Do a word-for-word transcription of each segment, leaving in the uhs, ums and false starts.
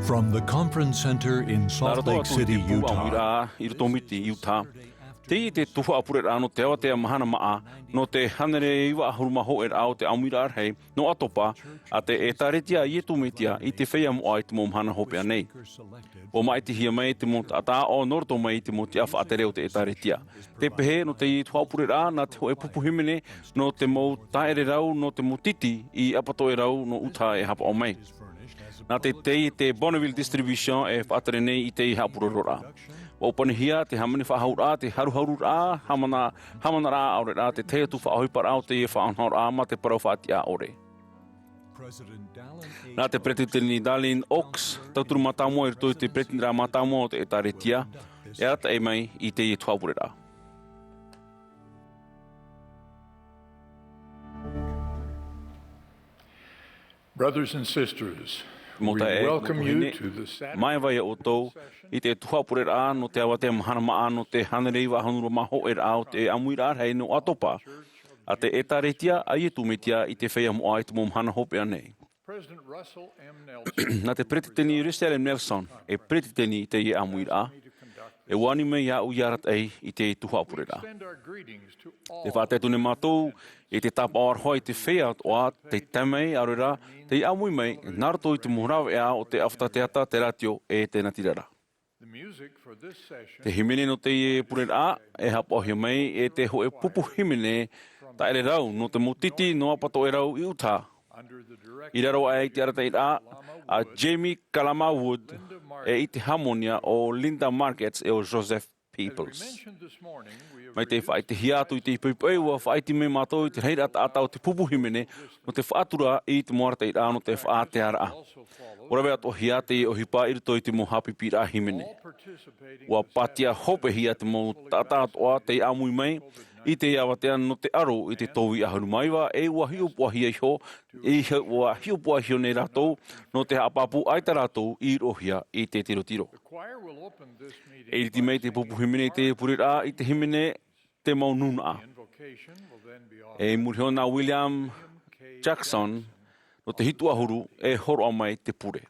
From the conference center in Salt Lake City, Utah. I roto i te Miti, Utah. Teie te tuhaʻa pureraʻa nō te avatea mahana māʻa, nō te hānere iva ʻahuru mā hōʻē raʻa o te ʻāmuiraʻa rahi, nō ʻAtopa, a te ʻĒtārētia a Iesu Mesia i te feiā moʻa i te mau mahana hopeʻa nei. ʻUa māʻitihia mai te mau taʻata aʻo nō roto mai i te mau tiʻa faʻatere o te ʻĒtārētia. Tē pehe nō teie tuhaʻa pureraʻa, nā te hōʻē pupu hīmene nō te mau tāʻere rau, nō te mau titi i ʻapatoʻerau nō Utah e hapaʻo mai. Nā te, te, te Bonneville Distribution e faʻatere nei i teie haʻapurororaʻa. ʻUa ʻōpanihia te hāmani faʻahouraʻa, te haruharuraʻa, hāmana, hāmanaraʻa ʻaore rā, te tahi atu faʻaʻohiparaʻa o teie faʻanahoraʻa mā te parau faʻatiʻa ʻore. Nā te Peretiteni Dallin Oaks, tauturu mātāmua i roto i te Peretiteniraʻa mātāmua o te ʻĒtārētia, e arataʻi mai i teie tuhaʻa pureraʻa. Brothers and sisters, we welcome you to the Saturday morning session. Māuiui ā ʻoutou i te tuhaʻa pureraʻa nō te avatea mahana māʻa nō te hānere iva ʻahuru mā hōʻē raʻa o te ʻāmuiraʻa rahi nō ʻAtopa, a te ʻĒtārētia a Iesu Mesia i te feiā moʻa i te mau mahana hopeʻa nei. Nā te Peretiteni Russell M. Nelson, e Peretiteni i teie ʻāmuiraʻa, e ani mai iāʻu ʻia arataʻi i te tuhaʻa pureraʻa. Tē faʻatae atu nei mātou i te tāpaʻo aroha i te feiā atoʻa tei tae mai, ʻaore rā, tei ʻāmui mai, nā roto i te mau rāveʻa o te ʻāfata teata, te rātio, e te natirara. Te hīmene nō teie pureraʻa, e haʻapaʻohia mai e te hōʻē pupu hīmene tāʻere rau nō te mau titi nō ʻapatoʻerau i Utah. I raro aʻe i te arataʻiraʻa a Jamie Kalama Wood, e i te hāmonia o Linda Margetts e o Joseph Peebles. Mai tei faʻaʻitehia atu i te poʻipoʻi, ʻua faʻaʻite mai mātou i te rahiraʻa taʻata o te pupu hīmene nō te faʻatura i te mau arataʻiraʻa nō te faʻatearaʻa. ʻUa rave atoʻahia teie ʻohipa i roto i te mau haʻapiʻiraʻa hīmene. ʻUa pātia hopehia te mau taʻata atoʻa tei ʻāmui mai i te avatea nō te aro i te tōʻī ʻahuru mā iva, e ʻua hiʻopoʻahia iho, e ʻua hiʻopoʻahia nei rātou nō te haʻapāpū ʻaita rātou i roʻohia i te tirotiro. E ʻiriti mai te pupu hīmene i teie pureraʻa i te hīmene Te Mau Nūnaʻa. E i muri iho nā William Jackson, nō te hitu ʻahuru e hōroʻa mai te pure.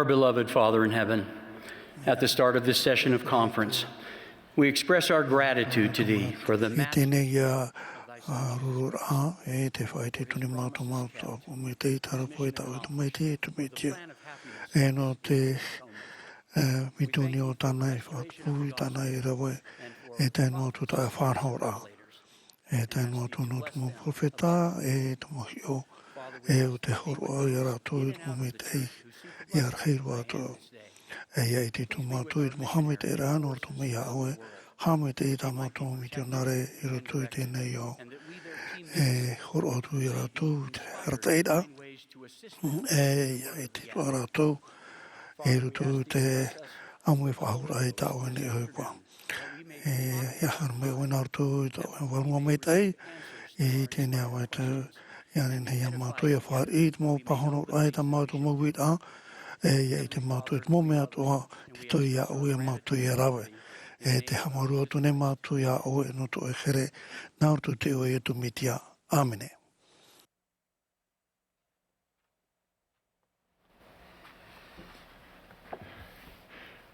Our beloved Father in heaven, at the start of this session of conference, we express our gratitude to thee for the I teie nei, ā, ā, rororaʻa, e tē faʻaʻite atu nei mātou, mātou, ʻāpō maitaʻi, tārapū e tāʻu tamaiti, e te Mesia. E nō te, ā, mitu nei o tāna e faʻatupu, i tāna e rave, e tae noa atu i te faʻanahoraʻa. E tae noa atu nō te mau perofeta, e te mau hiʻo, e ʻo tē hōroʻa ia rātou i te mau maitaʻi, ʻia rahi roa atu. E ʻia ʻite atu mātou i te mau haʻamaitaʻiraʻa nō roto mai iā ʻoe, haʻamaitaʻi i tā mātou mitionare i roto i teie nei ao. E hōroʻa atu ia rātou i te arataʻiraʻa, e ʻia ʻite atoʻa rātou i roto i te ʻāmui faʻahou raʻa i tā ʻoe nei ʻohipa. E, ʻia haere mai ʻoe nā roto i tō ʻoe vārua maitaʻi, i teie nei ao atu, ʻia nehenehe ia mātou ʻia fāriʻi i te mau pāhonoraʻa i tā mātou mau uiraʻa, e, ʻia ʻite mātou i te mau mea atoʻa, tē tō iā ʻoe ia mātou ʻia rave. E tē haʻamāuruuru atu nei mātou iā ʻoe nō tō ʻoe here, nā roto i te iʻoa o Iesu Mesia. ʻĀmene.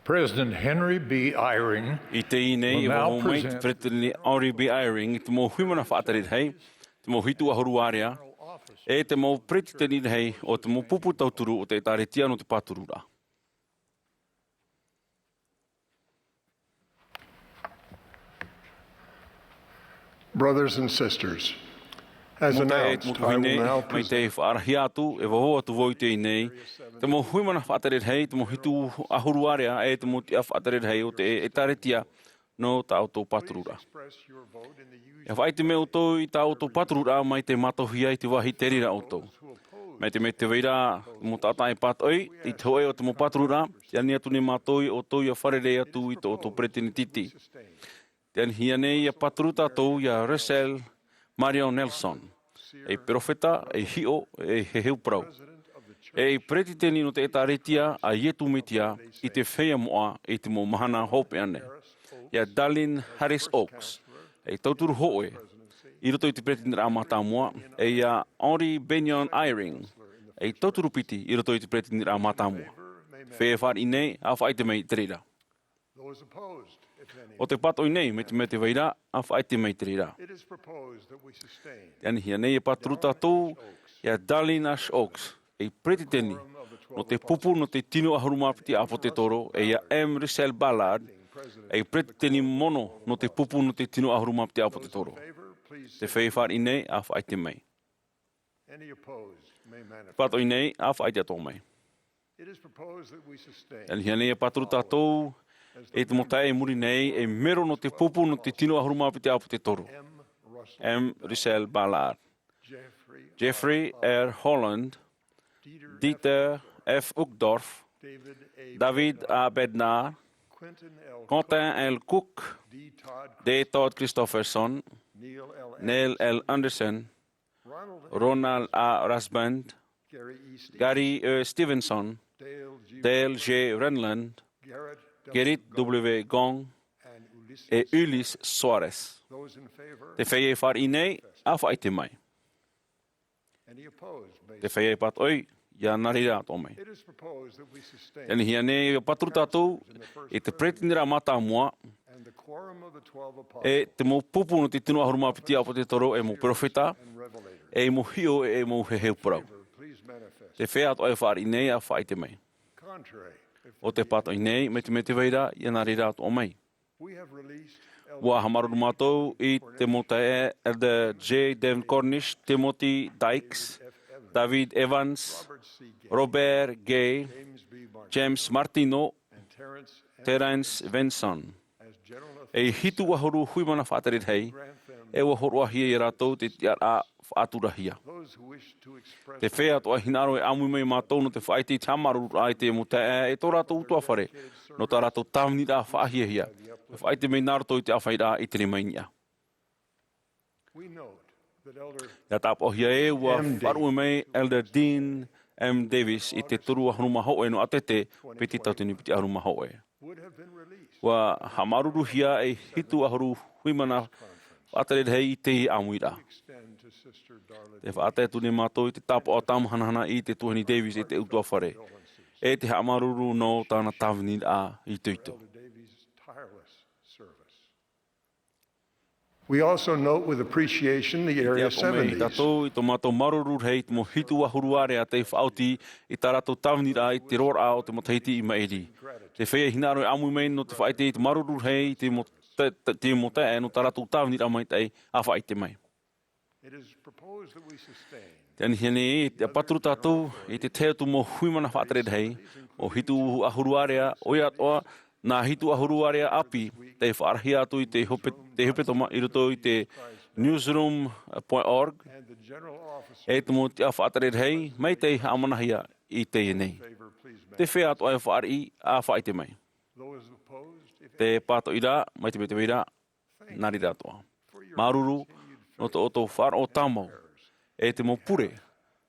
President Henry B. Eyring I teie nei, will e vau mai te present Peretiteni Henry B. Eyring, i te mau hui mana faʻatere rahi, te mau hitu ʻahuru ārea, e te mau peretiteni rahi o te mau pupu tauturu o te ʻĒtārētia nō te pātururaʻa. Brothers and sisters, as Mau taeaʻe, announced, mau I will tuahine, now mai present te faʻarahiraʻa atu, e vau atu vau i teie nei, te mau hui mana faʻatere rahi, te mau hitu ʻahuru ārea, e te mau tiʻa faʻatere rahi o te ʻĒtārētia nō tā ʻoutou pātururaʻa. E faʻaʻite mai ʻoutou i tā ʻoutou pātururaʻa mai te mātauhia i te vāhi tei reira ʻoutou. Mai te mea tē vai ra te mau taʻata e pātoʻi i te hōʻē o te mau pātururaʻa, tē ani atu nei mātou ia ʻoutou ia fārerei atu i tō ʻoutou peretiteni. Tē anihia nei ʻia pāturu tātou ia Russell Marion Nelson, ei perofeta, ei hiʻo, ei heheu parau, ei peretiteni nō te ʻĒtārētia a Iesu Mesia i te feiā moʻa i te mau mahana hopeʻa nei. Ia Dallin Harris Oaks, ei tauturu hōʻē i roto i te peretiteniraʻa mātāmua, e ia Henry Bennion Eyring, ei tauturu piti i roto i te peretiteniraʻa mātāmua. Feiā e fāriʻi nei, ʻa faʻaʻite mai i te reira. Those opposed, if any. ʻO tē pātoʻi nei, mai te mea tē vai ra, ʻa faʻaʻite mai i te reira. It is proposed that we sustain Tē anihia nei e pāturu tātou ia Dallin H. Oaks, ei peretiteni nō te pupu nō te tino ʻahuru mā piti ʻāpōsetolo, e ia M. Russell Ballard, ei peretiteni mono nō te pupu nō te tino ʻahuru mā piti ʻāpōsetolo. Tē feiā e fāriʻi nei, ʻa faʻaʻite mai. Any opposed may manifest. Pātoʻi nei, ʻa faʻaʻite atoʻa mai. It is proposed that we sustain Tē anihia nei e pāturu tātou i te mau taeaʻe i muri nei, ei mero nō te pupu nō te tino ʻahuru mā piti ʻāpōsetolo. M. Russell Ballard, Jeffrey R. Holland, Dieter F. Uchtdorf, David A. Bednar, Quentin L. Cook, D. Todd Christofferson, Neil L. Andersen, Ronald A. Rasband, Gary E. Stevenson, Dale J. Renlund, Gerrit W. Gong, e Ulisses Soares. Tē feiā e fāriʻi nei, ʻa faʻaʻite mai. Tē feiā e pātoʻi, ia nā reira atoʻa mai. Tē anihia nei e pāturu tātou i te peretiteniraʻa mātāmua, e te mau pupu nō te tino ʻahuru mā piti ʻāpōsetolo, ei mau perofeta, ei mau hiʻo, ei mau heheu parau. Tē feiā atoʻa e fāriʻi nei, ʻa faʻaʻite mai. ʻO tē pātoʻi nei, mai te mea tē vai ra, ia nā reira atoʻa mai. ʻUa haʻamāuruuru mātou i te mau taeaʻe Elder J. Devn Cornish, Timothy Dykes, David Evans, Robert Gay, James Martino, Terence Vinson, ei hitu ʻahuru hui mana faʻatere rahi, e ʻua hōroʻahia ia rātou te tiʻaraʻa faʻaturahia. Tē feiā atoʻa e hinaʻaro e ʻāmui mai mātou nō te faʻaʻite i te haʻamāuruururaʻa i te mau taeaʻe e tō rātou ʻutuāfare, nō tā rātou tāviniraʻa faʻahiahia, e faʻaʻite mai nā roto i te ʻāfaʻiraʻa i te rima i niʻa. ʻIa tāpaʻohia ē, ʻua faʻaruʻe mai Elder Dean M. Davis i te toru ʻahuru mā hōʻē nō ʻAtete, piti tauatini piti ʻahuru mā hōʻē. ʻUa haʻamāuruuruhia ei hitu ʻahuru hui mana faʻatere rahi i teie ʻāmuiraʻa. Tē faʻatae atu nei mātou i te tāpaʻo tāmahanahana i te tuahine Davis e te ʻutuāfare. e te haʻamāuruuru nō tāna tāviniraʻa itoito. We also note with appreciation the Area seventies. Tātou i tō mātou māuruuru rahi i te mau hitu ʻahuru ārea tei faʻaoti i tā rātou tāviniraʻa i te roaraʻa o te matahiti i maʻiri. Te feiā hinaʻaro e ʻāmui mai nō te faʻaʻite i te māuruuru rahi i te mau tae-, te, te mau taeaʻe nō tā rātou tāviniraʻa maitaʻi a faʻaʻite mai. It is proposed that we sustain Te anihia nei, te pāturu tātou i te tahi atu mau hui mana faʻatere rahi, ʻo hitu ʻahuru ārea, ʻoia atoʻa, nā hitu ʻahuru ārea ʻāpī, tei faʻarahia atu i te hope-, te hepetoma i roto i te newsroom point org, e te mau tiʻa faʻatere rahi, mai tei haʻamanahia i teie nei. Te feiā atoʻa e fāriʻi, a faʻaʻite mai. Te pātoʻi rā, mai te mea te vai ra, nā reira atoʻa. Māuruuru nō tō ʻoutou faʻaroʻo tāmau, e te mau pure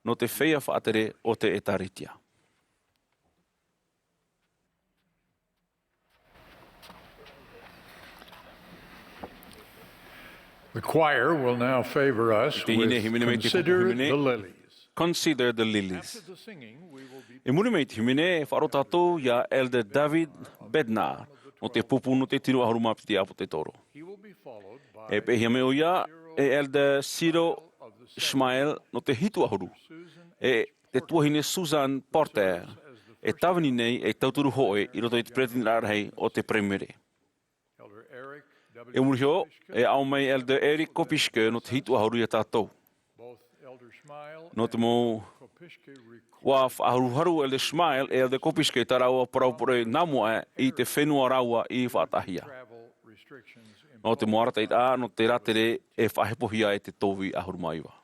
nō te feiā faʻatere o te ʻĒtārētia. The choir will now favor us with Consider the Lilies. Consider the Lilies. I muri mai te hīmene, e faʻaroʻo tātou ia Elder David Bednar, nō te pupu nō te tino ʻahuru mā piti ʻāpōsetolo. E pēhia mai ʻoia e Elder Ciro Schmeil nō te hitu ʻahuru, e te tuahine Susan Porter, e tāvini nei e tauturu hōʻē i roto i te peretiteniraʻa rahi o te Peretiteni. E muri iho, e aʻo mai Elder Eric Kopischke nō te hitu ʻahuru ia tātou. Nō te mau ʻua faʻaharuharu Elder Schmeil e Elder Kopischke tā rāua parau pure nā mua i te fenua rāua i faʻataʻahia. Nō te mau arataʻiraʻa nō te rātere e faʻahepohia e te tōvī ʻahuru mā iva.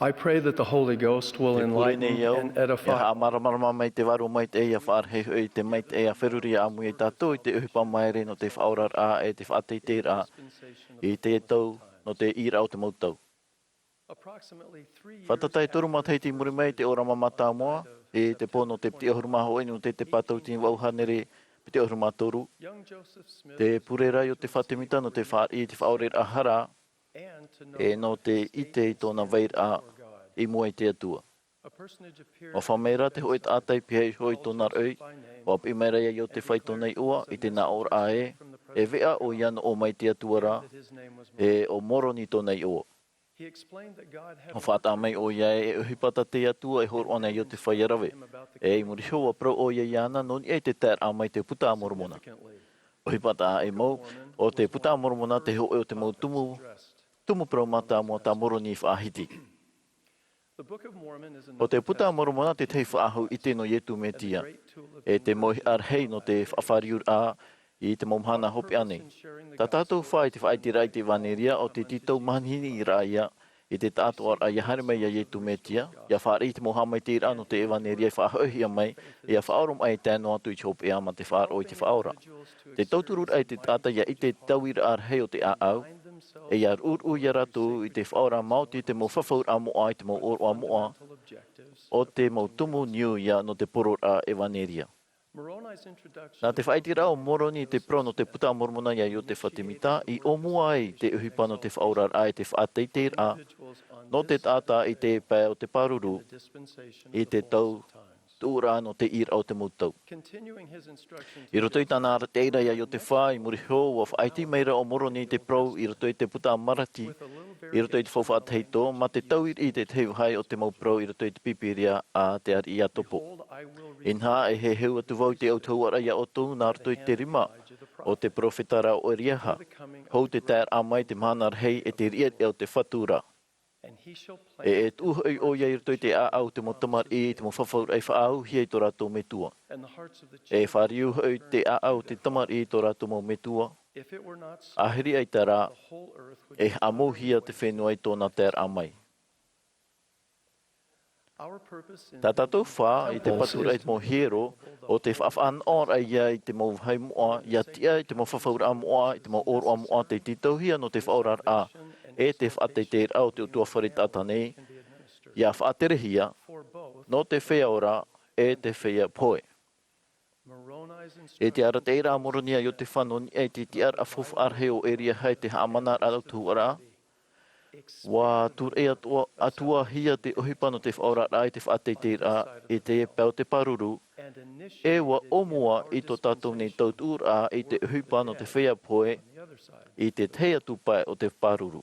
I pray that the Holy Ghost will enlighten and edify. E pure nei au, ia haʻamāramarama mai te Vārua Maitaʻi, ia faʻarahi hoʻi i te maitaʻi, ia feruri ʻāmui ia tātou i te ʻohipa māere nō te faʻaoraraʻa e te faʻateiteiraʻa i te tau nō te ʻīraʻa o te mau tau. Fātata e toru matahiti i muri mai, te ʻōrama mātāmua, i te pō nō te piti ʻahuru mā hōʻē nō te, te pātau tini vaʻu hānere piti ʻahuru mā toru, te pure ra Iotefa Temita nō te fāriʻi i te faʻaoraraʻa hara, e nō te ʻite i tōna vairaʻa i mua i te Atua. ʻUa fā mai ra te hōʻē taʻata i pihaʻi iho i tōna roʻi, ʻua piʻi mai ra ia Iotefa i tōna iʻoa, i te nāʻōraʻa ē, e veʻa ʻoia nō ʻō mai te Atua ra, e ʻo Moroni tōna iʻoa. ʻUa faʻataʻa mai ʻoia ē, e ʻohipa tā te Atua e hōroʻa nei ia Iotefa ia rave. E i muri iho ʻua parau ʻoia iāna nō niʻa i te taeraʻa mai te Puta a Moromona. ʻOhipa taʻa ʻē mau, ʻo te Puta a Moromona te hōʻē o te mau tumu, tumu parau mātāmua tā Moroni i faʻahiti. ʻO te Puta a Moromona te tahi faʻahou ʻite nō Iesu Mesia, e te mau hara hei nō te faʻafāriuraʻa i te mau mahana hopeʻa nei. Tā tātou fā i te faʻaiteraʻa i te ʻevanelia, ʻo te tītau mahiniraʻa ia, i te taʻatoʻaraʻa ia haere mai ia Iesu Mesia, ia fāriʻi i te mau haʻamaitaʻiraʻa nō te ʻevanelia i faʻahoʻihia mai, ia faʻaoromaʻi tae noa atu i te hopeʻa mā te faʻaroʻo i te Faʻaora. Te tautururaʻa i te taʻata ia ʻite i te tauiraʻa rahi o te ʻāʻau, e ia ruʻuruʻu ia rātou i te Faʻaora maoti i te mau fafauraʻa moʻa, i te mau ʻōroʻa moʻa, ʻo te mau tumu niu ia nō te pororaʻa ʻevanelia. Nā te faʻaiteraʻa o Moroni i te parau nō te Puta a Moromona ia Iotefa Temita, i ʻōmua ai te ʻohipa nō te faʻaoraraʻa e te faʻateiteiraʻa nō te taʻata i te pae o te pāruru, i te tau tuʻuraʻa nō te ʻīraʻa o te mau tau. I roto i tāna arataʻiraʻa ia Iotefa, i muri iho, ʻua faʻaiti mai ra ʻo Moroni i te parau i roto i te Puta a Malaki, i roto i te Faufaʻa Tahito, mā te tauiriʻi i te tahi vāhi o te mau parau i roto i te Pīpīria a te ariʻi Iakobo. Inaha, e heheu atu vau i te autahuʻaraʻa ia ʻoutou nā roto i te rima o te perofeta ra ʻo Eliaha, hou te taeraʻa mai te mahana rahi e te riʻariʻa o te Fatu ra. E, e tuʻu hoʻi ʻoia i roto i te ʻāʻau o te mau tamariʻi, i te mau fafauraʻa i faʻaauhia i tō rātou Metua. E fāriu hoʻi te ʻāʻau o te tamariʻi i tō rātou mau metua. ʻAhiri ʻaita rā, e haʻamouhia te fenua i tōna taeraʻa mai. Tā tātou fā i te paturaʻa i te mau hiero, ʻo te faʻafānaʻoraʻa ia i te mau vāhi moʻa, ia tiʻa i te mau fafauraʻa moʻa, i te mau ʻōroʻa moʻa tei tītauhia nō te faʻaoraraʻa e te faʻateiteiraʻa o te ʻutuāfare taʻata nei, ia faʻaterehia nō te feiā ora e te feiā pohe. E te arataʻiraʻa a Moroni ia Iotefa nō niʻa i te tiʻaraʻa faufaʻa rahi o Eliaha i te haʻamanaraʻa autahuʻaraʻa, ʻua tūraʻi atu, atuahia te ʻohipa nō te faʻaoraraʻa i te faʻateiteiraʻa i te pae o te pāruru, e ʻua ʻōmua i tō tātou nei tautuʻuraʻa i te ʻohipa nō te feiā pohe i te tahi atu pae o te pāruru.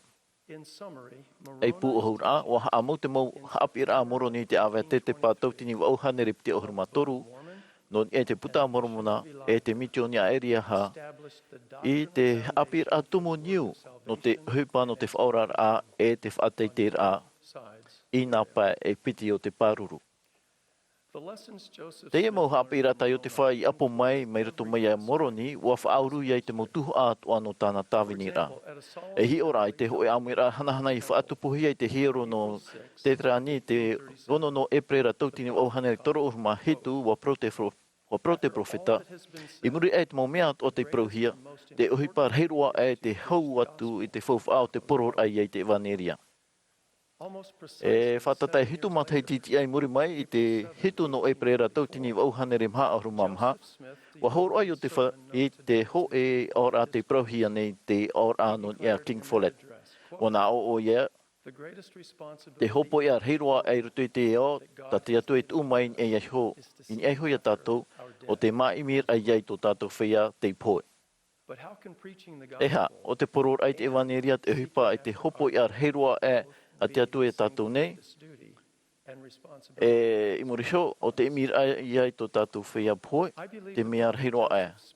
Ei pūʻohuraʻa, ʻua haʻamau te mau haʻapiʻiraʻa a Moroni i te ʻāvae tetepa tauatini vaʻu hānere piti ʻahuru mā toru, nō niʻa i te Puta a Moromona e te misiōni a Eliaha, i te haʻapiʻiraʻa tumu niu nō te ʻohipa nō te faʻaoraraʻa e te faʻateiteiraʻa i nā pae e piti o te pāruru. Teie mau haʻapiʻiraʻa tā Iotefa i ʻapo mai, mai roto mai ia Moroni, ʻua faʻauru ia i te mau tuhaʻa atoʻa nō tāna tāviniraʻa. E hiʻo rā i te hōʻē ʻāmuiraʻa hanahana i faʻatupuhia i te hiero nō Teterani, te ono nō ʻEperēra tauatini vaʻu hānere toru ʻahuru mā hitu, ʻua parau te pro-, ʻua parau te perofeta, i muri aʻe i te mau mea atoʻa tei parauhia, te ʻohipa rahi roa aʻe te hau atu i te faufaʻa ʻo te pororaʻa ia i te ʻevanelia. E fātata e hitu matahiti tiʻa i muri mai, i te hitu nō ʻEperēra tauatini vaʻu hānere maha ʻahuru mā maha, ʻua hōroʻa Iotefa i te hōʻē ʻaoraʻa tei parauhia nei, te ʻaoraʻa nō niʻa a King Follett. ʻUa naʻo ʻoia, te hopoiʻa rahi roa aʻe i roto i te ao, tā te Atua e tuʻu mai i niʻa iho, i niʻa iho ia tātou, ʻo te māʻimiraʻa ia i tō tātou feiā tei pohe. E aha, ʻo te pororaʻa i te ʻevanelia te ʻohipa e te hopoiʻa rahi roa aʻe a te Atua ia tātou nei? E, i muri iho, ʻo te ʻimiraʻa ia i tō tātou feiā pohe, te mea rahi roa aʻe.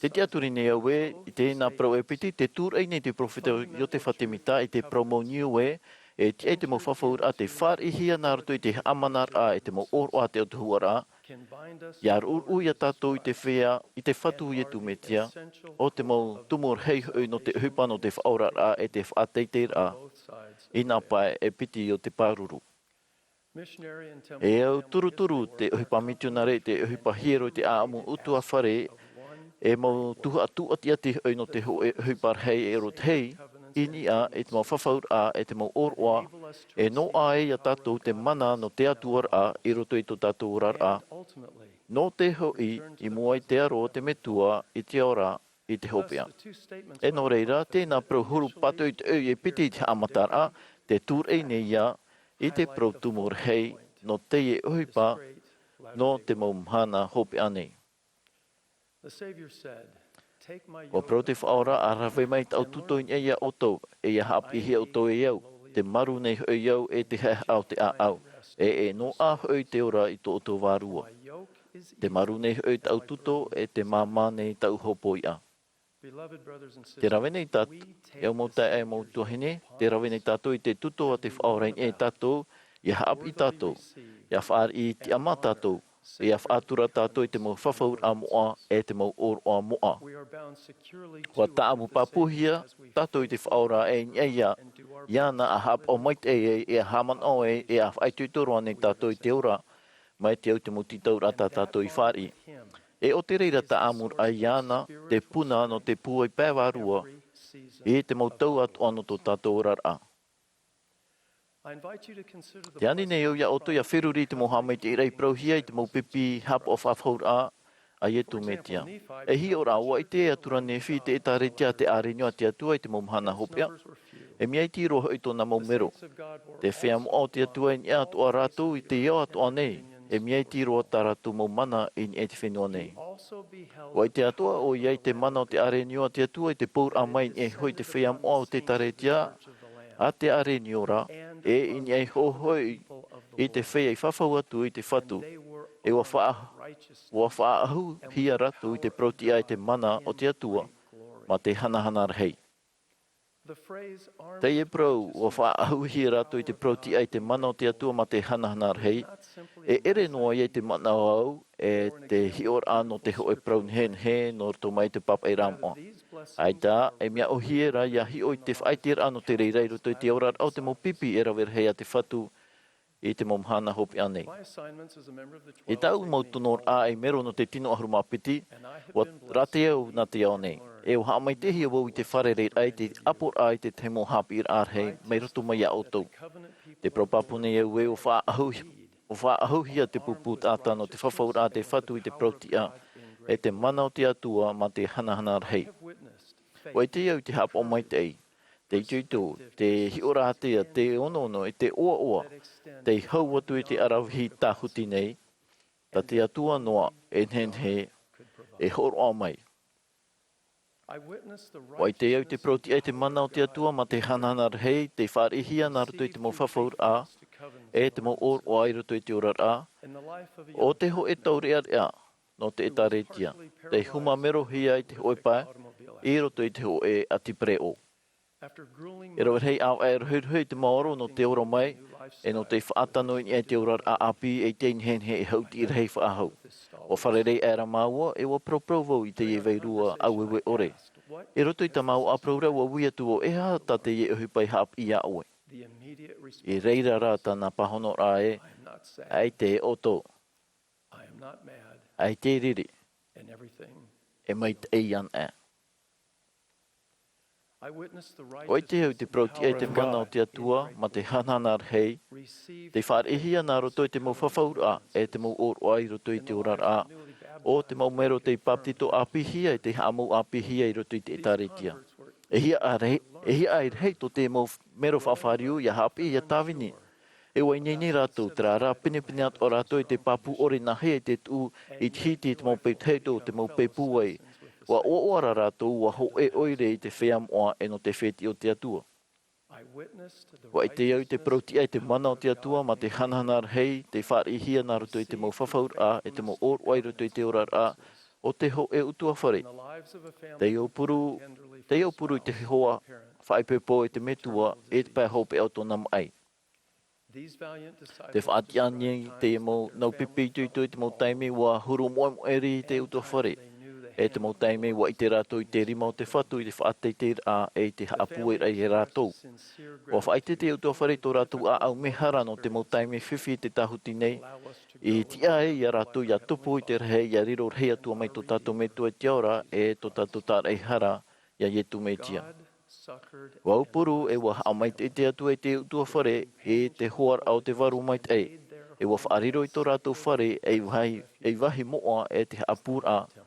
Tē tiʻaturi nei au ē, i teie nā parau e piti, tē tūraʻi nei te perofeta Iotefa Temita i te parau mau niu ē, e tiʻa i te mau fafauraʻa tei fāriʻihia nā roto i te haʻamanaraʻa e te mau ʻōroʻa a te autahuʻaraʻa, Ia ruʻuruʻu ia tātou i te feiā, i te Fatu Iesu Mesia, ʻo te mau tumu rahi hoʻi nō te ʻohipa nō te faʻaoraraʻa e te faʻateiteiraʻa, i nā pae e piti o te pāruru. E au turuturu te ʻohipa mitionare, te ʻohipa hiero i te ʻāʻamu ʻutuāfare, e mau tuhaʻa tūʻatiʻati hoʻi nō te hōʻē ʻohipa rahi e ʻorotahi, i niʻa i te mau fafauraʻa e te mau ʻōroʻa, e noaʻa ai ia tātou te mana nō te Atua ra i roto i tō tātou oraraʻa, nō te hoʻi i mua i te aro o te Metua i te ora i te hopeʻa. E nō reira, tēnā parau huru pātoʻitoʻi e piti i te haʻamataraʻa, te tūraʻi nei ia i te parau tumu rahi nō teie ʻohipa nō te mau mahana hopeʻa nei. ʻUa parau te Faʻaora, ʻa rave mai tāʻu tuto i niʻa ia ʻoutou, e ia haʻapiʻihia ʻoutou e au, te maru nei hoʻi au e te haʻehaʻa o te ʻāʻau, e e noaʻa hoʻi te ora i tō ʻoutou vārua. Te maru nei hoʻi tāʻu tuto, e te māmā nei tāʻu hopoiʻa. Te rave nei tātou, e au mau taeaʻe, e au mau tuahine, te rave nei tātou i te tuto a te Faʻaora i niʻa ia tātou, ia haʻapiʻi tātou, ia fāriʻi tiʻamā tātou, ia faʻatura tātou i te mau fafauraʻa moʻa, e te mau ʻōroʻa moʻa. ʻUa tāʻamu pāpūhia tātou i te Faʻaora e i niʻa ia, iāna ʻa haʻapaʻo maitaʻi ai, e ʻa haʻamanaʻo ai, e ʻa faʻaitoito roa nei tātou i te ora, mai te au te mau tītauraʻa tā tātou i fāriʻi. E ʻo te reira tāʻamuraʻa iāna, te puna nō te pūai pae vārua, i te mau tau atoʻa nō tō tātou oraraʻa. Te ani nei au ia ʻoutou ia feruri i te mau haʻamaitaʻiraʻa i parauhia i te mau pipi haʻapaʻo fafauraʻa a Iesu Mesia. E hiʻo ra, ʻua ʻite atu ra Nephi i te ʻētārētia a te ʻĀrenio a te Atua i te mau mahana hopeʻa. E mea iti roa hoʻi tōna mau mero. Te feiā moʻa o te Atua i niʻa atoʻa rātou i te ao atoʻa nei. E mea iti roa tā rātou mau mana i niʻa i te fenua nei. ʻUa ʻite atoʻa ʻoia i te mana o te ʻĀrenio a te Atua i te pouraʻa mai i niʻa iho i te feiā moʻa o te ʻētārētia a te ʻĀrenio ra, e i niʻa iho hoʻi i te feiā i fafau atu i te Fatu, e ʻua faʻa-, ʻua faʻaʻahuhia rātou i te parau-tiʻa e te mana o te Atua, mā te hanahana rahi. Teie parau, ʻua faʻaʻahuhia rātou i te parau-tiʻa e te mana o te Atua mā te hanahana rahi, e ʻere noa ia i te manaʻo au, e te hiʻoraʻa nō te hōʻē parau nehenehe nō roto mai i te pāpaʻiraʻa moʻa. ʻAita, e mea ʻōhie ra ia hiʻo i te faʻaʻiteraʻa nō te reira i roto i te oraraʻa o te mau pipi e rave rahi a te Fatu i te mau mahana hopeʻa nei. I tāʻu mau tonoraʻa ei mero nō te tino ʻahuru mā piti, ʻua rātē au nā te ao nei. E ʻua haʻamaitaʻihia vau i te fārereiraʻa i te ʻaporaʻa i te tahi mau haʻapiʻiraʻa rahi mai roto mai iā ʻoutou. Te parau pāpū nei au ē, ʻua faʻaʻahu-, ʻua faʻaʻahuhia te pupu taʻata nō te fafauraʻa a te Fatu i te parau-tiʻa, e te mana o te Atua mā te hanahana rahi. ʻUa ʻite au i te haʻapaʻo maitaʻi, te itoito, te hiʻoraʻa ātea, te onoono, e te ʻoaʻoa, tei hau atu i te aravihi tāhuti nei, tā te Atua noa e nehenehe e hōroʻa mai. ʻUa ʻite au i te parau-tiʻa e te mana o te Atua mā te hanahana rahi, tei fāriʻihia nā roto i te mau fafauraʻa, e te mau ʻōroʻa i roto i te oraraʻa, o te hōʻē taureʻareʻa nō te ʻētārētia, tei huma merohia i te hōʻē pae, i roto i te hōʻē ʻati pereʻoʻo. E rave rahi ʻāvaʻe rohirohi te maoro nō te ora mai, e nō te faʻatano i niʻa i te oraraʻa ʻāpī, e tei nehenehe e haʻutiʻi rahi faʻahou. ʻUa fārerei aʻera māua, e ʻua paraparau vau i teie vairua ʻaueue ʻore. I roto i tā māua parau ra, ʻua ui atu vau, e aha tā teie ʻohipa i haʻapiʻi iā ʻoe? I reira rā tāna pāhonoraʻa ē, ʻaita e ʻoto, ʻaita e riri, e maitaʻi anaʻe. ʻUa ʻite au i te parau-tiʻa e te mana o te Atua mā te hanahana rahi, tei fāriʻihia nā roto i te mau fafauraʻa, e te mau ʻōroʻa i roto i te oraraʻa, o te mau mero tei bāpetizo ʻāpīhia, e tei haʻamou ʻāpīhia i roto i te ʻētārētia. E hiaʻai rahi, e hiaʻai rahi tō te mau mero faʻafāriu, ia haʻapiʻi, ia tāvini. E ʻua ineine rātou, terā rā, pinepine atoʻa rātou i te pāpū ʻore nāhea i te tuʻu i te hiti i te mau peu tahito, te mau peu pūai. ʻUa ʻoaʻoa rā rātou, ʻua hōʻē ʻoire i te feiā moʻa e nō te fētiʻi o te Atua. ʻUa ʻite au i te parau-tiʻa e te mana o te Atua mā te hanahana rahi, tei fāriʻihia nā roto i te mau fafauraʻa, e te mau ʻōroʻa i roto i te oraraʻa, o te hōʻē ʻutuāfare. Tei aupuru, tei aupuru i te hoa faʻaipoipo e te metua, e te pae hopeʻa o tōna maʻi. Te faʻatiʻa nei te mau nau pipi itoito i te mau taime ua huru moʻemoʻe i te utuafare. E te mau taime ua ʻite rātou i te rima o te Fatu i te faʻateiteiraʻa e i te haʻapūairaʻa ia rātou. Ua faʻaʻite te utuafare i tō rātou ʻāʻau mehara nō te mau taime fifi i te tāhuti nei, i tiʻa ai ia rātou ia tupu i te rahi ia riro rahi atu mai tō tātou Metua i te ao ra e tō tātou tāraʻehara ia Iesu Mesia. Ua aupuru e ua haʻamaitaʻi te Atua i te utuafare i te hoaraʻa o te vārua maitaʻi, e ua faʻariro i tō rātou fare ei vāhi, ei vāhi moʻa e te haʻapūraʻa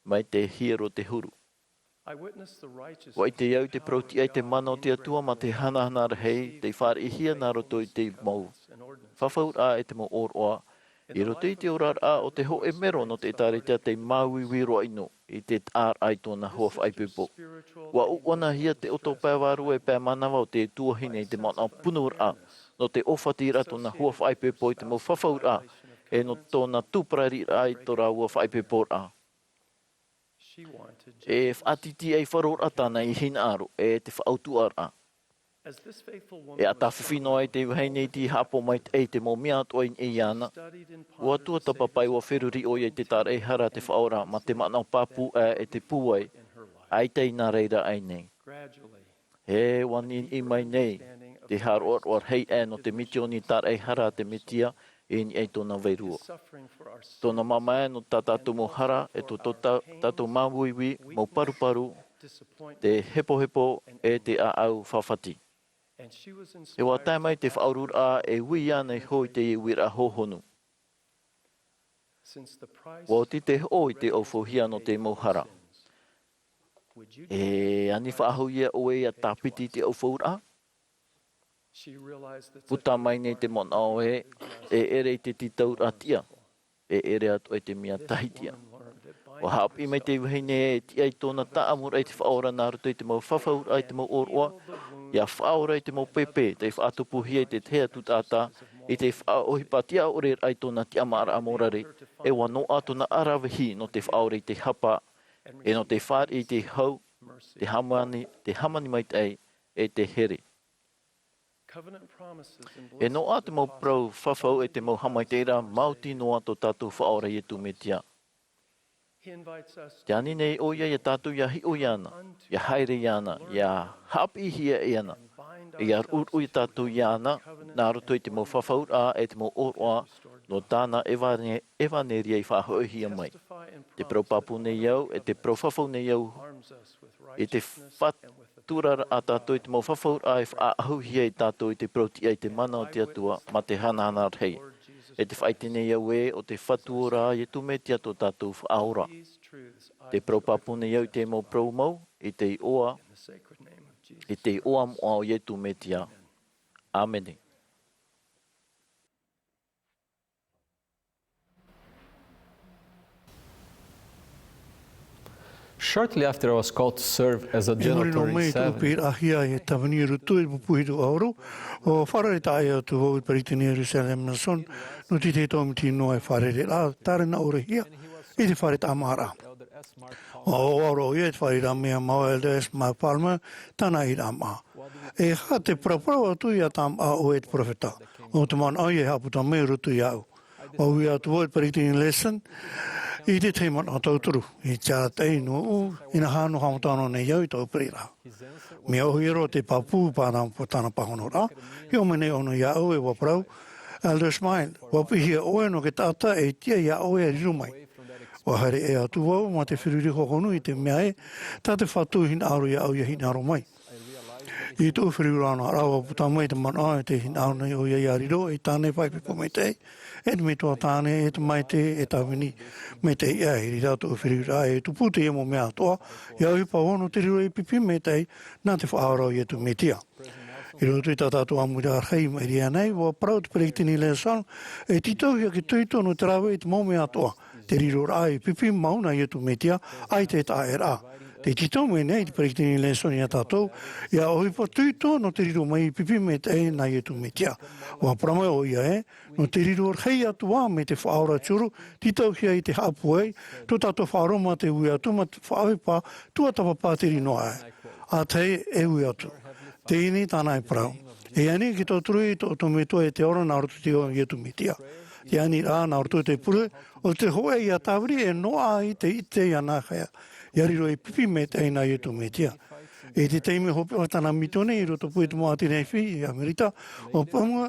mai te hiero o te huru. Ua ʻite au i te parau tiʻa i te mana o te Atua mā te hanahana rahi, tei fāriʻihia nā roto i te mau fafauraʻa e te mau ʻōroʻa, i roto i te oraraʻa o te hōʻē mero nō te ʻĒtārētia tei māuiui roa ʻino i te taʻaraʻa i tōna hoa faʻaipoipo. Ua ʻuʻuanahia te ʻoto pae vārua e pae manava o te tuahine i te manaʻo punuraʻa nō te ʻōfatiraʻa tōna hoa faʻaipoipo i te mau fafauraʻa e nō tōna tūparariraʻa i tō rāua faʻaipoiporaʻa. E faʻatītīʻaifaro ra tāna i hinaʻaro e te faʻautuʻaraʻa. E ʻata fifi noa ai te vahine i te haʻapaʻo maitaʻi i te mau mea atoʻa i niʻa iāna, ua tuatāpapa ʻoia, ua feruri ʻoia i te tāraʻehara a te Faʻaora mā te manaʻo pāpū aʻe e te pūai, ʻaita i nā reira aʻe nei. E ua niʻiniʻi mai nei te haʻaroʻaroʻa rahi aʻe nō te misioni tāraʻehara a te Mesia i niʻa i tōna vārua. Tōna māmā nō tā tātou mau hara, e tō tō tā-, tātou māuiui, mau paruparu, te hepohepo, e te ʻāʻau fafati. E ua tae mai te faʻaururaʻa e ui ana iho i te uiraʻa hōhonu. Ua oti te hoʻo i te ʻaufauhia nō te mau hara. E ani faʻahou ïa ʻoe ʻia tāpiti i te ʻaufauraʻa? Puta mai nei te manaʻo ē, e ʻere i te tītauraʻa tiʻa, e ʻere atoʻa i te mea tahi tiʻa. Ua haʻapiʻi mai te vahine e tiʻa i tōna taʻamuraʻa i te Faʻaora nā roto i te mau fafauraʻa i te mau ʻōroʻa, ʻia faʻaora i te mau pēpē, tei faʻatupuhia i te tahi atu taʻata, i te faʻaʻohipa tiʻaʻore raʻa i tōna tiʻamāraʻa mōrare, e ua noaʻa tōna ʻaravihi nō te faʻaora i te hapa, e nō te fāriʻi i te hau, te hāmani, te hāmani maitaʻi, e te here. E noaʻa te mau parau fafau e te mau haʻamaitaʻiraʻa maoti noa tō tātou Faʻaora Iesu Mesia. Tē ani nei ʻoia ia tātou ʻia hiʻo iāna, ʻia haere iāna, ʻia haʻapiʻihia iāna, ʻia ruʻuruʻu ia tātou iāna, nā roto i te mau fafauraʻa e te mau ʻōroʻa, nō tāna ʻevane-, ʻevaneria i faʻahoʻihia mai. Tē parau pāpū nei au, e tē parau fafau nei au, i te faʻaturaraʻa tātou i te mau fafauraʻa e faʻaʻahuhia ia tātou i te parau tiʻa i te mana o te Atua, mā te hanahana rahi. E tē faʻaʻite nei au ē, ʻo te Fatu ora Iesu Mesia tō tātou Faʻaora. Tē parau pāpū nei au i te mau parau mau, i te iʻoa, i te iʻoa moʻa o Iesu Mesia. ʻĀmene. Shortly after I was called to serve as a general authority in seven, E muri noa mai tōʻu pīraʻahia e tāvini i roto i te pupu hitu ʻauro, ʻua fārerei atu vau i te peretiteni Russell M. Nelson, nō te tahi tau miti noa e fārereiraʻa, tārena ʻore hia, i te fare tāmāʻaraʻa. ʻUa ʻoaʻoa roa ʻoia i te fārereiraʻa mai iā māua Elder S. Palmer, tāna ʻīraʻa māʻa. E aha te paraparau atu ia tāmāʻa ʻoe e te peropheta? ʻO te manaʻo ia e haʻaputa mai i roto iāʻu. ʻUa ui atu vau i te peretiteni Nelson i te tahi manaʻo tauturu, i te arataʻi nōʻu, inaha nō haʻamata noa nei au i tōʻu pereʻiraʻa. Mea ʻōhie roa te pāpū i pāna, tāna pāhonoraʻa, hiʻo mai nei ʻōna iāʻu e ʻua parau, Elder Smile, ʻua piʻihia ʻoe nō te taʻata e tiʻa iā ʻoe e riro mai. ʻUa haere aʻe atu vau mā te feruri hōhonu i te mea ē, tā te Fatu i hinaʻaro iāʻu ʻia hinaʻaro mai. I tōʻu feruriraʻa, ʻua puta mai te manaʻo e tē hinaʻaro nei ʻoia ʻia riro ei tāne faʻaipoipo maitaʻi, e te metua tāne, e te maitaʻi, e tāvini maitaʻi aʻe. I reira tōʻu feruriraʻa e tupu teie mau mea atoʻa, ʻia ʻohipa vau nō te riro ei pipi maitaʻi nā te Faʻaora o Iesu Mesia. I roto i tā tātou ʻāmuiraʻa rahi i maʻiri aʻe nei, ʻua parau te peretiteni Nelson, e tītauhia te itoito nō te rave i te mau mea atoʻa, te riroraʻa ei pipi mau nā Iesu Mesia, ʻaita e taʻaʻēraʻa. Tē tītau mai nei te peretiteni Nelson iā tātou, ʻia ʻohipa itoito nō te riro mai ei pipi maitaʻi nā Iesu Mesia. ʻUa parau mai ʻoia ē, nō te riro rahi atu ā mai te Faʻaora te huru, tītauhia i te haʻapūai, tō tātou faʻaroʻo mā te ui atu mā te faʻaʻohipa tuatāpapa pātiri noa aʻe. ʻA tahi e ui atu. Teie nei tāna e parau. E ani ki tō turu i tō, tō metua e te ora nā roto i te iʻoa o Iesu Mesia. Te ani rā nā roto i te pure, ʻo te hōʻē ia tāviri e noaʻa i te ʻite iāna hea. Ia riro ei pipi maitaʻi nā Iesu Mesia. I te taime hopeʻa tāna misiōni i roto pū i te mau ʻāti Nephi i Amerika, ʻua pamu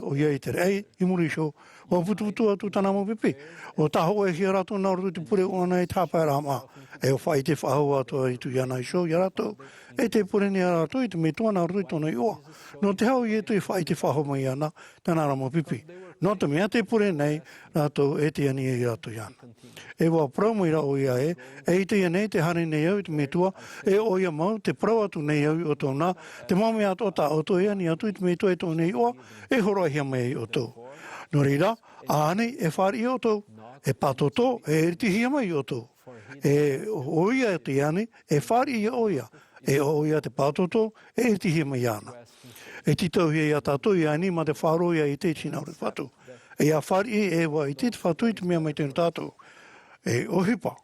ʻoia i te raʻi, i muri iho, ʻua putuputu atu tāna mau pipi. ʻUa tāhōʻēhia rātou nā roto i te pure ʻoia i te haʻapaeraʻa māʻa. E ʻua faʻaʻite faʻahou atu ʻoia iāna iho iā rātou. E tē pure nei rātou i te metua nā roto i tōna iʻoa. Nō te aha ʻo Iesu e faʻaʻite faʻahou mai iāna, tāna ra mau pipi. Nō te mea tē pure nei rātou e tē ani ai rātou iāna. E ʻua parau mai ra ʻoia ē, e ʻite ia nei tē haere nei au i te metua, e ʻoia mau, tē parau atu nei au iā ʻoutou nā, te mau mea atoʻa tā ʻoutou e ani atu i te metua i tōna iʻoa, e hōroʻahia mai ai iā ʻoutou. Nō reira, ānei, e fāriʻi ʻoutou, e pātōtō, e iritihia mai iā ʻoutou. E ʻoia tē ani, e fāriʻi iā ʻoia, e ʻoia tē pātōtō, e iritihia mai iāna. E tītauhia iā tātou ia ani mā te faʻaroʻo ia ʻite i te hinaʻaro o te Fatu. E ia fāriʻi e ʻua ʻite te Fatu i te mea maitaʻi nō tātou. E ʻohipa.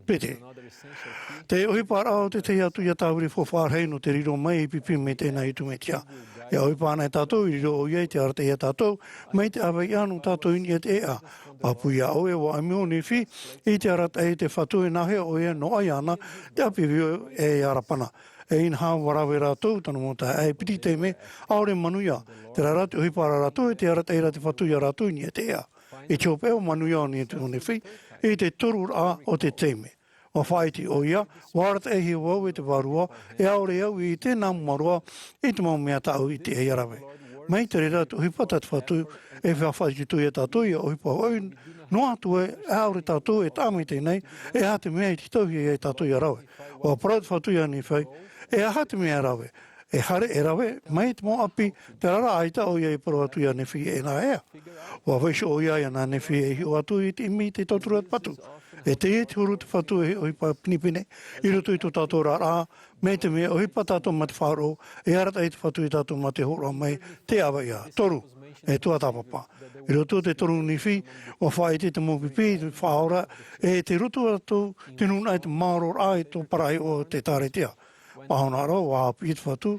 Piti. Te ʻohipa raʻa o te tahi atu ia tāviri faufaʻa rahi nō te riro mai ei pipi maitaʻi nā Iesu Mesia. E ʻohipa anaʻe tātou i riro ʻoia i te arataʻi iā tātou, mai te ʻāvaʻe nō tātou i niʻa i te ʻēʻa. Pāpū iā ʻoe, ʻua ʻāmui ʻo Nephi i te arataʻi i te Fatu e nāhea ʻoia noaʻa iāna, te ʻāpī veo e ʻarapana. E inaha ʻua rave rātou, tano mau taeaʻe, piti taime, ʻaore manuia. Terā rā te ʻohipa ra rātou, e te arataʻi ra te Fatu iā rātou i niʻa i te ʻēʻa. I te hopeʻa ʻua manuia ʻo Nephi, i te toru raʻa o te taime. ʻUa faʻaʻite ʻoia, ʻua arataʻihia vau e te Vārua, e ʻaore au i ʻite nā mua roa, i te mau mea tāʻu i ʻite ai ʻa rave. Mai te reira te ʻohipa tā te Fatu, e faʻaʻite atu iā tātou ia ʻohipa hoʻi, noa atu ē, e ʻaore tātou e taʻa maitaʻi nei, e aha te mea i tītauhia ai tātou ia rave. ʻUa parau te Fatu iā Nephi, e aha te mea e rave, e haere e rave, mai te mau ʻāpī, terā rā ʻaita ʻoia i parau atu iā Nephi e nāhea. ʻUa vaiiho ʻoia iāna Nephi e hiʻo atu i te ʻimi i te tauturu a te Fatu. E teie te huru te Fatu e ʻohipa pinepine, i roto i tō tātou oraraʻa, mai te mea ʻohipa tātou mā te faʻaroʻo, e arataʻi te Fatu iā tātou mā te hōroʻa mai, te ʻāvaʻe. Toru, e tuatāpapa. I roto i te toru Nephi, ʻua faʻaʻite te mau pipi, te Faʻaora, e tei roto atu, te nūnaʻa i te maororaʻa i tō parau o te ʻĒkālesia. Pāhonoraʻa, ʻua haʻapiʻi te Fatu,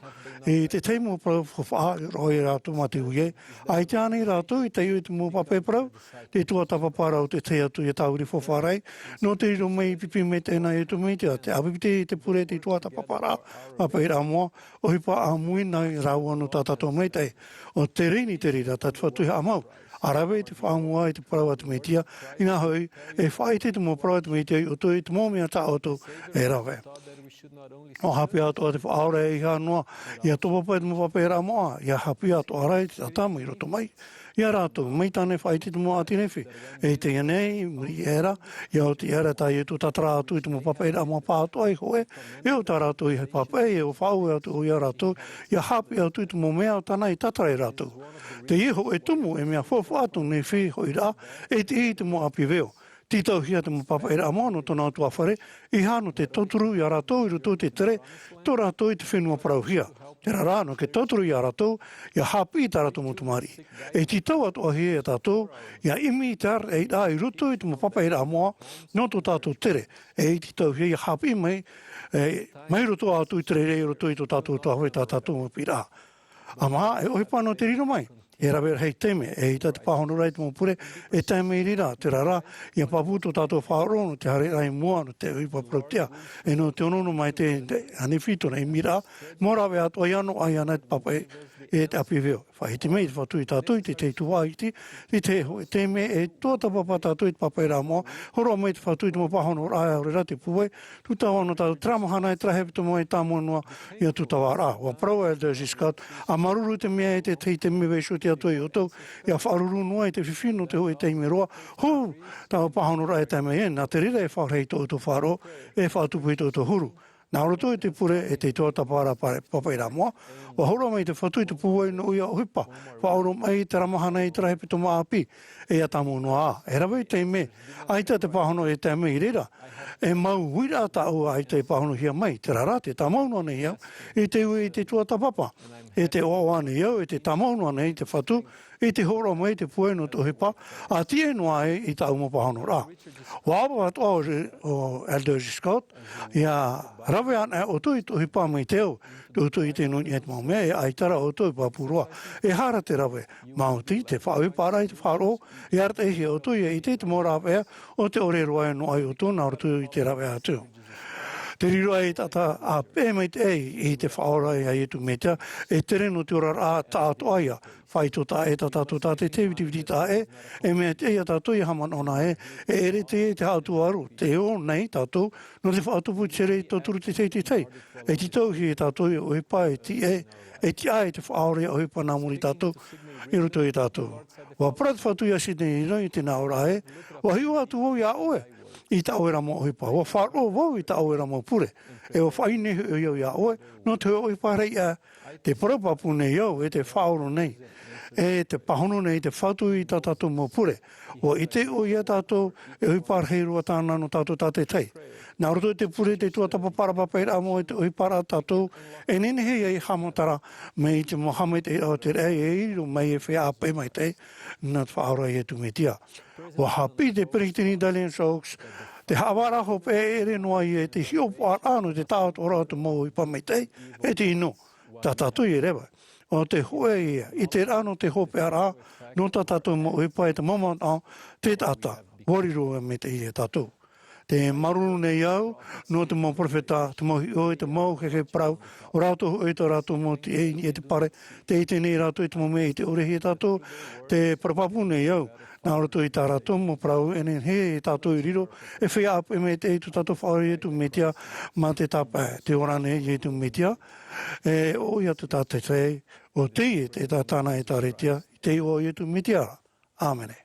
i te tahi mau parau faufaʻa, roa ia rātou mā te ui ē. ʻAita ānei rātou i taiʻo i te mau pāpaʻi parau, te tuatāpapa ra o te tahi atu ia tāviri faufaʻa rahi, nō te riro mai ei pipi maitaʻi nā Iesu Mesia, te ʻāpipiti i te pure te tuatāpapa ra, pāpaʻiraʻa moʻa, ʻohipa ʻāmui nei rāua nō tā tātou maitaʻi. ʻO te reini te reira tā te Fatu e haʻamau. ʻA rave i te faʻaʻamuraʻa i te parau a te Mesia, inaha hoʻi, e faʻaʻite te mau parau a te Mesia iā ʻoutou i te mau mea tā ʻoutou e rave. ʻUa haʻapiʻi atoʻa te Faʻaora e ʻeiaha noa, ia tōpapa i te mau pāpaʻiraʻa moʻa, ia haʻapiʻi atoʻa ra i te taʻata mai roto mai. Ia rātou, mai tāna e faʻaʻite te mau ʻāti Nephi, e ʻite ia nei, i muri iho ra, ia oti ia ra tā Iesu tātara atu i te mau pāpaʻiraʻa moʻa pāʻatoʻa i hōʻē, e ʻo tā rātou i pāpaʻi, e ʻua faʻaue atu ʻoia iā rātou, ia haʻapiʻi atu i te mau mea ʻo tāna i tātara ia rātou. Teie hōʻē tumu e mea faufaʻa tō Nephi hoʻi ra, e tiʻi i te mau ʻāpī veo. Tītauhia te mau pāpaʻiraʻa moʻa nō tōna ʻutuāfare, ʻeiaha nō te tauturu iā rātou i roto i te tere, tō rātou i te fenua parauhia. Terā rā, nō te tauturu iā rātou, ia haʻapiʻi tā rātou mau tamariʻi. E tītau atoʻahia iā tātou, ia ʻimi i te arataʻiraʻa i roto i te mau pāpaʻiraʻa moʻa, nō tō tātou tere. E tītauhia ia haʻapiʻi mai, e, mai roto atu i te reira i roto i tō tātou ʻutuāfare tā tātou mau piʻiraʻa. ʻA maha, e ʻohipa nō te riro mai. E rave rahi taime, eʻita te pāhonoraʻa i te mau pure, e tae mai reira, terā rā, ia pāpū tō tātou faʻaroʻo nō te haereraʻa i mua, nō te ʻohipa parauʻtiʻa, e nō te onoono maitaʻi, te, a Nephi tōna ʻimiraʻa, mau rāveʻa atoʻa ia noaʻa iāna te pāpaʻi, e te ʻāpī veo. Faʻaʻite mai te Fatu iā tātou i te tahi tuhaʻa iti, i te hōʻē taime e tuatāpapa tātou i te pāpaʻiraʻa moʻa, hōroʻa mai te Fatu i te mau pāhonoraʻa e ʻaore rā te pūai, tūtava nō tātou, terā mahana e terā hepetoma e tāmau noa ia tūtava ra. ʻUa parau a Elder G. Scott, ʻa māuruuru i te mea e te tahi taime e vaiiho atu ai iā ʻoutou, ia faʻaruʻe noa i te fifi nō te hōʻē taime roa, hou, taua pāhonoraʻa e tae mai ai, nā te reira e faʻaʻore i tō ʻoutou faʻaroʻo, e faʻatupu i tō ʻoutou huru. Nā roto i te pure e te tuatāpapa ra pāpaʻiraʻa moʻa, ʻua hōroʻa mai te Fatu i te pūai nō ʻoia ʻohipa, faʻaoromaʻi i terā mahana i terā hepetoma ʻāpī, e ia tāmau noa ā. E rave i te taime, ʻaita te pāhono e tae mai i reira, e mau uiraʻa tāʻu ʻaita e pāhonohia mai, terā rā, tē tāmau noa nei au, i te ui i te tuatāpapa. E te ʻoaʻoa nei au, e te tāmau noa nei te Fatu, i te hōroʻa mai te puai nō te ʻohipa, ʻa tiʻa noa ai i tāʻu mau pāhonoraʻa. ʻUa ʻāvaʻe atoʻa ʻo, ʻo Elder G. Scott, ʻia rave anaʻe ʻoutou i te ʻohipa mai te au, ʻoutou i ʻite noa i te mau mea, e ʻaita rā ʻoutou i pāpū roa. E aha rā te rave, maoti te faʻaʻohiparaʻa i te faʻaroʻo, e arataʻihia ʻoutou ʻia ʻite i te mau rāveʻa, ʻo te ʻore roa e noaʻa iā ʻoutou nā roto i te rāveʻa atu. Te riro aʻe i te taʻata ʻāpeʻe maitaʻi i te Faʻaora iā Iesu Mesia, e tere nō te oraraʻa taʻatoʻa ïa. Faʻaitoito taʻa ʻē tā tātou Tātaʻitahi, vitiviti taʻa ʻē, e mea tiʻa iā tātou ʻia haʻamanaʻo nā ʻē, e ʻere teie te Haʻatua ʻāʻau, tē ō nei tātou, nō te faʻatupu i te here tauturu teitei teitei, e tītauhia iā tātou ʻia ʻohipa e tiʻa, e tiʻa i te Faʻaora ʻia ʻohipa nā muri iā tātou, i roto iā tātou. ʻUa parau te Fatu iā Sidney Rigdon i teie nei ora ē, ʻua hiʻo atu vau iā ʻoe, i tā ʻoe ra mau ʻohipa, ʻua faʻaroʻo vau i tā ʻoe ra mau pure, e ʻua faʻaineine hoʻi au iā ʻoe, nō te hōʻē ʻohipa rahi aʻe, tē parau pāpū nei au, e tē faʻaora nei, e tē pāhono nei te Fatu i tā tātou mau pure. ʻUa ʻite ʻoe iā tātou, e ʻohipa rahi roa tāna nō tātou tātaʻitahi. Nā roto i te pure, te tuatāpaparaʻa, papairaʻa mau, e te ʻohiparaʻa tātou, e nehenehe ïa e haʻamatara, mai te mau haʻamaitaʻiraʻa o te raʻi, e riro mai e feiā ʻāpeʻe maitaʻi, nā te Faʻaora Iesu Mesia. ʻUa haʻapiʻi te Peresideni Dallin H. Oaks, te haʻavāraʻa hopeʻa e ʻere noa ïa i te hiʻopoʻaraʻa nō te taʻatoʻaraʻa o te mau ʻohipa maitaʻi, e te ʻino. Tā tātou e rave. ʻO te hōʻē ïa, ʻiteraʻa nō te hopeʻaraʻa, nō tā tātou mau ʻohipa e te mau manaʻo, te taʻata, ʻua riro e maitaʻi iā tātou. Tē māuruuru nei au, nō te mau perofeta, te mau hiʻo, te mau heheu parau, ʻo rātou hoʻi tō rātou mau tiʻa i niʻa i te pare, tē ʻite nei rātou i te mau mea i ʻite ʻore iā tātou, tē parau pāpū nei au, nā roto i tā rātou mau parau, e nehenehe tātou e riro, e feiā ʻāpeʻe maitaʻi i tō tātou Faʻaora Iesu Mesia, mā te tāpaʻo, tē ora nei Iesu Mesia, e ʻoia tō tātaʻitahi, ʻo teie te taʻata tāna ʻĒkālesia, i te iʻoa o Iesu Mesia. ʻĀmene.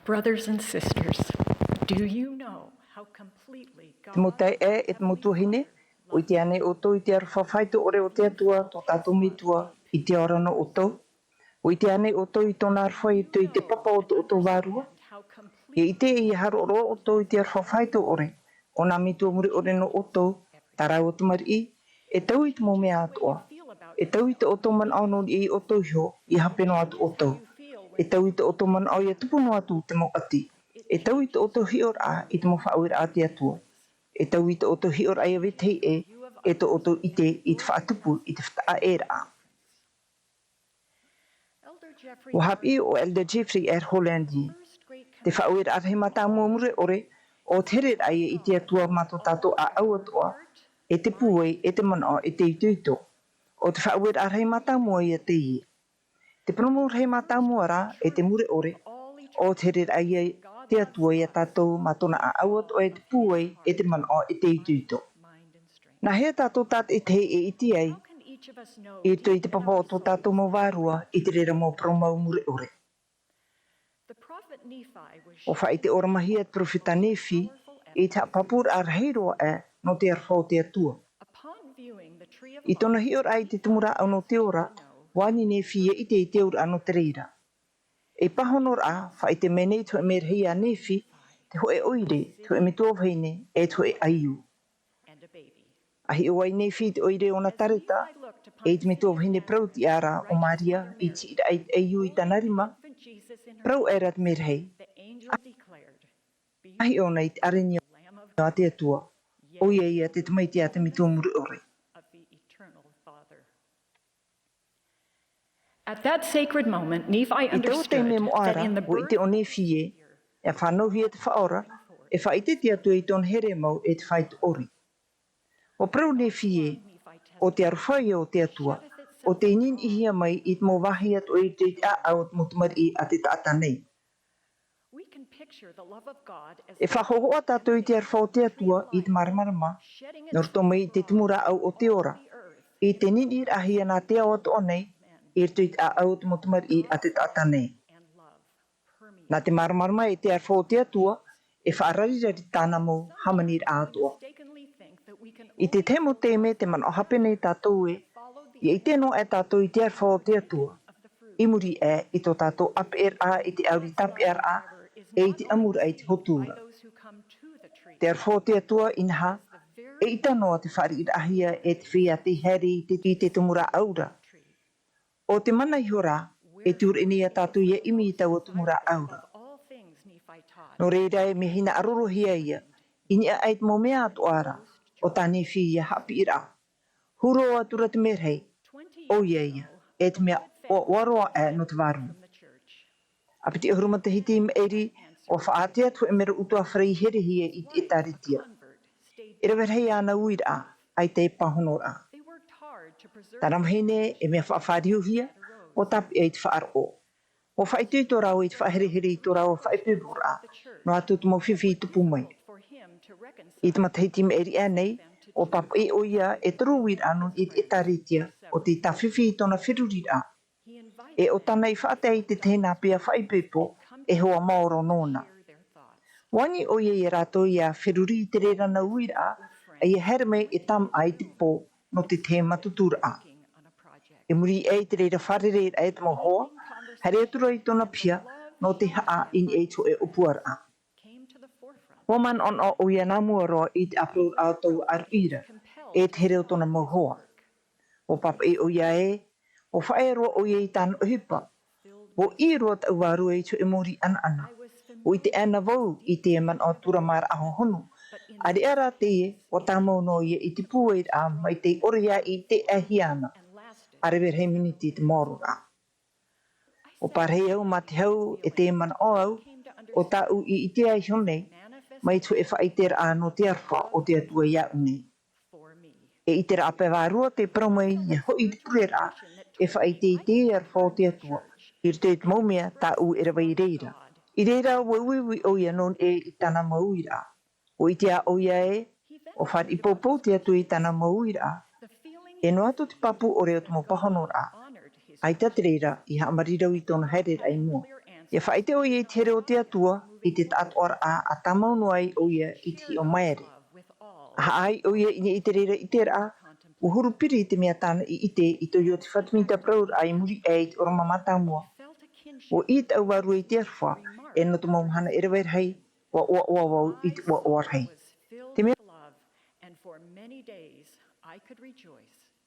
Brothers and sisters, do you know how completely God Te mau taeaʻe, e te mau tuahine, ʻua ʻite ānei ʻoutou i te aroha faʻaitoito ʻore o te Atua, tō tātou Metua, i te ao ra nō ʻoutou? ʻUa ʻite ānei ʻoutou i tōna aroha i roto i te papa o tō ʻoutou vārua? ʻIa ʻite, ʻia haroʻaroʻa ʻoutou i te aroha faʻaitoito ʻore o nā metua mure ʻore nō ʻoutou, tā rāua tamariʻi, e taui i te mau mea atoʻa. E taui i tō ʻoutou manaʻo nō niʻa iā ʻoutou iho, ʻia hape noa atu ʻoutou. E taui i tō ʻoutou manaʻo ʻia tupu noa atu te mau ʻati. E taui i tō ʻoutou hiʻoraʻa i te mau faʻaueraʻa a te Atua. E taui i tō ʻoutou hiʻoraʻa ʻia vetahi ʻē, e tō ʻoutou ʻite i te faʻatupu i te taʻaʻēraʻa. ʻUa haʻapiʻi ʻo Elder Jeffrey R. Holland ē, te faʻaueraʻa rahi mātāmua mure ʻore, ʻo te hereraʻa ïa i te Atua mā tō tātou ʻāʻau atoʻa, e te pūai, e te manaʻo, e te itoito. ʻO te faʻaueraʻa rahi mātāmua ïa teie. Te purōmu rahi mātāmua rā, e te mure ʻore, ʻo te hereraʻa ïa i te Atua iā tātou mā tōna ʻāʻau atoʻa, e te pūai, e te manaʻo, e te itoito. Nāhea tātou tātaʻitahi e ʻite ai, i roto i te papa o tō tātou mau vārua, i te reira mau parau mau mure ʻore? ʻUa faʻaʻite ʻoramahia te perofeta Nephi, i te haʻapāpūraʻa rahi roa aʻe, nō te aroha o te Atua. I tōna hiʻoraʻa i te tumu rāʻau nō te ora, ʻua ani Nephi ʻia ʻite i te auraʻa nō te reira. Ei pāhonoraʻa, faʻaʻite mai nei te hōʻē merahi iā Nephi, te hōʻē ʻoire, te hōʻē metua vahine, e te hōʻē ʻaiū. ʻA hiʻo ai Nephi i te ʻoire ʻo Nazareta, e i te metua vahine parau-tiʻa ra ʻo Maria, i te hiʻiraʻa i te ʻaiū i tāna rima, parau aʻera te merahi. ʻA hiʻo na i te ʻārenia a te Atua, ʻoia ïa te Tamaiti a te Metua Mure ʻore. At that sacred moment, Nephi I taua taime moʻa ra, ʻua ʻite ʻo Nephi ē, e fānauhia te Faʻaora, e faʻaʻite te Atua i tōna here mau e te faito ʻore. ʻUa parau Nephi ē, ʻo te aroha ïa o te Atua, ʻo tei niniʻihia mai i te mau vāhi atoʻa i roto i te ʻāʻau o te mau tamariʻi a te taʻata nei. E faʻahohoʻa tātou i te aroha o te Atua i te māramarama, nō roto mai i te tumu rāʻau o te ora, i te niniʻiraʻahia nā te ao atoʻa nei, i roto i te ʻāʻau o te mau tamariʻi a te taʻata nei. Nā te māramarama e te aroha o te Atua, e faʻararirari tāna mau hāmaniraʻa atoʻa. I te tahi mau taime te manaʻo hape nei tātou ē, ʻia ʻite noa aʻe tātou i te aroha o te Atua, i muri aʻe i tō tātou ʻāpeʻeraʻa i te ʻauri tāpeʻaraʻa, e i te ʻamuraʻa i te hotu ra. Te aroha o te Atua inaha, eʻita noa te fāriʻiraʻahia e te feiā tei haere i te, i te tumu rāʻau ra. ʻO te mana iho rā, e ture nei iā tātou ia ʻimi i taua tumu rāʻau ra. Nō reira e mea hinaʻaro roa hia ia, i niʻa aʻe i te mau mea atoʻa ra, ʻo tā Nephi ia haʻapiʻiraʻa. Huru atu ra te merahi, ʻoia ia, e te mea ʻoaʻoa roa aʻe nō te vārua. ʻA piti ʻahuru matahiti i maʻiri, ʻua faʻaʻite atu e mero utuafare i herehia i te ʻĒtārētia. E rave rahi āna uiraʻa, ʻaita e pāhonoraʻa. Tāna vahine, e mea faʻafāriuhia, ʻua tāpeʻa i te faʻaroʻo. ʻUa faʻaitoito rāua i te faʻaherehere i tō rāua faʻaipoiporaʻa, noa atu te mau fifi i tupu mai. I te matahiti i maʻiri aʻe nei, ʻua pāpaʻi ʻoia e toru uiraʻa nō niʻa i te ʻĒtārētia, ʻo tei tāfifi i tōna feruriraʻa. E ʻo tāna i faʻatae i te tahi nā pea faʻaipoipo, e hoa maoro nōna. ʻUa ani ʻoia ia rātou ia feruri i te reira nā uiraʻa, ʻa ia haere mai e tāmaʻa i te pō, nō te tahi mātuturaʻa. I muri aʻe i te reira fārereiraʻa e te mau hoa, haere atu ra i tōna piha, nō te haʻa i niʻa i te hōʻē ʻōpuaraʻa. ʻUa manaʻonaʻo ʻoia nā mua roa i te ʻāparauraʻa o taua ʻāruʻi ra, e te here o tōna mau hoa. ʻUa pāpaʻi ʻoia ē, ʻua faʻaea roa ʻoia i tāna ʻohipa. ʻUa ʻī roa taʻu vārua i te hōʻē mōrī ʻanaʻana. ʻUa ʻite ʻana vau i te manaʻo turamāraʻa hohonu. ʻĀreʻa rā teie, ʻua tāmau noa ia i te pūairaʻa mai tei ʻore ia i te ʻāhia ana. ʻA rave rahi miniti i te maororaʻa. ʻUa pārahi au mā te hau e te manaʻo au, ʻo tāʻu i ʻitea iho nei, mai te hōʻē faʻaʻiteraʻa nō te aroha o te Atua iāʻu nei. E ʻiteraʻa pae vārua tē parau mai ia hoʻi i te pureraʻa, e faʻaʻite i te aroha o te Atua, i roto i te mau mea tāʻu e rave i reira. I reira ʻua uiui ʻoia nō niʻa i tāna mau uiraʻa. ʻUa ʻitea ʻoia ē, ʻua fāriʻi poupou te Atua i tāna mau uiraʻa. E noa atu te pāpū ʻore o te mau pāhonoraʻa. ʻAita te reira, i haʻamarirau i tōna haereraʻa i mua. ʻIa faʻaʻite ʻoia i te here o te Atua, i te taʻatoʻaraʻa, ʻa tāmau noa ai ʻoia i te hiʻo maere. ʻA haʻa ai ʻoia i niʻa i te reira ʻiteraʻa, ʻua huru piri i te mea tāna i ʻite i tō Iosepha Smith te parau ra i muri aʻe i te ʻōrama mātāmua. ʻUa ʻī taʻu vārua i te aroha, e nō te mau mahana e rave rahi, ʻua ʻoaʻoa vau i te ʻoaʻoa rahi. Te mea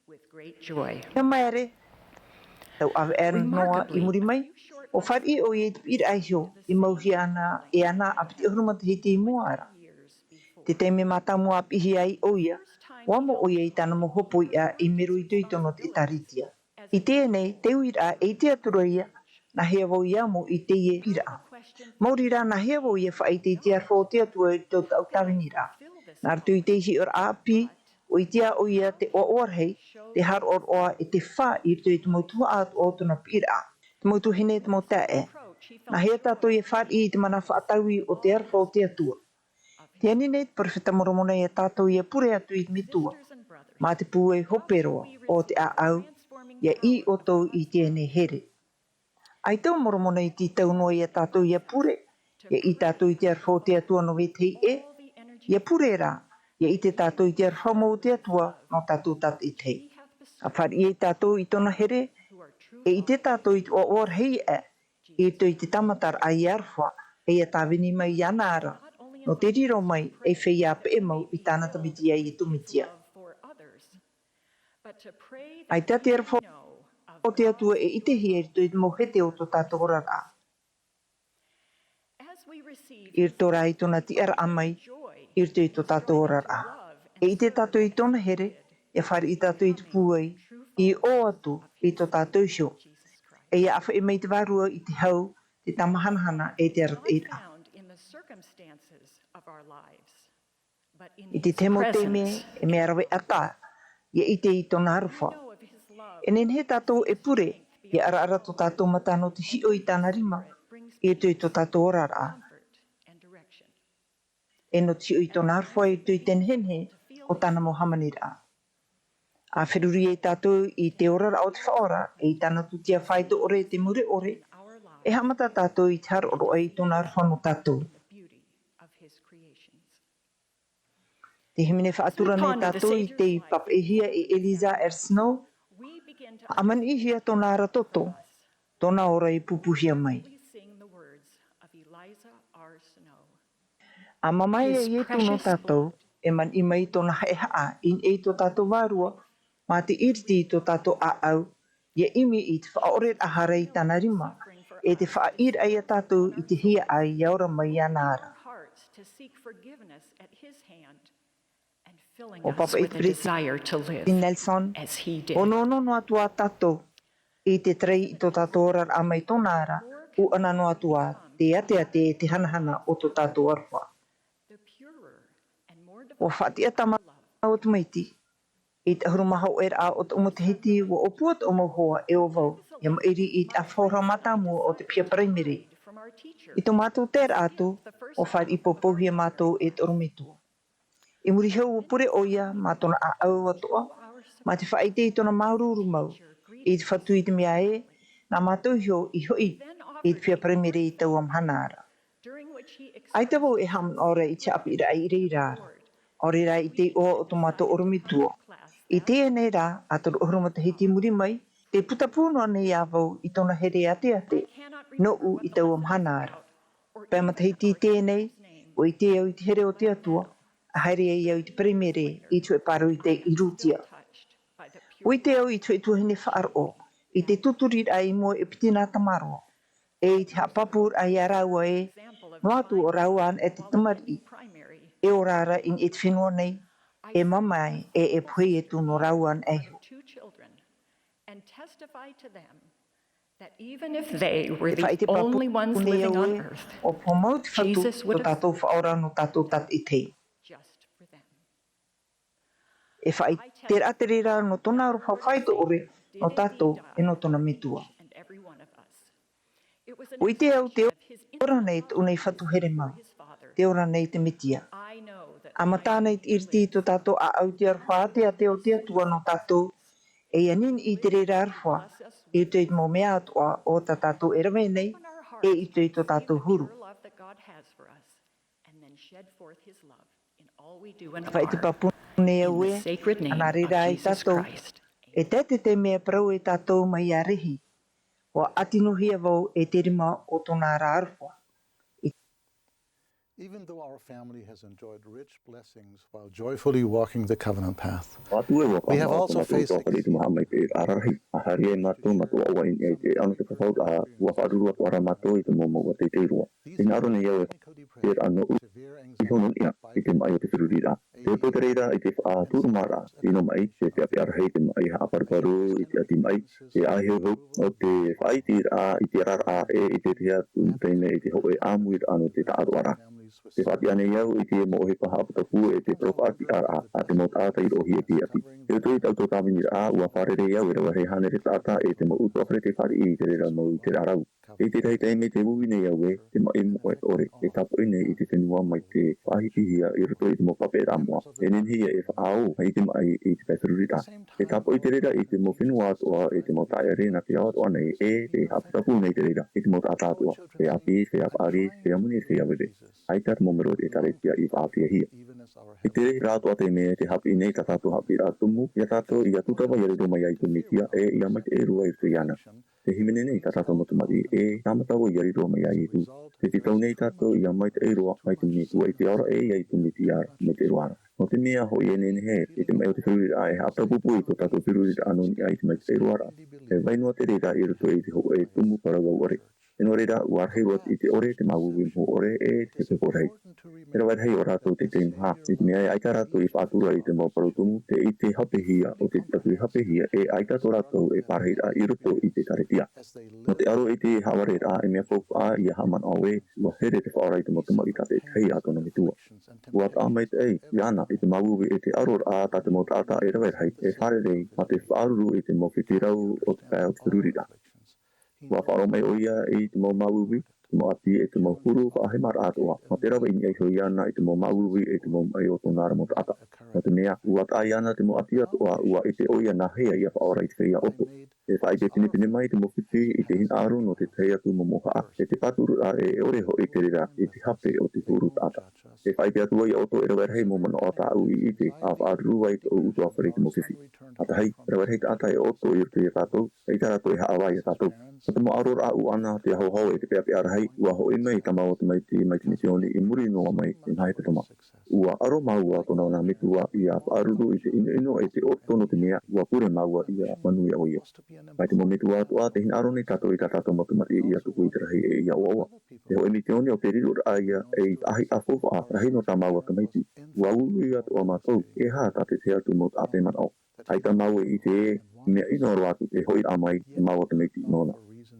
With great joy. Ia maere, tau ʻāvaʻe noa i muri mai, ʻua fāriʻi ʻoia i te piʻiraʻa iho, i mauhia ana e ana ʻa piti ʻahuru matahiti i mua ra. Te taime mātāmua ʻa piʻihia ai ʻoia, ʻua amo ʻoia i tāna mau hopoiʻa i mero i te itoito nō te ʻĒtārētia. I teie nei, te uiraʻa e ʻite atu ra ia, nāhea vau i amo i teie piʻiraʻa. Maori rā, nāhea vau ia faʻaʻite i te aroha o te Atua i tō tāʻu tāviniraʻa. Nā roto i te hiʻoraʻa ʻāpī, ʻua ʻitea ʻoia te ʻoaʻoa rahi, te haroʻaroʻa e te fā i roto i te mau tuhaʻa atoʻa o tōna piʻiraʻa, te mau tuahine, te mau taeaʻe. Nāhea tātou ia fāriʻi i te mana faʻataui o te aroha o te Atua. Tē ani nei te perofeta Moromona ia tātou ia pure atu i te Metua, mā te pūai hope roa o te ʻāʻau, ia ʻī ʻoutou i teie nei here. ʻAita ʻo Moromona i tītau noa ia tātou ia pure, ia ʻī tātou i te aroha o te Atua nō vetahi ʻē, ia pure rā, ia ʻite tātou i te aroha mau o te Atua nō tātou tātaʻitahi. ʻA fāriʻi ia tātou i tōna here, e ʻite tātou i te ʻoaʻoa rahi aʻe, i roto i te tāmataraʻa ia aroha, e ia tāvini mai iāna ra, nō te riro mai ei feiā peʻe mau i tāna Tamaiti ia Iesu Mesia. ʻAita te aroha o te Atua e ʻitehia i roto i te mau hete o tō tātou oraraʻa. I roto rā i tōna tiʻaraʻa mai, i roto i tō tātou oraraʻa. E ʻite tātou i tōna here, ia fāriʻi tātou i te pūai, i ʻō atu i tō tātou iho. E ia ʻāfaʻi mai te Vārua i te hau, te tāmahanahana, e te arataʻiraʻa. I te tahi mau taime, e mea rave ʻatā, ia ʻite i tōna aroha. E nehenehe tātou e pure, ia ʻaraʻara tō tātou mata nō te hiʻo i tāna rima, i roto i tō tātou oraraʻa. E nō te hiʻo i tōna aroha i roto i te nehenehe o tāna mau hāmaniraʻa. ʻA feruri ai tātou i te oraraʻa o te Faʻaora, e i tāna tūtia faito ʻore te mure ʻore, e haʻamata tātou i te haroʻaroʻa i tōna aroha nō tātou. Te hīmene faʻatura nei tātou i tei pāpaʻihia e Eliza R. Snow, ʻa maniʻihia tōna ara toto, tōna ora i pupuhia mai. Nā mamae a Ietu nō tātou, e maniʻi mai i tōna haʻehaʻa i niʻa i tō tātou vārua, mā te iriti i tō tātou ʻāʻau, ʻia ʻimi i te faʻaʻoreraʻa hara i tāna rima, e te faʻaʻīraʻa ia tātou i te hiaʻai ʻia ora mai iāna ra. ʻO Pāpaʻi Peresideni Nelson, ʻo nō, nō, nō atu ā tātou, i te tarai i tō tātou oraraʻa mai tōna ra, ʻua nō atu ā te ateate e te hanahana o tō tātou aroha. ʻUa faʻatiʻa tāmau o te Maiti, i te ʻahuru mā hōʻēraʻa o tōʻu matahiti, ʻua ʻōpua tōʻu mau hoa e ʻo vau, ʻia maʻiri i te ʻāfa hora mātāmua o te piha Paraimere. I tō mātou taeraʻa atu, ʻua fāriʻi poupouhia mātou e te ʻorometua. I muri iho ʻua pure ʻoia mā tōna ʻāʻau atoʻa, mā te faʻaʻite i tōna māuruuru mau, i te Fatu i te mea ē, nā mātou iho i hoʻi i te piha Paraimere i taua mahana ra. ʻAita vau e haʻamanaʻo ra i te haʻapiʻiraʻa i reira ra. ʻAore rā i te iʻoa o tō mātou ʻorometua. I teie nei rā, ā toru ʻahuru matahiti i muri mai, tē putapū noa nei ā vau i tōna here ateate, nōʻu i taua mahana ra. Pae matahiti i teie nei, ʻua ʻite au i te here o te Atua, ʻa haere ai au i te Paraimere i te hōʻē pāroita i Rūtia. ʻUa ʻite au i te hōʻē tuahine faʻaroʻo, i te tuturiraʻa i mua e piti nā tamaroa, e i te haʻapāpūraʻa ia rāua ē, noa atu ʻo rāua anaʻe te tamariʻi, e ora ra i niʻa i te fenua nei, e mamae, e, e pohe Ietu nō rāua anaʻe iho. E faʻaʻite pāpū nei au ē, ʻua poha mau te Fatu tō tātou Faʻaora nō tātou tātaʻitahi. E faʻaʻiteraʻa te reira nō tōna aroha faʻaitoʻore nō tātou e nō tōna Metua. ʻUa ʻite au tē ora nei tōʻu nei Fatu here mau, tē ora nei te Mesia. ʻA mata ana i te iriti i tō tātou ʻāʻau i te aroha ateate o te Atua nō tātou, e ʻia niniʻi i te reira aroha, i roto i te mau mea atoʻa o tā tātou e rave nei, e i roto i tō tātou huru. Faʻaʻite pāpū nei au ē, ʻa nā reira ai tātou, e tae te taime e parau e tātou mai iā Rehi, ʻua ʻātinohia vau e te rima o tōna ra aroha. Even though our family has enjoyed rich blessings while joyfully walking the covenant path, we have also faced exceeding. Ua ʻite au ē, ʻua haʻamata i te rarahi, ʻa haere ai mātou, mātou ʻaʻau i niʻa i te ʻano te fafau, ʻa, ʻua faʻaruru atoʻa ra mātou i te mau mouʻa teitei roa. Tē hinaʻaro nei au e te rā nōʻu i hono niʻa i te maʻi o te feruriraʻa. Te roto i te reira i te faʻaturumaraʻa, te ʻino maʻi, te peʻapeʻa rahi, te maʻi haʻaparuparu, i te ʻati maʻi, te ʻāheuheu, ʻo te faʻaiteraʻa i te raraʻa, e i te tahi atu taime i te hōʻē ʻāmuiraʻa nō te taʻatoʻaraʻa. Tē faʻatiʻa nei au i te mau ʻohipa haʻaputapū e te parau faʻatiʻaraʻa a te mau taʻata i roʻohia i te ʻati. I roto i taua tāviniraʻa, ʻua fārerei au e rave rahi hānere taʻata e te mau ʻutuāfare tei fāriʻi i te reira mau i te rarau. I te tahi taime tē uiui nei au ē, te maʻi moʻe ʻore, e tāpoʻi nei i te fenua mai te faʻahitihia i roto i te mau papaʻiraʻa moʻa. E nehenehe e faʻaō i te maʻi i te pae feruriraʻa. E tāpoʻi te reira i te mau fenua atoʻa, i te mau taʻata nā te ao atoʻa nei, e tē haʻaputapū nei te reira i te mau taʻata atoʻa, feiā ʻāpī, feiā paʻari, feiā moni, feiā veve. ʻAita te mau mero ʻĒkālesia i faʻatiʻahia. I te reira atoʻa taime tē haʻapiʻi nei tā tātou haʻapiʻiraʻa tumu, ia tātou ʻia tūtava ʻia riro mai ai te Mesia, e ʻia maitaʻi roa i roto iāna. Tē hīmene nei tā tātou mau tamariʻi, e tāmata vau ʻia riro mai iā Ietu. Tē tītau nei tātou ʻia maitaʻi roa mai te Metua i te ao ra, e ʻia ʻite mai te Metua ra. Nō te mea hoʻi e nehenehe, i te maʻi o te feruriraʻa e haʻatāpūpū i tō tātou feruriraʻa nō niʻa i te maitaʻi roa ra. E vai noa te reira i roto i te hōʻē tumu parau au ʻore. E nō reira, ʻua rahi roa i te ʻore, te māuiui mau ʻore, e te pepo rahi. E rave rahi ō rātou te teimaha, i te mea e ʻaita rātou i faʻatura i te mau parau tumu, te ʻite hāpeʻahia, ʻo te tiʻaturi hāpeʻahia, e ʻaita tō rātou e pārahiraʻa i roto i te ʻĒkālesia. Nō te aro i te haʻavareraʻa, e mea faufaʻa ʻia haʻamanaʻo ē, ʻua here te Faʻaora i te mau tamariʻi tātaʻitahi a tōna Metua. ʻUa taʻa maitaʻi iāna i te māuiui e te ʻaroraʻa tā te mau taʻata e rave rahi, e fārerei, mā te faʻaruru i te mau fiti rau o te pae o te feruriraʻa. ʻUa faʻaroʻo mai ʻoia i te mau māuiui, te mau ʻati, e te mau huru faʻahemaraʻa atoʻa, mā te rave i niʻa iho iāna i te mau māuiui, e te mau maʻi o tōna ra mau taʻata. Nō te mea, ʻua taʻa iāna te mau ʻati atoʻa, ʻua ʻite ʻoia nāhea ʻia faʻaora i te feiā ʻoto. E faʻaʻite pinepine mai te mau fifi i te hinaʻaro nō te tahi atu mau mōhaʻa, e te pāturu rā e ʻore hoʻi te reira i te hape o te huru taʻata. E faʻaʻite atu ai ʻoutou e rave rahi mau manaʻo tāʻu i ʻite, ʻa faʻaruru ai tōʻu ʻutuāfare i te mau fifi. ʻA tahi, rave rahi taʻata e ʻoto i roto ia tātou, ʻaita rātou e haʻavā ia tātou. Nō te mau ʻaroraʻa ʻuʻana, te ahoaho e te peʻapeʻa rahi, ua hoʻi mai tā māua tamaiti mai te misiōni i muri noa mai i te nā hepetoma. Ua ʻaro māua tōna nā metua ia faʻaruru i te ʻinoʻino e te ʻoto nō te mea, ua pure māua ia manuia ʻoia. Mai te mau metua atoʻa, te hinaʻaro nei tātou i tā tātou mau tamariʻi ia tupu i te rahi e ia ʻoaʻoa. Te hōʻē misiōni o te riroraʻa ia e i tahi ʻāfaufaʻa rahi nō tā māua tamaiti. Ua ū ia atoʻa mātou, e aha tā te tahi atu mau taʻata e manaʻo. ʻAita māua i ʻite ē, mea ʻino roa atu te hoʻiraʻa mai e māua tamaiti nōna.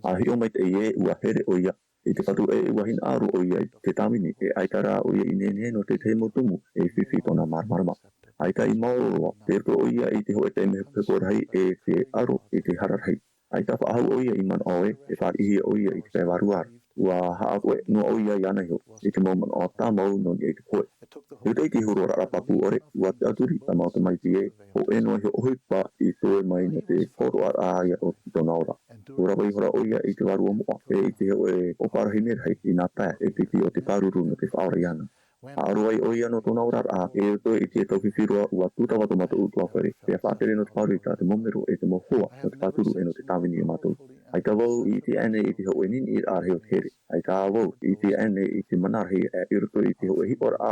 ʻA hiʻo maitaʻi ē, ua here ʻoia i te patu e ua hinaʻaro ʻoia i te tāvini, e ʻaita rā ʻoia i nehenehe nō te tahi mau tumu e fifi tōna māramarama. ʻAita i maoro roa, tei roto ʻoia i te hōʻē taime hepohepo rahi e te ʻaro i te hara rahi. ʻAita faʻahou ʻoia i manaʻo ē, e fāriʻihia ʻoia i te pae vārua ra. Ua haʻapohe noa ʻoia iāna iho, i te mau manaʻo tāmau nō niʻa i te pohe. I roto i te huru oraraʻa pāpū ʻore, ua tiʻaturi tā māua tamaiti ē, hōʻē noa iho ʻohipa i toe mai nō te hōroʻaraʻa ia o tōna ora. Ua rave ihora ʻoia i te vārua moʻa, e i te hōʻē ʻōparahi merahi i nā pae e piti o te pāruru nō te faʻaora iāna. ʻA ʻaro ai ʻoia nō tōna oraraʻa, e roto i te tau fifi roa, ua tūtava tō mātou ʻutuāfare, pea faʻatere nō te pāroita te mau mero e te mau hoa, nō te pāturu e nō te tāvini ia mātou. ʻAita vau i ʻite aʻenei i te hōʻē niniʻiraʻa rahi o te here. ʻAita vau i ʻite aʻenei i te mana rahi i roto i te hōʻē hiʻoraʻa,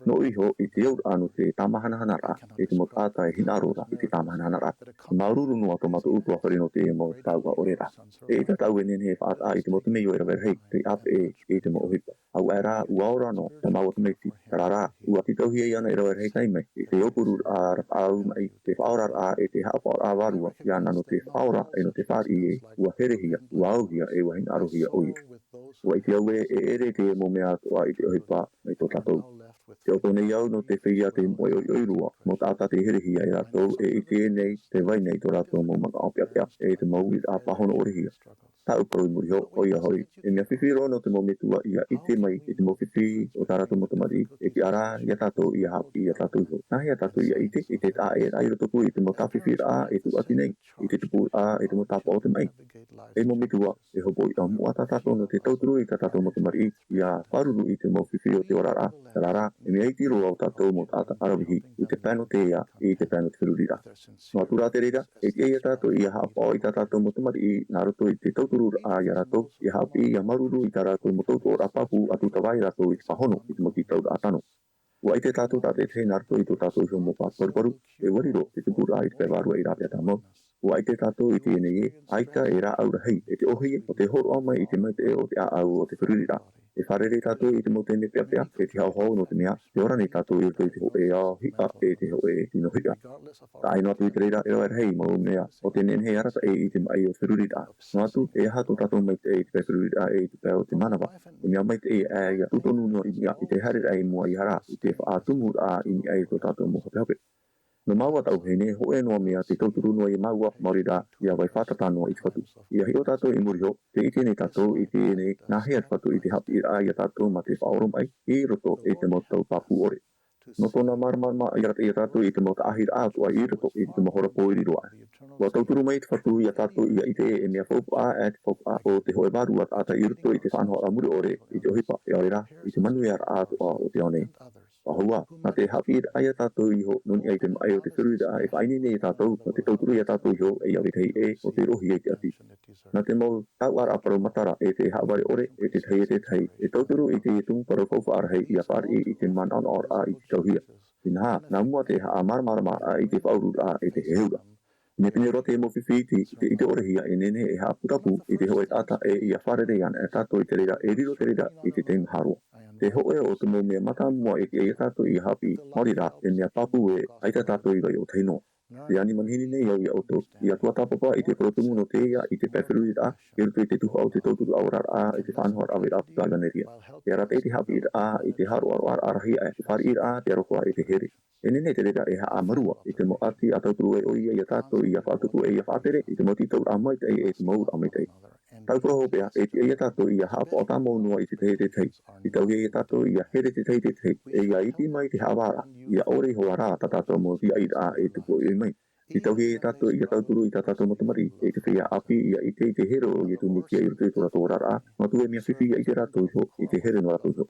nō iho i te auraʻa nō te tāmāhanahanaraʻa, i te mau taʻata e hinaʻaro ra i te tāmāhanahanaraʻa. Māuruuru noa tō mātou ʻutuāfare nō te mau taoʻa ʻore ra. E ʻaita tāʻu e nehenehe e faʻataʻa i te mau temeio e rave rahi, tei ʻāpeʻe i te mau ʻohipa. Auaʻe rā, ua ora noa tā māua tamaiti, terā rā, ua tītauhia iāna e rave rahi taime, i te ʻōpururaʻa rapaʻau maʻi, te faʻaoraraʻa e te haʻapaʻoraʻa vārua iāna nō te faʻaora e nō te fāriʻi ē, ua herehia, ua auhia e ua hinaʻarohia ʻoia. Ua ʻite au ē, e ʻere te mau mea atoʻa i te ʻohipa mai tō tātou. Tē ʻoto nei au nō te feiā tei moʻe ʻoiʻoi roa, mau taʻata tei herehia e rātou e ʻite nei, tē vai nei tō rātou mau manaʻo peʻapeʻa, e te mau uiraʻa pāhono ʻore hia. Tāʻu parau i muri iho, ʻoia hoʻi, e mea fifi roa nō te mau metua ia ʻite mai i te mau fifi o tā rātou mau tamariʻi, e tiʻa rā ia tātou ia haʻapiʻi ia tātou iho. Nā hea tātou ia ʻite i te taʻaʻēraʻa i rotopū i te mau tāfifiraʻa e tūʻati nei, i te tupuraʻa e te mau tāpaʻo o te maʻi. E mau metua, e hopoiʻa moʻa tā tātou nō te tauturu i tā tātou mau tamariʻi, ia pāruru i te mau fifi o te oraraʻa, terā rā, e mea iti roa ō tātou mau taʻata ʻaravihi, i te pae nō te ea, i te pae nō te feruriraʻa. Noa atu rā te reira, e tiʻa ia tātou ia haʻapaʻo i tā tātou mau tamariʻi, nā roto i te tautururaʻa ia rātou, ia haʻapiʻi ia māuruuru i tā rātou mau tautururaʻa pāpū, ʻa tūtava ai rātou i te pāhono, i te mau tītauraʻa tano. Ua ʻite tātou tātaʻitahi nā roto i tō tātou iho mau paruparu, e ua riro te tupuraʻa i te pae vārua i rāveʻa tāmau. Ua ʻite tātou i teie nei ē, ʻaita e rāʻau rahi, e te ʻōhie, ʻo te hōroʻa mai i te maitaʻi o te ʻāʻau o te feruriraʻa. E fārerei tātou i te mau taime peʻapeʻa, e te haʻohaʻo nō te mea, tē ora nei tātou i roto i te hōʻē ao hiʻa, e te hōʻē tino hiʻa. Taʻa ʻē noa atu i te reira, e rave rahi mau mea, ʻo te nehenehe e arataʻi i te maʻi o te feruriraʻa. Noa atu, e aha tō tātou maitaʻi i te pae feruriraʻa e i te pae o te manava. E mea maitaʻi ē, ia tūtonu noa i niʻa, i te haereraʻa i mua i hara, i te faʻatumuraʻa i niʻa i tō tātou mau hopehope. Nō māua tāʻu vahine, hōʻē noa mea tei tauturu noa ia māua, maori rā, ia vai fātata noa i te Fatu. Ia hiʻo tātou i muri iho, tē ʻite nei tātou i teie nei, nā hea te Fatu i te haʻapiʻiraʻa ia tātou mā te faʻaoromaʻi, i roto i te mau tau pāpū ʻore. Nō tōna māramarama, ia arataʻi ia tātou i te mau taʻahiraʻa atoʻa i roto i te mau hora pōiri roa. Ua tauturu mai te Fatu ia tātou ia ʻite ē, e mea faufaʻa, e te faufaʻa o te hōʻē vārua taʻata i roto i te faʻanahoraʻa mure ʻore, i te ʻohipa, e ʻaore rā, i te manuiaraʻa atoʻa o te ao nei. Faʻahou ā, nā te haʻapiʻiraʻa ia tātou iho, nō niʻa i te maʻi o te feruriraʻa e faʻaineine ia tātou, nō te tauturu ia tātou iho, e ia vetahi ʻē, ʻo te roʻohia i te ʻati. Nā te mau taoʻaraʻa parau matara, e te haʻavare ʻore, e te tahi e te tahi, e tauturu i te tumu parau faufaʻa rahi, ia fāriʻi i te manaʻonaʻoraʻa i te tauhia. Inaha, nā mua te haʻamāramaramaraʻa i te faʻaururaʻa e te heheuraʻa. Pinepine roa te mau fifi iti, i te, i te ʻorehia e nehenehe e haʻaputapū i te hōʻē taʻata e ia fārerei ana e tātou i te reira, e riro te reira i te teimaha roa. Te hōʻē o te mau mea mātāmua e tiʻa ia tātou ia haʻapiʻi, maori rā, e mea pāpū ē, ʻaita tātou i vai ʻōtahi noa. Te ani manihini nei au ia ʻoutou, ia tuatāpapa i te parau tumu nō te ea i te pae feruriraʻa, i roto i te tuhaʻa o te tauturu ʻaoraraʻa, i te faʻanahoraʻa ʻāvairaʻa puta Evaneria. Te arataʻi te haʻapiʻiraʻa, i te haʻaroʻaroʻaraʻa rahi aʻe, te fāriʻiraʻa, te arokoraʻa e te here. E nehenehe te reira e haʻamārua, i te mau ʻati ʻa tauturu ai ʻoia ia tātou ia faʻatupu e ia faʻatere, i te mau tītauraʻa maitaʻi e te mau auraʻa maitaʻi. Tāʻu parau hopeʻa, e tiʻa ia tātou ia haʻapaʻo tāmau noa i te tahi e te tahi. I tauhia ia tātou ia here te tahi e te tahi, e ia iti mai te haʻavāraʻa, ia ʻore iho ā rā tā tātou mau tiaʻiraʻa e tupu ʻoiʻoi mai. I tauhia ia tātou ʻia tauturu i tā tātou mau tamariʻi, e te feiā ʻāpī ʻia ʻite i te here o Iesu Mesia i roto i tō rātou oraraʻa, noa atu e mea fifi ʻia ʻite rātou iho i te here nō rātou iho.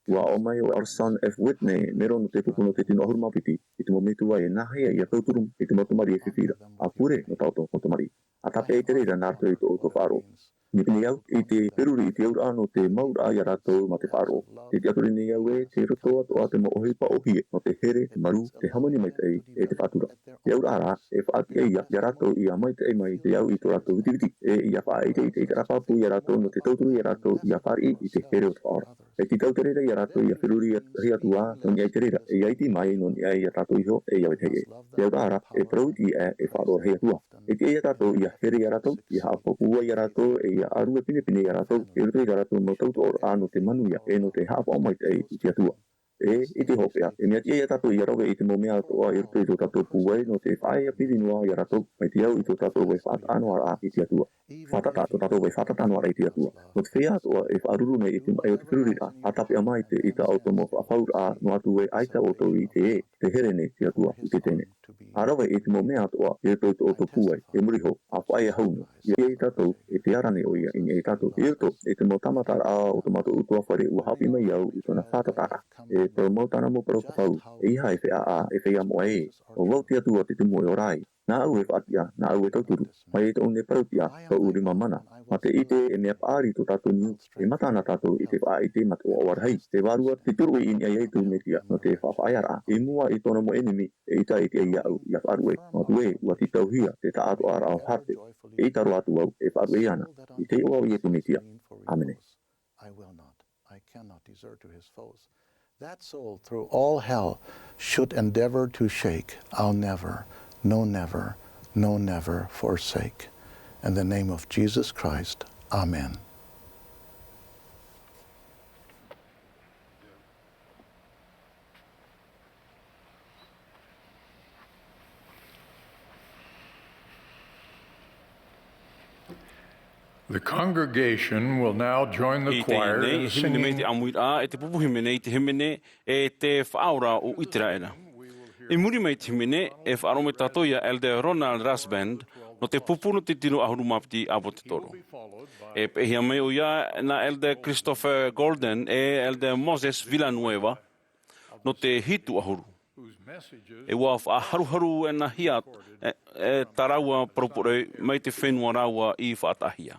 ʻUa ʻō mai ʻo Orson F. Whitney, mero nō te pupu nō te tino ʻahuru mā piti, i te mau metua e nāhea ʻia tauturu i te mau tamariʻi e fifi ra, ʻa pure nō tā ʻoutou mau tamariʻi. ʻA tāpeʻa i te reira nā roto i tō ʻoutou faʻaroʻo. Pinepine au i te feruri i te auraʻa nō te mauraʻa ia rātou mā te faʻaroʻo. Tē tiʻaturi nei au ē, tei roto atoʻa te mau ʻohipa ʻōhie nō te here, te marū, te hāmani maitaʻi, e te faʻatura. Te auraʻa rā, e faʻatiʻa ia, ia rātou ʻia maitaʻi mai te au i tō rātou vitiviti, e ʻia faʻaʻiteʻite i te ʻāpapū ia rātou nō te tauturu ia rātou ʻia fāriʻi i te here o te Faʻaora. E tītau te reira ia rātou ʻia feruri rahi atu ā, nō niʻa i te reira, e ʻia iti mai nō niʻa ia tātou iho, e ʻia vetahi ē. Te auraʻa rā, e parau iti ē, e faʻaroʻo rahi atu ā. E tiʻa ia tātou ʻia here ia rātou, ʻia haʻapāpū ai ia rātou, e ʻia ʻārue pinepine ia rātou, i roto i tā rātou mau tautooraʻa nō te manuia, e nō te haʻapaʻo maitaʻi i te Atua. E, i te hopeʻa, e mea tiʻa ia tātou ʻia rave i te mau mea atoʻa i roto i tō tātou pūai, nō te faʻaea piti noa ia rātou, mai te au i tō tātou vai faʻataʻa noa ra i te Atua. Fātata, tō tātou vai fātata noa ra i te Atua. Nō te feiā atoʻa e faʻaruru nei i te maʻi o te feruriraʻa, ʻa tāpeʻa maitaʻi i tā ʻoutou mau faʻafauraʻa, noa atu ē ʻaita ʻoutou i ʻite ē, tē here nei te Atua i te taime. ʻA rave i te mau mea atoʻa i roto i tō ʻoutou pūai, e muri iho, ʻa faʻaea hau noa. ʻIa ʻite tātou, e te ara nei ʻoia i niʻa ia tātou. I roto i te mau tāmataraʻa o tō mātou ʻutuāfare, ʻua haʻapiʻi mai au i tōna fātataraʻa. E parau mau tāna mau parau kapau, ʻeiaha e feiā ʻā, e feiā moʻa ē. ʻO vau te Atua te tumu e ora ai. Nāʻu e faʻatiʻa, nāʻu e tauturu. Mai tōʻu nei parau-tiʻa, tōʻu rima mana. Mā te ʻite e mea paʻari tō tātou niu, e mata na tātou i te faʻaʻite mā te ʻoaʻoa rahi. Te vārua tē turuʻi i niʻa ia Iesu Mesia, nō te faʻafaʻaearaʻa. I mua i tōna mau ʻenemi, eʻita e tiʻa iāʻu ʻia faʻaruʻe. Noa atu ē, ʻua tītauhia te taʻatoʻaraʻa o Harte. Eʻita roa atu au e faʻaruʻe iāna. I te iʻoa o Iesu Mesia. ʻĀmene. I will not, I cannot desert to his foes. That soul through all hell should endeavor to shake, I'll never, no never, no never forsake. In the name of Jesus Christ, amen. The congregation will now join the choir in singing. I teie nei, hīmene mai te ʻāmuiraʻa, e te pupu hīmene i te hīmene, e te Faʻaora o ʻĪteraʻera. I muri mai i te hīmene, e faʻaroʻo mai tātou ia Elder Ronald Rasband, nō te pupu nō te tino ʻahuru mā piti ʻāpōtetoro. E peʻehia mai ʻoia nā Elder Christopher Golden e Elder Moses Villanueva, nō te hitu ʻahuru. E ʻua faʻaharuharu e nā hia, e, e tā rāua parau poroʻi mai te fenua rāua i faʻataʻahia.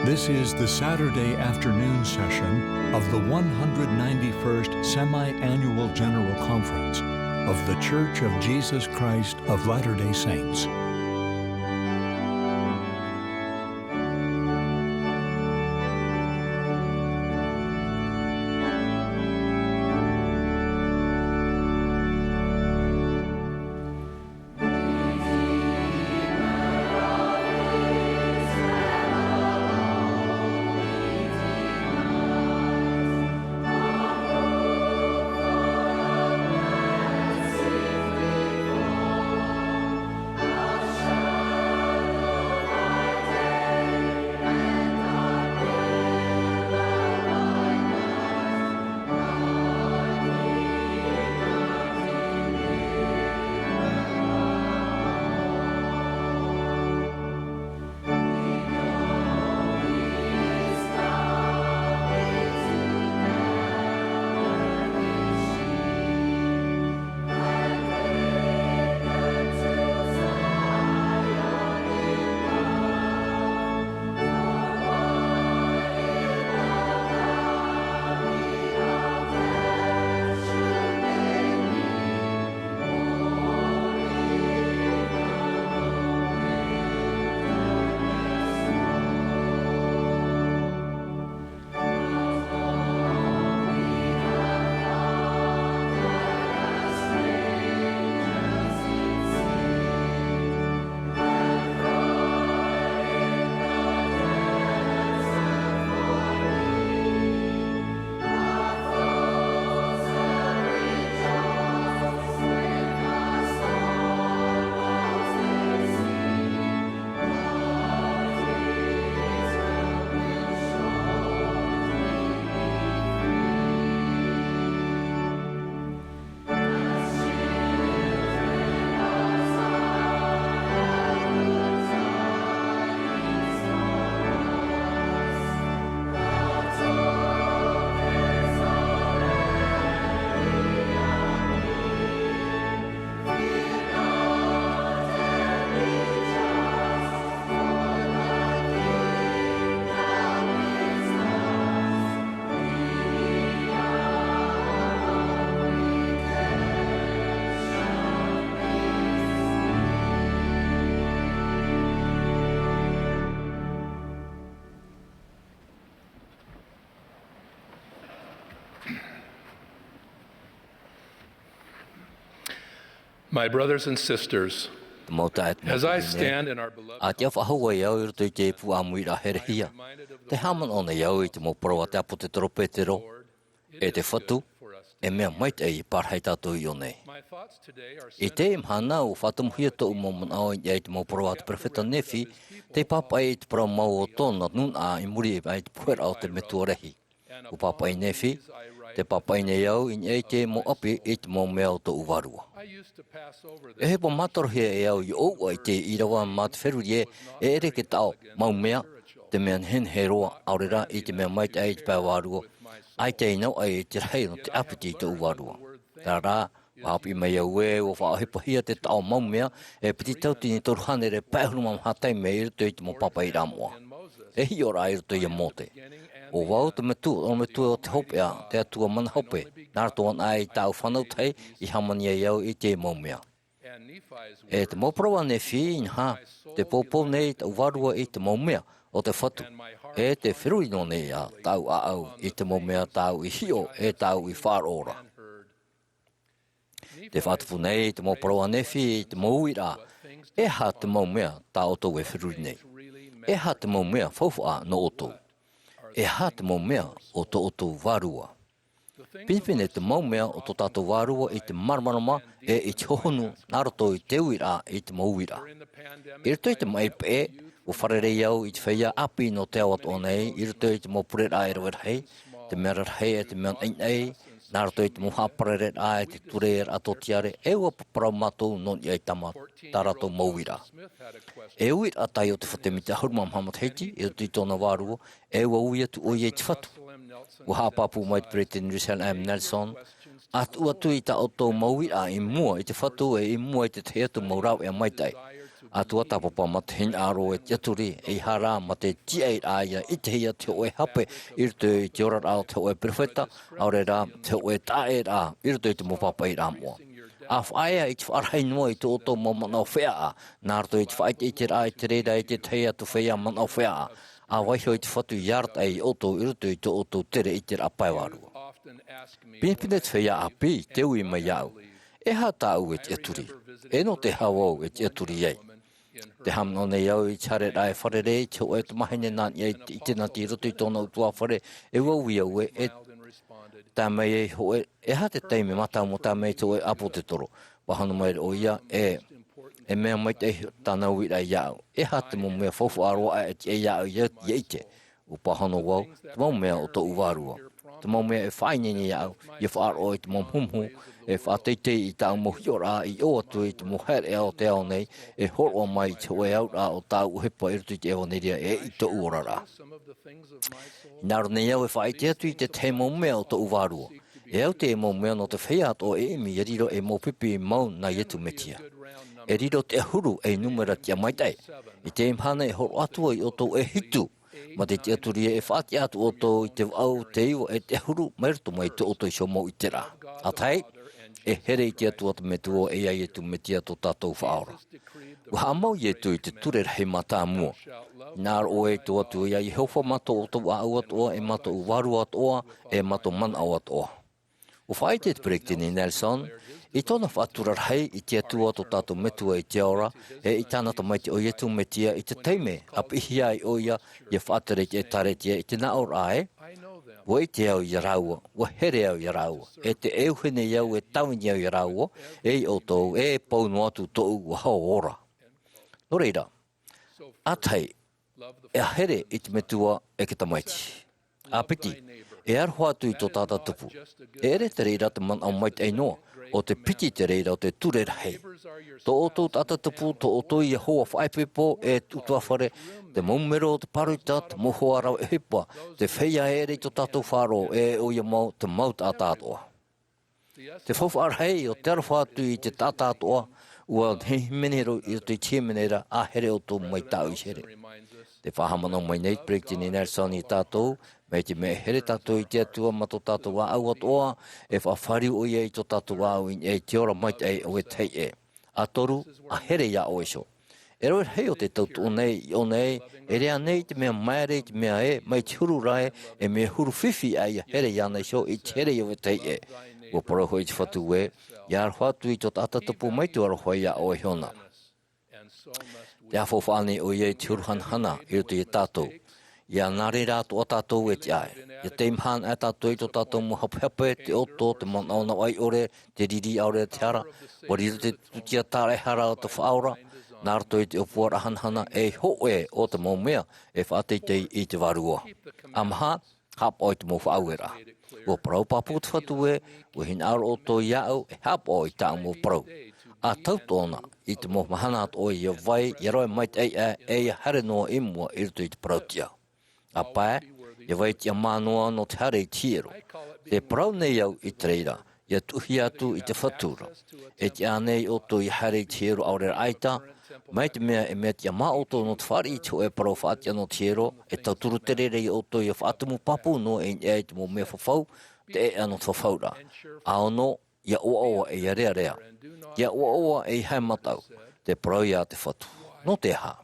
This is the Saturday afternoon session of the one hundred ninety-first Semi-Annual General Conference of The Church of Jesus Christ of Latter-day Saints. My brothers and sisters, te mau taeaʻe, te mau tuahine, ʻa tiʻa faʻahou ai au i roto i te puʻa ʻāmuiraʻa herehia, tē haʻamanaʻo nei au i te mau parau a te ʻāpōsetolo Petero, e te Fatu, e mea maitaʻi e pārahi tātou i ʻō nei. I teie mahana, ʻua faʻatupuhia tōʻu mau manaʻo i niʻa i te mau parau a te peropheta Nephi, tei pāpaʻi i te parau mau o tōna nūnaʻa i muri aʻe i te poheraʻa o te metua rahi. ʻUa pāpaʻi Nephi, tē pāpaʻi nei au i niʻa i te mau ʻapi i te mau mea o tōʻu vārua. E ʻohipa mātorohia e au i ʻōuaʻa i te ʻīrava mā te feruri ē, e ʻere i te taʻo mau mea, te mea nehenehe roa, ʻaore rā i te mea maitaʻi i te pae vārua, ʻaita i nau ai i te rahi nō te ʻāpiti i tōʻu vārua. Terā rā, ʻua haʻapiʻi mai au ē, ʻua faʻaʻohipahia te taʻo mau mea, e piti tauatini e toru hānere pae ʻahuru mā maha taime i roto i te mau pāpaʻiraʻa moʻa. E hiʻoraʻa i roto ia Mōte. ʻO vau te metua, ʻo metua o te hopeʻa, te Atua mana hope, nā roto anaʻe i tāʻu fānau tahi, i hāmani ai au i te mau mea. E te mau parau a Nephi, inaha, tē poupou nei tāʻu vārua i te mau mea o te Fatu, e tē feruri noa nei ā tāʻu ʻāʻau i te mau mea tāʻu i hiʻo, e tāʻu i faʻaroʻo ra. Tē faʻatupu nei te mau parau a Nephi i te mau uiraʻa, e aha te mau mea tā ʻoutou e feruri nei? E aha te mau mea faufaʻa nō ʻoutou? E aha te mau mea o tō ʻoutou vārua? Pinepine te mau mea o tō tātou vārua i te māramarama e i te hohonu nā roto i te uiraʻa i te mau uiraʻa. I roto i te maʻi peʻe, ʻua fārerei au i te feiā ʻāpī nō te ao atoʻa nei, i roto i te mau pureraʻa e rave rahi, te mea rarahi e te mea naʻinaʻi, nā roto i te mau haʻaparareraʻa e te tureraʻa tōtiare, e ʻua parau mātou nō niʻa i tā mā-, tā rātou mau uiraʻa. E uiraʻa tahi o te Fatemite ʻahuru mā maha matahiti, i roto i tōna vārua, e ʻua ui atu ʻoia i te Fatu. ʻUa haʻapāpū mai te Peresideni Russell M. Nelson, ʻa tuʻu atu i tā ʻoutou mau uiraʻa i mua i te Fatu e i mua i te tahi atu mau rāveʻa maitaʻi. ʻA tuatāpapa mā te hinaʻaro e tiʻaturi, ʻeiaha rā mā te tiʻairaʻa ʻia ʻitehia te hōʻē hape i roto i te oraraʻa o te hōʻē peropheta, ʻaore rā te hōʻē taʻaʻēraʻa i roto i te mau pāpaʻiraʻa moʻa. ʻA faʻaea i te faʻarahi noa i tō ʻoutou mau manaʻo feʻaʻa, nā roto i te faʻaʻiteʻiteraʻa i te reira e te tahi atu feiā manaʻo feʻaʻa, ʻa vaiiho i te Fatu ʻia arataʻi ia ʻoutou i roto i tō ʻoutou tere ʻiteraʻa pae vārua. Pinepine te feiā ʻāpī, tē ui mai iāʻu, e aha tāʻu e tiʻaturi? E nō te aha vau e tiʻaturi ai? Tē haʻamanaʻo nei au i te haereraʻa e fārerei i te hōʻē tamahine nā niʻa i te ʻitenati i roto i tōna ʻutuāfare, e ʻua ui au ē, e tae mai ai hōʻē, e aha te taime mātāmua tae mai ai te hōʻē ʻāpōsetolo? Pāhono mai ra ʻoia, e, e mea maitaʻi tāna uiraʻa iāʻu. E aha te mau mea faufaʻa roa aʻe e tiʻa iāʻu ʻia, ʻia ʻite? ʻUa pāhono vau, te mau mea o tōʻu vārua. Te mau mea e faʻaineine iāʻu, ʻia faʻaroʻo i te mau muhumuhu, e faʻateitei i tāʻu mau hiʻoraʻa i ʻō atu i te mau haereʻa o te ao nei, e hōroʻa mai i te hōʻē auraʻa o tāʻu ʻohipa i roto i te ʻevanelia e i tōʻu oraraʻa. Hinaʻaro nei au e faʻaʻite atu i te tahi mau mea o tōʻu vārua. E au te mau mea nō te feiā atoʻa e ʻimi ʻia riro ei mau pipi mau nā Iesu Mesia. E riro te ʻahuru ei nūmera tiʻa maitaʻi. I teie mahana e hōroʻa atu ai ʻoutou e hitu. Mā te tiʻaturi e faʻatiʻa atu ʻoutou i te vaʻu, te iva e te ʻahuru mai roto mai tō ʻoutou iho mau ʻiteraʻa. ʻA tahi, e here i te Atua te Metua, e ʻia Iesu Mesia tō tātou Faʻaora. ʻUa haʻamau Iesu i te ture rahi mātāmua. Hinaʻaro ʻoe i tō Atua ʻo Iehova mā tō ʻoutou ʻāʻau atoʻa, e mā tō ʻoutou vārua atoʻa, e mā tō ʻoutou manaʻo atoʻa. ʻUa faʻaʻite te Peresideni Nelson, i tōna faʻatura rahi i te Atua tō tātou Metua i te ao ra, e i tāna Tamaiti ʻo Iesu Mesia i te taime, ʻa piʻihia ai ʻoia, ʻia faʻatere i te ʻĒkālesia i te nā ʻō ra ē. ʻUa ʻite au ia rāua, ʻua here au ia rāua, e tē ʻeuhe nei au e tāvini au ia rāua, e ia ʻoutou, e pou noa atu tōʻu ʻua hau ora. Nō reira, ʻa tahi, e here i te Metua e te Tamaiti. ʻA piti, e aroha atu i tō tātou tupu. E ʻere te reira te manaʻo maitaʻi noa, ʻo te piti te reira o te ture rahi. Tō ʻoutou taʻata tupu, tō ʻoutou ia hoa faʻaipoipo e ʻutuāfare, te mau mero o te pāroita, te mau hoa rave ʻohipa, te feiā e ʻere i tō tātou faʻaroʻo, e ʻoia mau, te mau taʻata atoʻa. Te faufaʻa rahi o te aroha atu i te taʻata atoʻa, ʻua hīmene roa i roto i te hīmene ra, ʻa here ʻoutou mai tāʻu i here. Tē faʻahaʻamanaʻo mai nei te Peresideni Nelson ia tātou, mai te mea e here tātou i te Atua mā tō tātou ʻāʻau atoʻa, e faʻafāriu ʻoia i tō tātou ʻāʻau i niʻa i te ora maitaʻi o te tahi ʻē. ʻA toru, ʻa here ia ʻoe iho. E rave rahi o te tau tuʻu nei, i ʻō nei, e rave nei te mea māere, te mea ē, mai te huru ra ē, e mea huru fifi ʻa ia here iāna iho, i te here i ʻō i te tahi ʻē. ʻUa parau hoʻi te Fatu ē, ʻIa aroha atu i tō taʻata tupu mai te aroha iā ʻoe iho na. Te faufaʻa nei ʻoia i te huru hanahana i roto iā tātou. ʻIa nā reira atoʻa tātou e tiʻa ai. ʻIa tei maha anaʻe tātou i tō tātou mau hapehape, te ʻoto, te manaʻo navaʻi ʻore, te riri ʻaore te hara. ʻUa riro te tūtia tāraʻehara o te Faʻaora, nā roto i te ʻōpuaraʻa hanahana ei hōʻē o te mau mea e faʻateitei i te Vārua. ʻA maha, haʻapaʻo i te mau faʻaueraʻa. ʻUa parau pāpū te Fatu ē, ʻua hinaʻaro ʻoutou iāʻu e haʻapaʻo i tāʻu mau parau. ʻA tau atoʻa na i te mau mahana atoʻa ʻia vai, ʻia rave maitaʻi aʻe, e ʻia haere noa i mua i roto i te parauʻtiʻa. ʻA pae, ʻia vai tiʻamā noa nō te haere i te hiero. Tē parau nei au i te reira, ʻia tuʻuhia atu i te Fatu ra. E tiʻa ānei ʻoutou ʻia haere i te hiero ʻaore rā ʻaita, mai te mea e mea tiʻamā ʻoutou nō te fāriʻi i te hōʻē parau faʻatiʻa nō te hiero, e tauturu terera iā ʻoutou ʻia faʻatumu pāpū noa i niʻa i te mau mea fafau, te ʻēʻa nō te fafauraʻa. ʻA ono, ʻia ʻoaʻoa e ʻia rearea. ʻIa ʻoaʻoa e ʻeiaha e mataʻu, tē parau ia te Fatu. Nō te aha?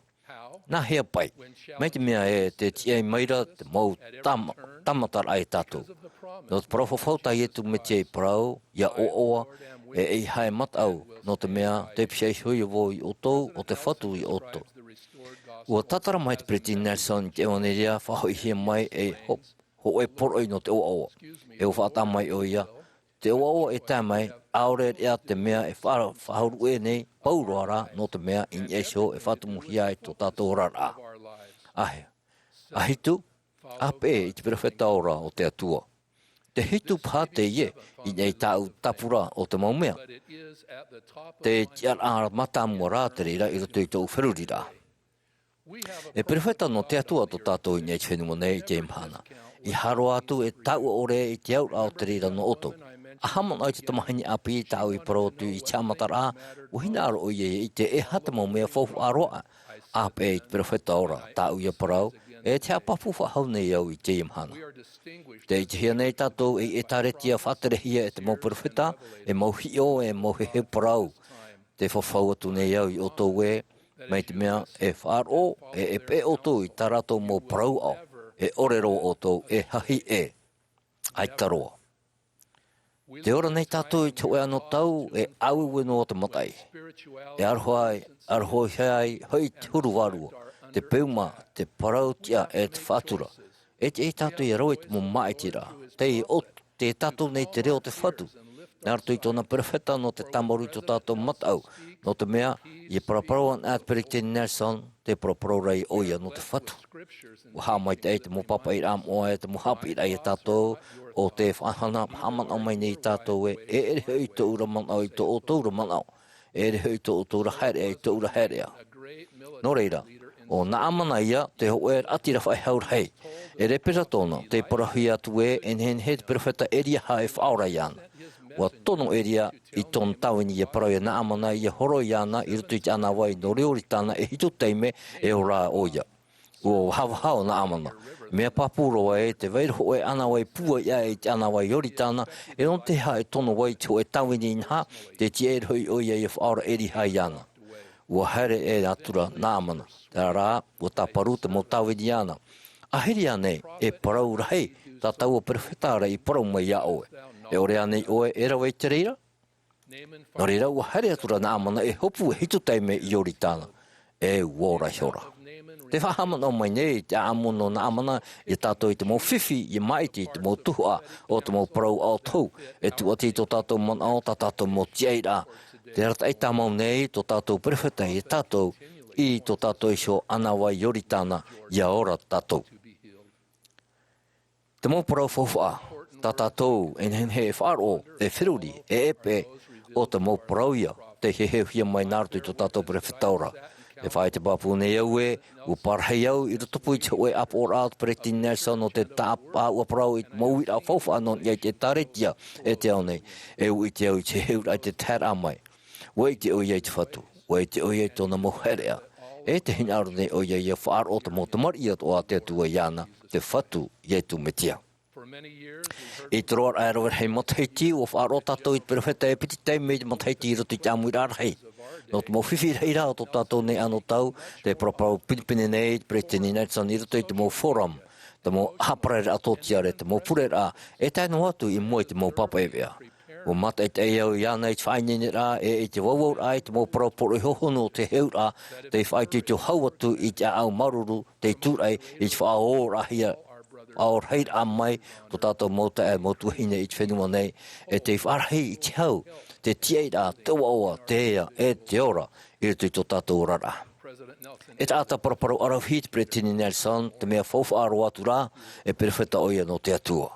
Nā hea paʻi? Mai te mea ē tē tiʻa mai ra te mau tāma-, tāmataraʻa iā tātou. Nō te parau fafau tā Ietu Metia i parau, ʻia ʻoaʻoa e ʻeiaha e mataʻu, nō te mea tē pihaʻi iho vau iā ʻoutou, ʻo te Fatu iā ʻoutou. ʻUa tātara mai te Peresideni Nelson i te ʻevaneria faʻahoʻihia mai ei hō-, hōʻē poroʻi nō te ʻoaʻoa. E ʻua faʻataʻa mai ʻoia, te ʻoaʻoa e tae mai, ʻaore rā te mea e faʻa-, faʻahuru ʻē nei, pauroa rā, nō te mea i niʻa iho e faʻatumuhia ai tō tātou oraraʻa. ʻA hea? ʻA hitu, ʻa peʻe i te perofeta ora o te Atua. Tē hitu paha teie i niʻa i tāʻu tāpura o te mau mea. Te tiʻaraʻa mātāmua rā te reira i roto i tōʻu feruriraʻa. E perofeta nō te Atua tō tātou i niʻa i te fenua nei i teie mahana. ʻIa haere atu e taʻua ʻore i te auraʻa o te reira nō ʻoutou. ʻA haʻamanaʻo i te tamahine ʻāpī tāʻu i parau atu i te haʻamataraʻa, ʻua hinaʻaro ʻoia ʻia ʻite e aha te mau mea faufaʻa roa aʻe. ʻA peʻe i te perofeta ora, tāʻu ʻia parau, e te haʻapāpū faʻahou nei au i teie mahana. Tē ʻitehia nei tātou ei ʻētāretia faʻaterehia e te mau perofeta, e mau hiʻo, e mau heheu parau. Tē fafau atu nei au iā ʻoutou ē, mai te mea e faʻaroʻo, e, e peʻe ʻoutou i tā rātou mau parau aʻo, e ʻore roa ʻoutou, e hahi ʻē. ʻAita roa. Tē ora nei tātou i te hōʻē anotau, e ʻāueue noa te mataʻi. E aroha ai, aroha ai, hoʻi te huru vārua, te peu mā, te parau tiʻa, e te faʻatura. E tiʻa tātou ʻia rave i te mau māʻitiraʻa. Tei ʻo-, tē tātou nei te reo o te Fatu. Nā roto i tōna perofeta nō te tāmarū i tō tātou mataʻu. Nō te mea, ʻia paraparau anaʻe te Peresideni Nelson, tē paraparau ra ʻoia nō te Fatu. ʻUa haʻamaitaʻi te mau pāpaʻiraʻa moʻa e te mau haʻapiʻiraʻa iā tātou, ʻo tē faʻahana, haʻamanaʻo mai nei tātou ē, e ʻere hoʻi tōʻu ra manaʻo i tō ʻoutou ra manaʻo. E ʻere hoʻi tō ʻoutou ra haereʻa i tōʻu ra haereʻa. Nō reira, ʻo Naamana ïa te hōʻē raʻatira faʻehau rahi. E reira paha tōna, tē parauhia atu ē, e nehenehe te perofeta Elia e faʻaora iāna. ʻUa tono Elia i tōna tāvini ʻia parau ia Naamana ʻia horoi iāna i roto i te ʻānāvai nō Ioritana e hitu taime e ora ʻoia. ʻUa vahavaha ʻo Naamana. Mea pāpū roa ē, tē vai ra hōʻē ʻānāvai pūai aʻe i te ʻānāvai Ioritana, e nō te aha e tono ai te hōʻē tāvini inaha, tē tiʻa ra hoʻi ʻoia ʻia faʻaora Elia iāna. ʻUa haere atu ra Naamana. Terā rā, ʻua tāparu te mau tāvini iāna. Ahiri ānei, e parau rahi, tā taua perofeta ra i parau mai iā ʻoe. E ʻore ānei ʻoe e rave i te reira? Nō reira, ʻua haere atu ra Naamana e hopu e hitu taime i Ioritana. E ʻua ora ihora. Tē faʻahaʻamanaʻo mai nei te ʻāʻamu nō Naamana iā tātou i te mau fifi, ʻia māʻiti i te mau tuhaʻa o te mau parau aʻo tohu, e tūʻati i tō tātou manaʻo, tā tātou mau tiʻairaʻa. Tē arataʻi tāmau nei tō tātou perofeta iā tātou, i tō tātou iho ʻānāvai Ioritana, ʻia ora tātou. Te mau parau faufaʻa, tā tātou e nehenehe e faʻaroʻo, e feruri, e ʻēpeʻe, ʻo te mau parau ïa, tei heheuhia mai nā roto i tō tātou perofeta ora. E faʻaʻite pāpū nei au ē, ʻua parahi au i rotopū i te hōʻē ʻāpoʻoraʻa o te Peresideni Nelson nō te tāpaʻo, ʻua parau i te mau uiraʻa faufaʻa nō niʻa i te ʻĒtārētia e te ao nei, e ʻua ʻite au i te heheuraʻa i te taeraʻa mai. ʻUa ʻite ʻoia i te Fatu, ʻua ʻite ʻoia i tōna mau haereʻa, e tē hinaʻaro nei ʻoia ʻia faʻaroʻo te mau tamariʻi atoʻa a te Atua iāna, te Fatu, Ietu Metia. I te roaraʻa e rave rahi matahiti, ʻua faʻaroʻo tātou i te perofeta e piti taime i te matahiti i roto i te ʻāmuiraʻa rahi. Nō te mau fifi rahi ra o tō tātou nei anotau, tē paraparau pinepine nei te Peresideni Nelson i roto i te mau forum, te mau ʻāpararaʻa tōtiare, te mau pureraʻa, e tae noa atu i mua i te mau papa veʻa. Ua mātaʻitaʻi au iāna i te faʻaineineraʻa e i te vauvauraʻa i te mau parau poroʻi hohonu o te heheuraʻa, tei faʻaitoito hau atu i te ʻāʻau māuruuru, tei tūraʻi i te faʻaorahia, faʻaorahiraʻa mai tō tātou mau taeaʻe mau tuahine i te fenua nei, e tei faʻarahi i te hau, te tiaʻiraʻa, te ʻoaʻoa, te ea, e te ora, i roto i tō tātou oraraʻa. E taʻata paraparau ʻaravihi te Peresideni Nelson, te mea faufaʻa roa atu rā, e perofeta ʻoia nō te Atua.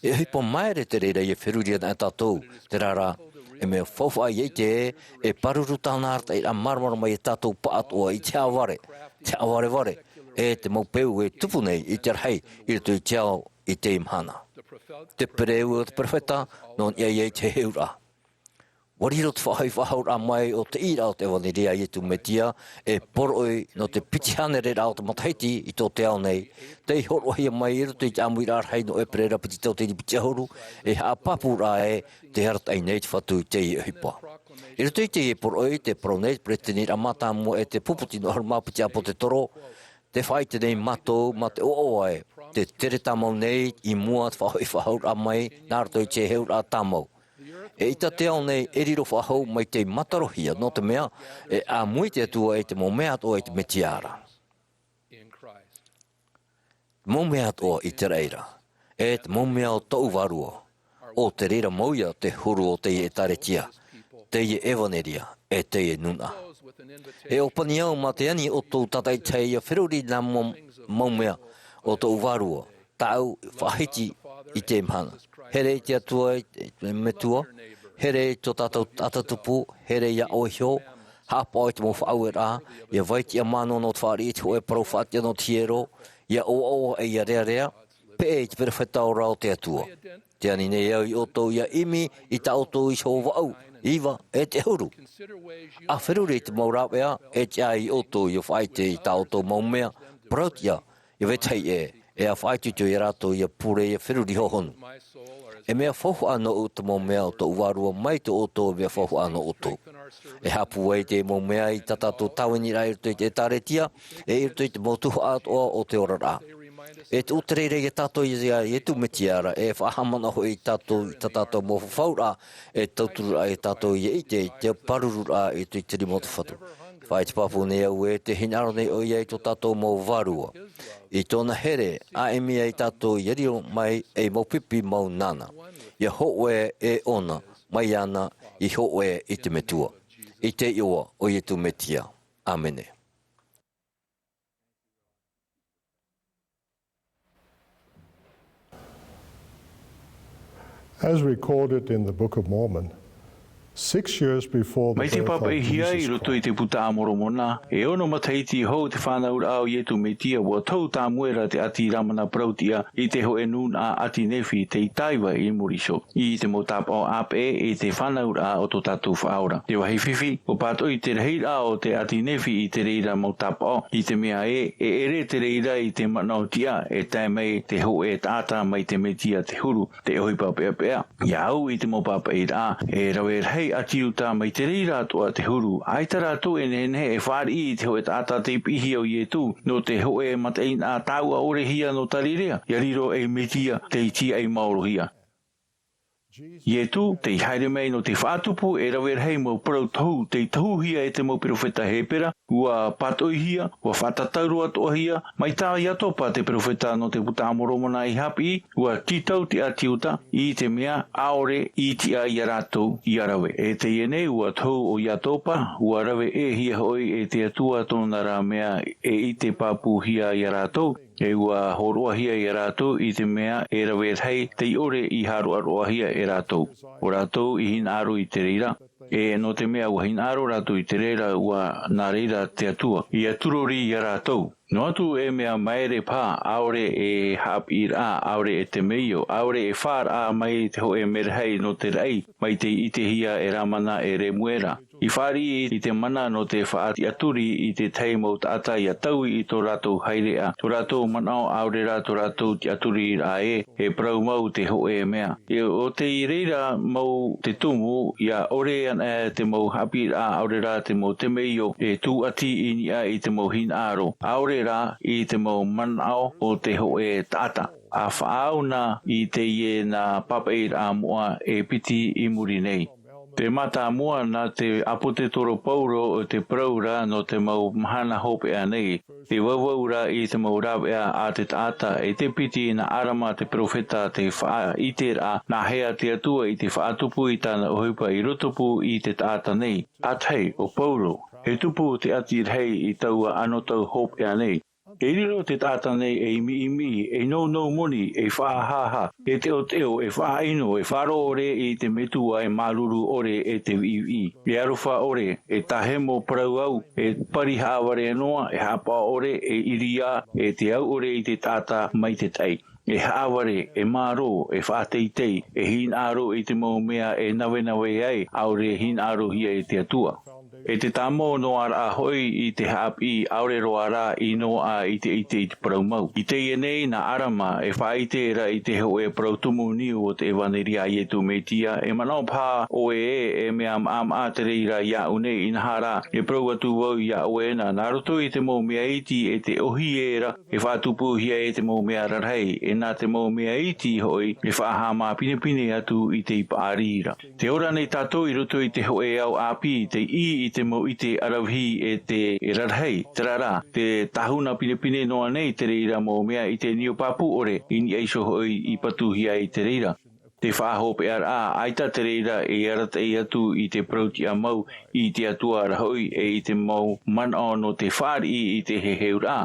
E ʻohipa maere te reira ia feruri ana e tātou, terā rā, e mea faufaʻa ia ʻite ē, e pāruru tāna arataʻiraʻa māramarama ia tātou pāʻatoʻa i te haʻavare, te haʻavarevare, e te mau peu e tupu nei i te rahi i roto i te ao i teie mahana. Te pereu o te perofeta, nō niʻa ia i te heheuraʻa. Ua riro te faʻahoʻi faʻahouraʻa mai o te ʻīraʻa o te ʻevaneria a Iesu Mesia, e poroʻi nō te piti hānereraʻa o te matahiti i tō te ao nei, tei hōroʻahia mai i roto i te ʻāmuiraʻa rahi nō ʻEperēra piti tauatini piti ʻahuru, e haʻapāpū rā ē, tē arataʻi nei te Fatu i teie ʻohipa. I roto i teie poroʻi, tē parau nei te Peresideni mātāmua e te pupu tino ʻahuru mā piti ʻāpōsetolo, tē faʻaʻite nei mātou mā te ʻoaʻoa ē, tē tere tāmau nei i mua te faʻahoʻi faʻahouraʻa mai, nā roto i te heheuraʻa tāmau. E ʻita te ao nei e riro faʻahou mai tei matarohia, nō te mea, e ʻāmui te Atua i te mau mea atoʻa i te Mesia ra. Te mau mea atoʻa i te raʻi ra, e te mau mea o tōʻu vārua, ʻo te reira mau ïa te huru o teie ʻētāretia, teie ʻevaneria, e teie nūnaʻa. E ʻōpani au mā te ani ʻoutou tātaʻitahi ia feruri i nā mau, mau mea o tōʻu vārua, tāʻu faʻahiti i te mahana. Here i te Atua, i te Metua, here i tō tātou Taʻata Tupu, here iā ʻoe iho, haʻapaʻo i te mau faʻaueraʻa, ia vai tiʻa mano nō te fāriʻi i te hōʻē parau faʻatiʻa nō te hiero, ia ʻoaʻoa e ia rearea, peʻe i te perofeta ora o te Atua. Tē ani nei au iā ʻoutou ia ʻimi i tā ʻoutou iho vaʻu, iva, e te huru. ʻA feruri i te mau rāveʻa, e tiʻa iā ʻoutou ia faʻaʻite i tā ʻoutou mau mea, parau tiʻa, ia vetahi ʻē, e ʻa faʻaitoito iā rātou ia pure ia feruri hohonu. E mea faufaʻa nōʻu te mau mea o tōʻu vārua mai tō ʻoutou mea faufaʻa nō ʻoutou. E haʻapūai te mau mea i tā tātou tāviniraʻa i roto i te ʻētāretia, e i roto i te mau tuhaʻa atoʻa o te oraraʻa. E tuʻu te reira iā tātou iā Iesu Mesia ra, e faʻahaʻamanaʻo hoʻi tātou i tā tātou mau fafauraʻa, e tautururaʻa iā tātou ia ʻite i te pārururaʻa i roto i te rima o te Fatu. Faʻaʻite pāpū nei au ē, tē hinaʻaro nei ʻoia i tō tātou mau vārua, i tōna here, ʻa ʻimi ai tātou ia riro mai ei mau pipi mau nāna. Ia hōʻē e ʻōna, mai iāna i hōʻē i te Metua. I te iʻoa o Iesu Mesia. ʻĀmene. As recorded in the Book of Mormon, six years before the Mai te birth of pāpaʻihia Jesus i roto i te Christ, Puta a Moromona, e ono matahiti hou te fānauraʻa o Iesu Mesia, ua tau Samuela te ʻāti Lamana parauʻtiʻa i te hōʻē nūnaʻa ʻāti Nephi tei taiva i muri iho. I te mau tāpaʻo ʻāpeʻe i te fānauraʻa o tō tātou Faʻaora. Te vāhi fifi, ʻua pātoʻi te rahiraʻa o te ʻāti Nephi i te reira mau tāpaʻo, i te mea ē, e ʻere te reira i te manaʻo tiʻa e tae mai te hōʻē taʻata mai te Mesia te huru, te ʻohipa peʻapeʻa. Ia au i te mau pāpaʻiraʻa, e rave rahi ʻāti Iuta mai te reira atoʻa te huru, ʻaita rātou e nehenehe e fāriʻi i te hōʻē taʻata tei piʻihia ʻo Iesu, nō te hōʻē mataʻeinaʻa tāua ʻorehia nō Tarirea, ia riro ei Mesia tei tīaʻi maorohia. Iesu, tei haere mai nō te faʻatupu, e rave rahi mau parau tohu, tei tohuhia e te mau perofeta Hepera, ʻua pātoʻihia, ʻua faʻatatau roa atoʻahia, mai tā Iatopa te perofeta nō te Puta a Moromona i haʻapiʻi, ʻua tītau te ʻāti Iuta, i te mea, ʻaore i tiʻa iā rātou, ia rave. E teie nei, ʻua tohu ʻo Iatopa, ʻua rave ʻē hia hoʻi e te Atua tōna ra mea e ʻite pāpūhia iā rātou, e ʻua hōroʻahia iā rātou i te mea e rave rahi tei ʻore i haʻaroʻaroʻahia e rātou. ʻO rātou i hinaʻaro i te reira. E nō te mea ʻua hinaʻaro rātou i te reira, ʻua nā reira te Atua ia turori iā rātou. Noa atu e mea maere paha, ʻaore e haʻapiʻiraʻa, ʻaore e temeio, ʻaore e faʻaraʻa mai te hōʻē merahi nō te raʻi, mai tei ʻitehia e Lamana e Lemuela. I fāriʻi i te mana nō te faʻatiʻaturi i te tahi mau taʻata ia taui i tō rātou haereʻa, tō rātou manaʻo ʻaore rā tō rātou tiʻaturiraʻa ē, e parau mau te hōʻē mea. E ʻo tei reira mau te tumu, ia ʻore ana te mau haʻapiʻiraʻa ʻaore rā te mau temeio e tūʻati i niʻa i te mau hinaʻaro, ʻaore rā i te mau manaʻo o te hōʻē taʻata. a faʻaau na i teie nā pāpaʻiraʻa moʻa e piti i muri nei. Te mātāmua nā te ʻāpōsetolo Paulo o te parau ra nō te mau mahana hopeʻa nei, te vauvau ra i te mau rāveʻa a te taʻata, e te piti nā Arama te peropheta te faʻaʻiteraʻa, nā hea te Atua i te faʻatupu i tāna ʻohipa i rotopū i te taʻata nei. ʻĀtahi, ʻo Paulo, e tupu te ʻati rahi i taua anotau hopeʻa nei. E riro te taʻata nei ei miʻimiʻi, ei nounou moni, ei faʻahaʻahaʻa, e teʻoteʻo, e faʻaʻino, e faʻaroʻo ʻore i te metua, e māuruuru ʻore, e te viʻiviʻi, e aroha ʻore, e tāhemo parau au, e pari haʻavare noa, e haʻapaʻo ʻore, e ʻiriā, e te au ʻore i te taʻata maitaʻi. E haʻavare, e mārō, e faʻateitei, e hinaʻaro i te mau mea e navenave ai, ʻaore e hinaʻarohia e te Atua. E te tāmau noa ra hoʻi i te haʻapiʻi, ʻaore roa rā i noaʻa i te ʻite i te parau mau. I teie nei, nā Arama, e faʻaʻite ra i te hōʻē parau tumu niu o te ʻevaneria a Iesu Mesia, e manaʻo paha ʻoe ē, e mea maʻamaʻa te reira iāʻu nei, inaha rā, e parau atu vau iā ʻoe na, nā roto i te mau mea iti e te ʻōhie ra, e faʻatupuhia e te mau mea rarahi, e nā te mau mea iti hoʻi, e faʻahaʻamā pinepine atu i te paʻari ra. Tē ora nei tātou i roto i te hōʻē ao ʻāpī, tei ʻī i te mau ʻite ʻaravihi e te rarahi, terā rā, tē tāhuna pinepine noa nei te reira mau mea i te niu pāpū ʻore, i niʻa iho hoʻi i patuhia ai te reira. Te faʻahopeʻaraʻa, ʻaita te reira e arataʻi atu i te parautiʻa mau i te Atua ra hoʻi, e i te mau manaʻo nō te fāriʻi i te heheuraʻa,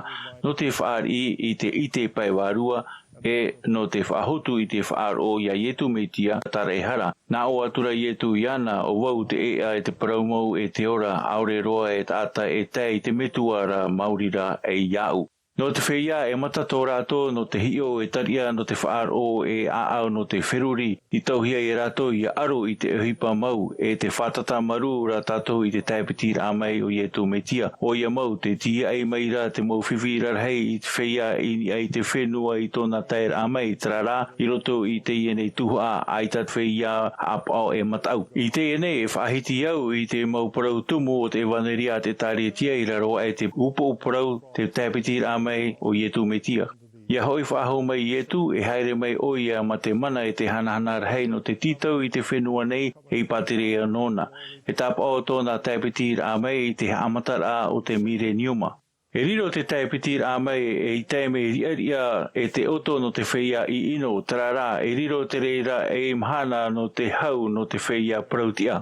nō te fāriʻi i te ʻite pae vārua, e nō te faʻahotu i te faʻaroʻo iā Iesu Mesia, tāraʻehara. Nā ʻō atu ra Iesu iāna, ʻo vau te ʻēʻa e te parau mau e te ora, ʻaore roa e taʻata e tae i te Metua ra maori rā e iāʻu. Nō te feiā e mata tō rātou, nō te hiʻo e tariʻa, nō te faʻaroʻo e ʻāʻau, nō te feruri, i tauhia e rātou ia aro i te ʻohipa mau, e te fātata marū ra tātou i te taepitiraʻa mai o Iesu Mesia, ʻoia mau, tē tīaʻi mai ra te mau fifi rarahi i te feiā i niʻa i te fenua i tōna taeraʻa mai, terā rā, i roto i teie nei tuhaʻa, ʻaita te feiā haʻapaʻo e mataʻu. I teie nei, e faʻahiti au i te mau parau tumu o te ʻevaneria a te ʻĒtārētia i raro aʻe i te upoʻo parau te taepitiraʻa mai o Iesu Mesia. ʻIa hoʻi faʻahou mai Iesu, e haere mai ʻoia mā te mana e te hanahana rahi nō te tītau i te fenua nei, ei pātireia nōna. E tāpaʻo tōna taepitiraʻa mai i te haʻamataraʻa o te Mireniuma. E riro te taepitiraʻa mai ei taime riʻariʻa e te ʻoto nō te feiā ʻiʻino, terā rā, e riro te reira ei mahana nō te hau nō te feiā parautiʻa.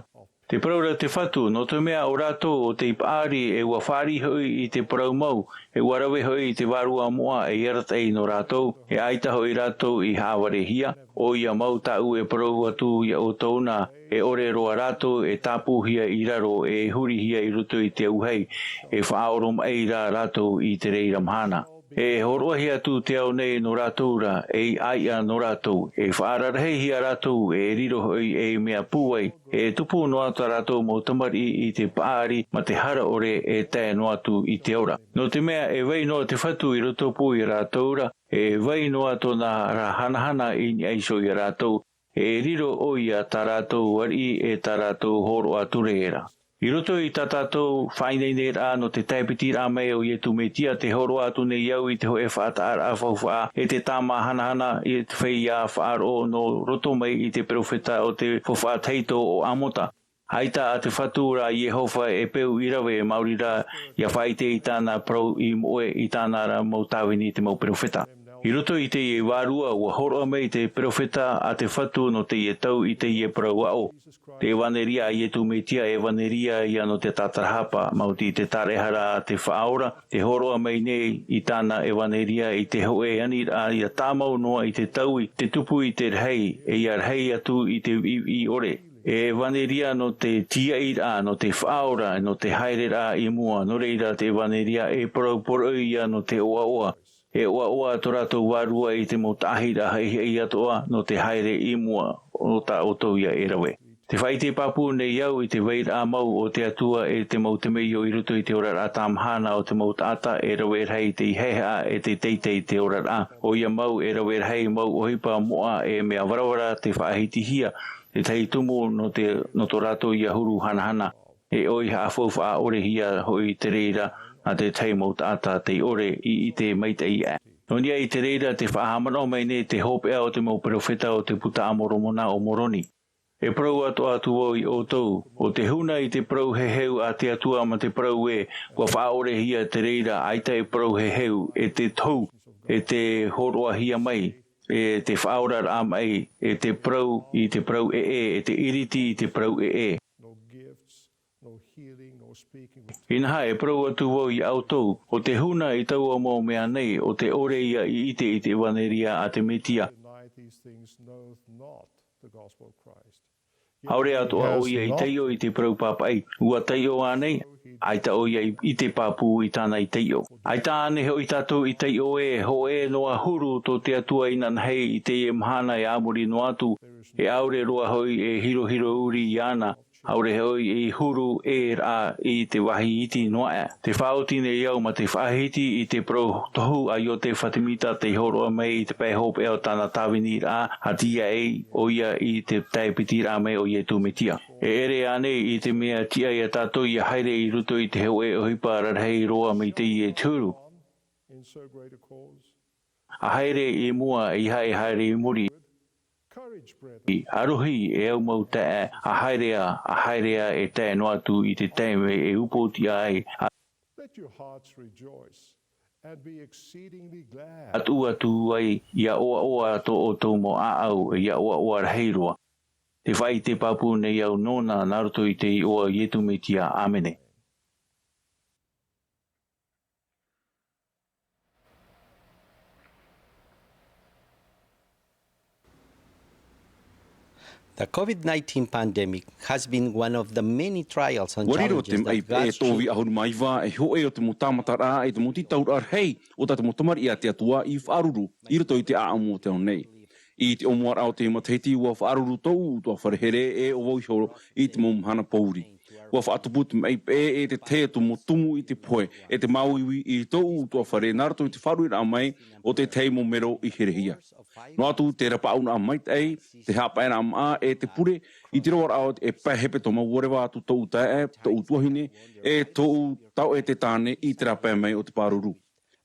Te parau ra te Fatu, nō te mea ʻo rātou ʻo tei paʻari, e ʻua fāriʻi hoʻi i te parau mau, e ʻua rave hoʻi i te vārua moʻa ei arataʻi nō rātou, e ʻaita hoʻi rātou i haʻavarehia, ʻoia mau tāʻu e parau atu iā ʻoutou na, e ʻore roa rātou e tāpūhia i raro, e hurihia i roto i te auahi, e faʻaoromaʻi rā rātou i te reira mahana. E hōroʻahia atu te ao nei nō rātou ra, ei ʻāiʻa nō rātou, e faʻararahihia rātou, e riro hoʻi ei mea pūai, e tupu noa tā rātou mau tamariʻi i te paʻari mā te hara ʻore e tae noa atu i te ora. Nō te mea e vai noa te Fatu i rotopū iā rātou ra, e vai noa tōna ra hanahana i niʻa iho iā rātou, e riro ʻoia tā rātou ariʻi e tā rātou hōroʻa ture ra. I roto i tā tātou faʻaineineraʻa nō te taepitiraʻa mai o Iesu Mesia, tē hōroʻa atu nei au i te hōʻē faʻataʻaraʻa faufaʻa, e te tāmā hanahana i te feiā faʻaroʻo nō roto mai i te peropheta o te faufaʻa tahito ʻo Amota. ʻAita ā te Fatu ra Iehova e peu i rave, e maori rā ʻia faʻaʻite i tāna parau i moʻe, i tāna ra mau tāvini te mau peropheta. I roto i teie vārua, ʻua hōroʻa mai te peropheta a te Fatu nō teie tau i teie parau aʻo. Te ʻevaneria a Iesu Mesia, ʻevaneria ia nō te tātarahapa, maoti te tāraʻehara a te Faʻaora, tē hōroʻa mai nei i tāna ʻevaneria i te hōʻē aniraʻa ʻia tāmau noa i te taui, te tupu i te rahi, e ʻia rahi atu i te viʻiviʻi ʻore. E ʻevaneria nō te tīaʻiraʻa, nō te faʻaora, nō te haereraʻa i mua, nō reira te ʻevaneria e parau poroʻi ia nō te ʻoaʻoa. E ʻoaʻoa tō rātou vārua i te mau taʻahiraʻa haʻihaʻi atoʻa nō te haere i mua, ʻo tā ʻoutou ia e rave. Tē faʻaʻite pāpū nei au i te vairaʻa mau o te Atua e te mau temeio i roto i te oraraʻa tāmahana o te mau taʻata e rave rahi tei haʻehaʻa e tei teitei te oraraʻa. ʻOia mau e rave rahi mau ʻohipa moʻa e mea varavara tei faʻahitihia, tētahi tumu nō te, nō tō rātou ia huru hanahana. E ʻoi haʻafaufaʻa ʻorehia hoʻi te reira nā tētahi mau taʻata tei ʻore i ʻite maitaʻi aʻe. Nō niʻa i te reira te faʻahaʻamanaʻo mai nei te hopeʻa o te mau peropheta o te puta a Moromona o Moroni. E parau atu atu vau ia ʻoutou, ʻo te huna i te parau heheu a te Atua ma te parau ē, ua faʻaorehia te reira, ʻaita e parau heheu, e te tohu, e te hōroʻahia mai, e te faʻaoraraʻa mai, e te parau i te parau ʻē, e te iriti i te parau ʻē. Inaha e parau atu vau ia ʻoutou, ʻo te huna i taua mau mea nei, ʻo te ʻore ia i ʻite i te ʻevaneria a te Mesia. ʻAore atoʻa ʻoia i taiʻo i te parau pāpaʻi, ua taiʻo ānei, ʻaita ʻoia i, i te pāpū i tāna i taiʻo. ʻAita ānei hoʻi tātou i taiʻo ē, hōʻē noa huru tō te Atua inanahi i teie mahana e a muri noa atu, e ʻaore roa hoʻi e hirohiro uri iāna, ʻaore hoʻi e huru ʻē rā i te vāhi iti noa aʻe. Te faʻaoti nei au ma te faʻahiti i te parau tohu a Iotefa Semita tei hōroʻa mai i te pae hopeʻa o tāna tāviniraʻa, a tiaʻi ʻoia i te tae piti raʻa mai o Iesu Mesia. E ʻere ānei i te mea tiʻa ia tātou ia haere i roto i te hōʻē ʻohipa rarahi roa mai teie huru? ʻA haere i mua, ʻeiaha e haere i muri. ʻA rohi e au mau taeaʻe, ʻa haere ā, ʻa haere ā e tae noa atu i te taime e upoʻotiʻa ai, ʻa tuʻu atu ai ia ʻoaʻoa tō ʻoutou mau ʻāʻau, ia ʻoaʻoa rahi roa. Te faʻaʻite pāpū nei au nōna nā roto i te iʻoa o Iesu Mesia. ʻĀmene. The COVID nineteen pandemic has been one of the many trials and challenges that God's children. Ua riro te maʻi peʻe tōvī ʻahuru mā iva, e hōʻē o te mau tāmataraʻa, e te mau tītauraʻa rahi, o tā te mau tamariʻi a te Atua i faʻaruru, i roto i te ʻāʻamu o te ao nei. I te ʻōmuaraʻa o te matahiti, ua faʻaruru tōʻu ʻutuāfare here, e ʻo vau iho i te mau mahana pōuri. Ua faʻatupu te maʻi peʻe e te tahi atu mau tumu i te pohe, e te māuiui i tōʻu ʻutuāfare, nā roto i te faʻaruʻeraʻa mai o te tahi mau mero i herehia. Noa atu te rapaʻauraʻa maitaʻi, te haʻapaʻoraʻa maʻa, e te pure, i te roaraʻa e pae hepetoma, ʻua reva atu tōʻu taeaʻe, tōʻu tuahine, e tōʻu tauʻete tāne i terā pae mai o te pāruru.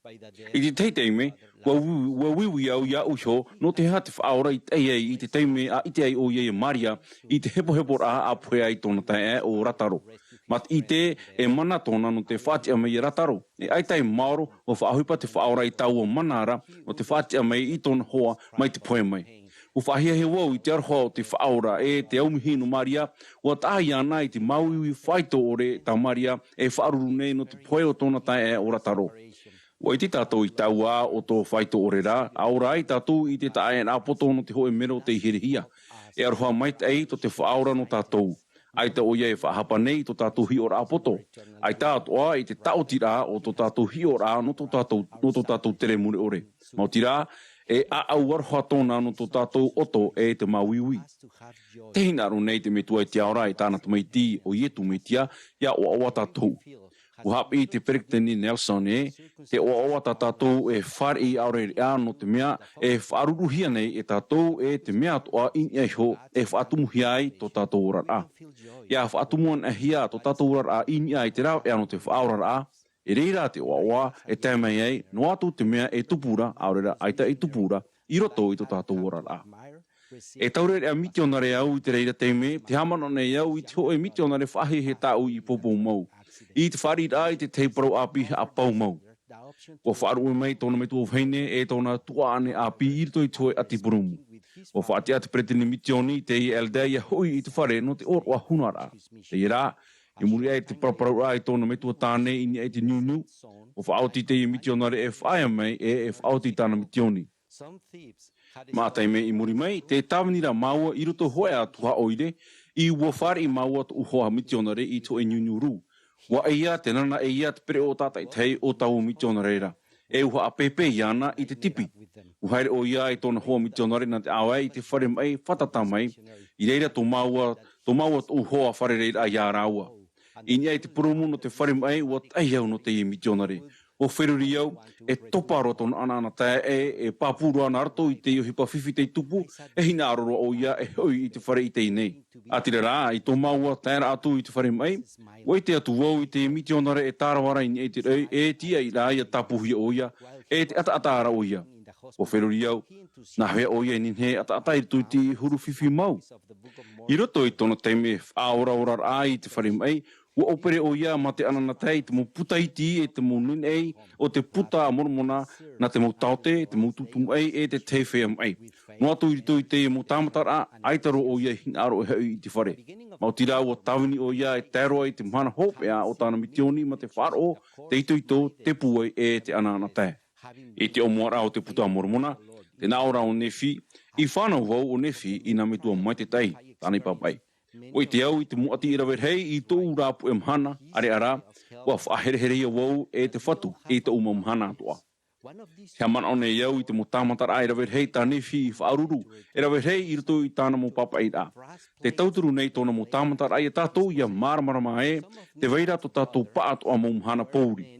I te tahi taime, ua uiui, ua uiui au iāʻu iho, nō te aha te Faʻaora i tae ai i te taime ʻa ʻite ai ʻoia ia Maria, i te hepoheporaʻa ʻa pohe ai tōna taeaʻe ʻo Rataro. Mā te ʻite, e mana tōna nō te faʻatiʻa mai ia Rataro. E ʻaita e maoro, ua faʻaʻohipa te Faʻaora i taua mana ra, nō te faʻatiʻa mai i tōna hoa, mai te pohe mai. Ua faʻahiahia vau i te aroha o te Faʻaora, e te aumihi nō Maria, ua taʻa iāna i te māuiui faito ʻore tā Maria, e faʻaruru nei nō te pohe o tōna taeaʻe ʻo Rataro. Ua ʻite tātou i taua ʻoto faito ʻore ra, ʻa ora ai tātou i te taʻaʻēraʻa poto nō te hōʻē mero tei herehia. E aroha maitaʻi tō te Faʻaora nō tātou. ʻAita ʻoia e faʻahapa nei i tō tātou hiʻoraʻa poto. ʻAita atoʻa i te taʻotiraʻa o tō tātou hiʻoraʻa nō tō tātou, nō tō tātou tere mure ʻore. Maoti rā, e ʻāʻau aroha tōna nō tō tātou ʻoto e te māuiui. Tē hinaʻaro nei te Metua i te Ao ra e tāna Tamaiti, ʻo Iesu Mesia, ʻia ʻoaʻoa tātou. Ua haʻapiʻi te Peresideni Nelson ē, te ʻoaʻoa tā tātou e fāriʻi aʻoreʻa nō te mea e faʻaruruhia nei e tātou e te mea atoʻa i niʻa iho e faʻatumuhia ai tō tātou oraraʻa. ʻIa faʻatumu anaʻe hia tō tātou oraraʻa i niʻa i te rāveʻa nō te faʻaoraraʻa, e reira te ʻoaʻoa e tae mai ai, noa atu te mea e tupu ra, ʻaore rā ʻaita e tupu ra, i roto i tō tātou oraraʻa. E taureʻareʻa mitionare au i te reira taime, tē haʻamanaʻo nei au i te hōʻē mitionare faʻahiahia tāʻu i poupou mau. I te fāriʻiraʻa i te tahi parau ʻāpī haʻapau mau. Ua faʻaruʻe mai tōna metua vahine e tōna tuaʻane ʻāpī i roto i te hōʻē ʻati purumu. Ua faʻatiʻa te peresideni misioni, te Elder, ʻia hoʻi i te fare nō te ʻōroʻa hunaraʻa. Teie rā, i muri aʻe i te paraparauraʻa i tōna metua tāne i niʻa i te niuniu, ua faʻaoti teie mitionare e faʻaea mai, e, e faʻaoti tāna misioni. Mā taime i muri mai, tē tāvini ra māua i roto hōʻē atu haʻa ʻoire, ʻua fāriʻi māua tōʻu hoa mitionare i te hōʻē niuniu rū. ʻUa ʻeiā te nana, ʻeiā te pereʻoʻo tātaʻitahi o taua mitionare ra. E ʻua haʻapēpē iāna i te tipi. ʻUa haere ʻoia e tōna hoa mitionare nā te ʻāvae i te fare maʻi fātata mai, i reira tō māua, tō māua tōʻu hoa fārereiraʻa ia rāua. I niʻa i te purumu nō te fare maʻi, ʻua taʻahi au nō teie mitionare. ʻO Feruri au, e topa roa tōna ʻanaʻanatae, e pāpū roa nā roto i te ʻohipa fifi tei tupu, e hinaʻaro roa ʻoia e hoʻi i te fare i teie nei. ʻĀtīrā rā, i tō māua taeraʻa atu i te fare maʻi, ʻua ʻite atu vau i te mitionare e tārava ra i niʻa i te raʻi, e tīaʻi rā ʻia tāpūhia ʻoia, e te ʻataʻata ra ʻoia. ʻO Feruri au, nā hea ʻoia i nehenehe e ʻataʻata i roto i te huru fifi mau? I roto i tōna taime faʻaoraoraraʻa i te fare maʻi, ʻua ʻōpere ʻoia mā te ʻanaʻanatae i te mau puta iti, e te mau neneʻi o te Buka a Moromona, nā te mau taote, te mau tūtū maʻi, e te tahi feiā maʻi. Noa atu i roto i te mau tāmataraʻa, ʻaita roa ʻoia i hinaʻaro e hoʻi i te fare. Maoti rā, ʻua tāvini ʻoia e tae roa i te mahana hopeʻa o tāna mitioni mā te faʻaroʻo, te itoito, te pūai, e te ʻanaʻanatae. I te ʻōmuaraʻa o te Buka a Moromona, tē nā ʻō ra ʻo Nephi, i fānau vau ʻo Nephi i nā metua maitaʻi, tāna i pāpaʻi. ʻUa ʻite au i te mau ʻati e rave rahi i tōʻu ra puʻe mahana, ʻāreʻa rā, ʻua faʻahereherehia vau e te Fatu i tōʻu mau mahana atoʻa. E haʻamanaʻo nei au i te mau tāmataraʻa e rave rahi tā Nephi i faʻaruru, e rave rahi i roto i tāna mau pāpaʻiraʻa. Tē tauturu nei tōna mau tāmataraʻa ia tātou ʻia māramarama ē, tē vai ra tō tātou pāʻatoʻa mau mahana pōuri.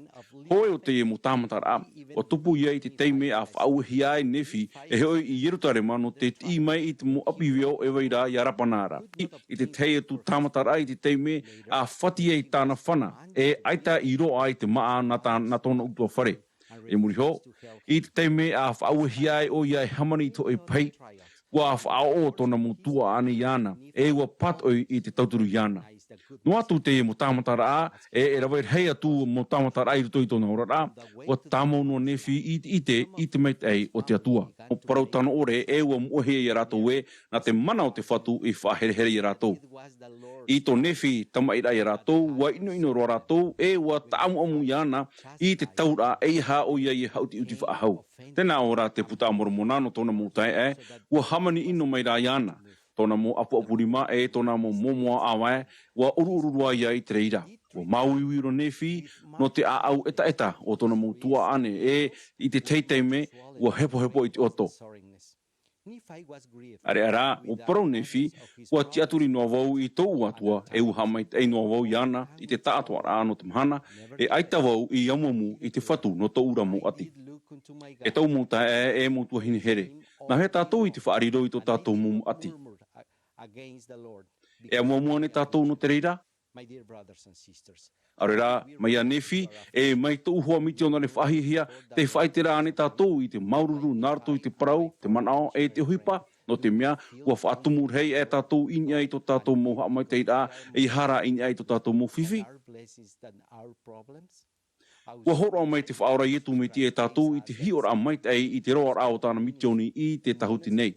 Hōʻē o teie mau tāmataraʻa, ʻua tupu ia i te taime a faʻauehia ai Nephi e hoʻi i Ierutarema nō te tiʻi mai i te mau ʻapi veo e vai ra ia Rapana ra. I te tahi atu tāmataraʻa i te taime a fati ai tāna fana, e ʻaita i roaʻa i te māʻa nā tā-, nā tōna ʻutuāfare. I muri iho, i te taime a faʻauehia ai ʻoia e hāmani i te hōʻē pahi, ʻua faʻaʻoʻo tōna mau tuaʻane iāna, e ʻua pātoʻi i te tauturu iāna. Noa atu teie mau tāmataraʻa, e, e rave rahi atu mau tāmataraʻa i roto i tōna oraraʻa, ʻua tāmau noa Nephi i te ʻite i te maitaʻi o te Atua. ʻUa parau tano ʻore, e ʻua moʻehia ia rātou ē, nā te mana o te Fatu i faʻaherehere ia rātou. I tō Nephi tamaʻiraʻa ia rātou, ʻua ʻinoʻino roa rātou, e ʻua tāʻamuʻamu iāna i te tauraʻa, ʻeiaha ʻoia ia haʻutiʻuti faʻahou. Tē nā ʻō ra te Buka a Moromona nō tōna mau taeaʻe, ʻua hāmani ʻino mai rā iāna, tōna mau ʻapuʻapu rima, e tōna mau moamoa ʻāvae, ʻua ʻuruʻuru roa ia i te reira. ʻUa māuiui roa Nephi nō te ʻāʻau ʻetaʻeta o tōna mau tuaʻane, e i te tahi taime, ʻua hepohepo i te ʻoto. ʻĀreʻa rā, ʻua parau Nephi, ʻua tiʻaturi noa vau i tōʻu Atua, e ʻua haʻamaitaʻi noa vau iāna i te taʻatoʻaraʻa nō te mahana, e ʻaita vau i amuamu i te Fatu nō tōʻu ra mau ʻati. E tōʻu mau taeaʻe, e mau tuahine here, nā hea tātou i te faʻariro i tō tātou mau ʻati? E amuamu ānei tātou nō te reira? ʻAore rā, mai iā Nephi, e mai tōʻu hoa mitionare faʻahiahia, tē faʻaʻite ra ānei tātou i te māuruuru nā roto i te parau, te manaʻo, e te ʻohipa, nō te mea, ʻua faʻatumu rahi ā tātou i niʻa i tō tātou mau haʻamaitaʻiraʻa, ʻeiaha rā i niʻa i tō tātou mau fifi? ʻUa hōroʻa mai te Faʻaora Iesu Mesia ia tātou i te hiʻoraʻa maitaʻi i te roaraʻa o tāna misioni i te tāhuti nei.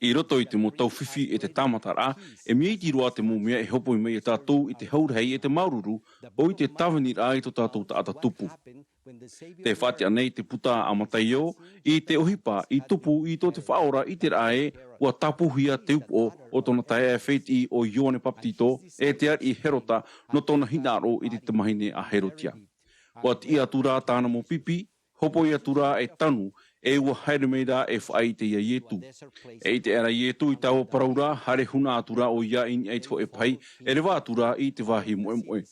I roto i te mau taufifi e te tāmataraʻa, e mea iti roa te mau mea e hopoi mai ia tātou i te hau rahi e te māuruuru, ʻo ia te tāviniraʻa i tō tātou taʻata tupu. Tē faʻatiʻa nei te puta a Mataio, i te ʻohipa i tupu i tō te Faʻaora i te raʻa ē, ʻua tāpūhia te upoʻo o tōna taeaʻe fētiʻi ʻo Ioane Papetito, e te ariʻi Herota, nō tōna hinaʻaro i te tamahine a Herotia. ʻUa tiʻi atu rā tāna mau pipi, hopoi atu rā e tanu, e ʻua haere mai rā e faʻaʻite ia Iesu. E ʻite aʻera Iesu i taua parau ra, haere huna atu rā ʻoia i niʻa i te hōʻē pahi, e reva atu rā i te vāhi moʻemoʻe.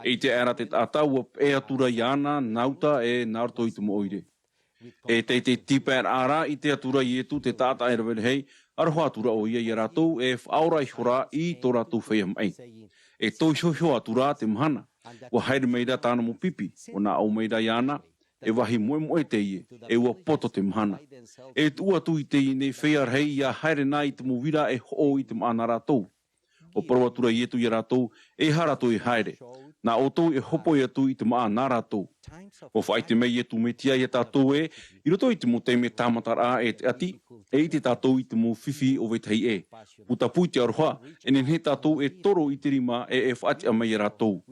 E ʻite aʻera te taʻata ʻua peʻe atu rā iāna nā uta e nā roto i te mau ʻoire. E teitei tīpaeraʻa ra, ʻite atu rā Iesu te taʻata e rave rahi, aroha atu rā ʻoia ia rātou, e faʻaora ihora i tō rātou feiā maʻi. E tōihoiho atu rā te mahana, ʻua haere mai rā tāna mau pipi, ʻua nā ʻō mai rā iāna, e vāhi moʻemoʻe teie, e ʻua poto te mahana. E tuʻu atu i teie nei feiā rahi ʻia haere na i te mau uira e hoʻo i te māʻa nā rātou. ʻUa parau atu rā Iesu ia rātou, ʻeiaha rātou e haere. Nā ʻoutou e hopoi atu i te māʻa nā rātou. ʻUa faʻaʻite mai Iesu Mesia ia tātou ē, i roto i te mau taime tāmataraʻa e te ʻati, e ʻite tātou i te mau fifi o vetahi ʻē. Putapū i te aroha, e nehenehe tātou e toro i te rima e e faʻatiʻa mai ia rātou.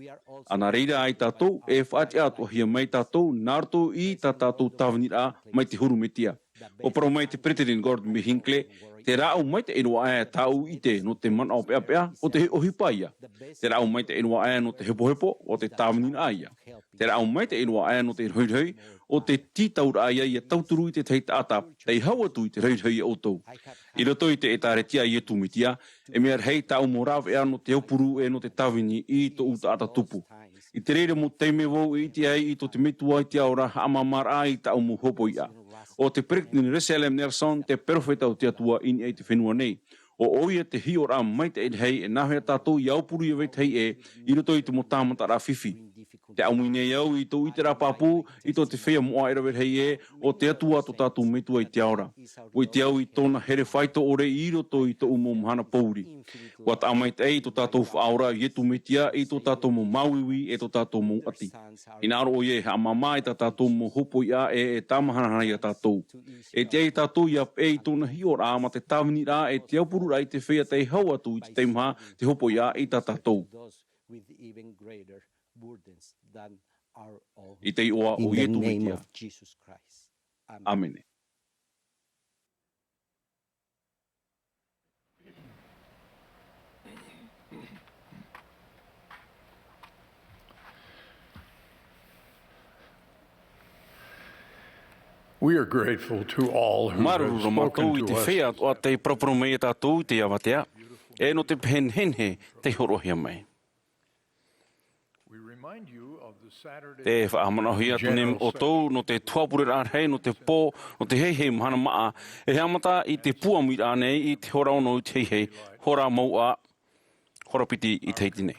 ʻA nā reira ā tātou, e faʻatiʻa atoʻahia mai tātou, nā roto i tā tātou tāviniraʻa mai te huru Mesia. ʻUa parau mai te Peresideni Gordon B. Hinckley, te rāʻau maitaʻi roa aʻe tāʻu i ʻite nō te manaʻo peʻapeʻa, ʻo te ʻohipa ïa. Te rāʻau maitaʻi roa aʻe nō te hepohepo, ʻo te tāviniraʻa ïa. Te rāʻau maitaʻi roa aʻe nō te rohirohi, ʻo te tītauraʻa ïa ʻia tauturu i te tahi taʻata, tei hau atu i te rohirohi ia ʻoutou. I roto i te ʻĒtārētia a Iesu Mesia, e mea rahi tāʻu mau rāveʻa nō te aupuru e nō te tāvini i tōʻu taʻata tupu. I te reira mau taime vau e ʻite ai i tō te Metua i te ao ra haʻamāmāraʻa i tāʻu mau hopoiʻa. ʻO te Peresideni Russell M. Nelson te perofeta o te Atua i niʻa i te fenua nei. ʻO ʻoia te hiʻoraʻa maitaʻi rahi e nāhea tātou ia aupuru ia vetahi ʻē i roto i te mau tāmataraʻa fifi. Te ʻāmui nei au i tōʻu ʻiteraʻa pāpū i tō te feiā moʻa e rave rahi ʻē, ʻo te Atua tō tātou Metua i te ao ra. ʻUa ʻite au i tōna here faito ʻore i roto i tōʻu mau mahana pōuri. ʻUa taʻa maitaʻi i tō tātou Faʻaora Iesu Mesia i tō tātou mau māuiui e tō tātou mau ʻati. Hinaʻaro ʻoia e haʻamāmā i tā tātou mau hopoiʻa ʻē e tāmahanahana ia tātou. E tiʻa ia tātou ia peʻe i tōna hiʻoraʻa mā te tāviniraʻa e te aupuruʻraʻa i te feiā tei hau atu i te teimaha te hopoiʻa i tā tātou. I te iʻoa o Iesu Mesia. ʻĀmene. We are grateful to all who have spoken to us. Māuruuru mātou i te feiā atoʻa tei paraparau mai ia tātou i teie avatea, e nō te pehe nehenehe tei hōroʻahia mai. Te faʻahaʻamanaʻohia atu nei ʻoutou nō te tuhaʻa pureraʻa rahi nō te pō, nō te heihei mahana māʻa, e haʻamata i te pū ʻāmuiraʻa nei i te hora ono i te heihei, hora mauʻa, hora piti i te hiti nei.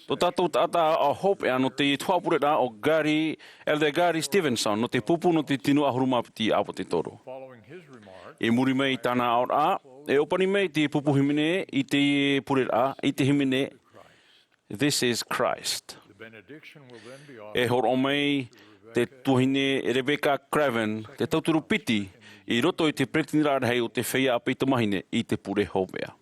Tō tātou taʻata hopeʻa nō te tuhaʻa pureraʻa ʻo Gary, Elder Gary Stevenson, nō te pupu nō te tino ʻahuru mā piti ʻāpōsetolo. I muri mai i tāna aʻoraʻa, e ʻōpani mai te pupu hīmene i te pureraʻa, i te hīmene, This is Christ. E hōroʻa mai te tuahine Rebecca Craven, te tauturu piti, i roto i te peresideni rahi o te feiā ʻāpī tamāhine i te pure hopeʻa.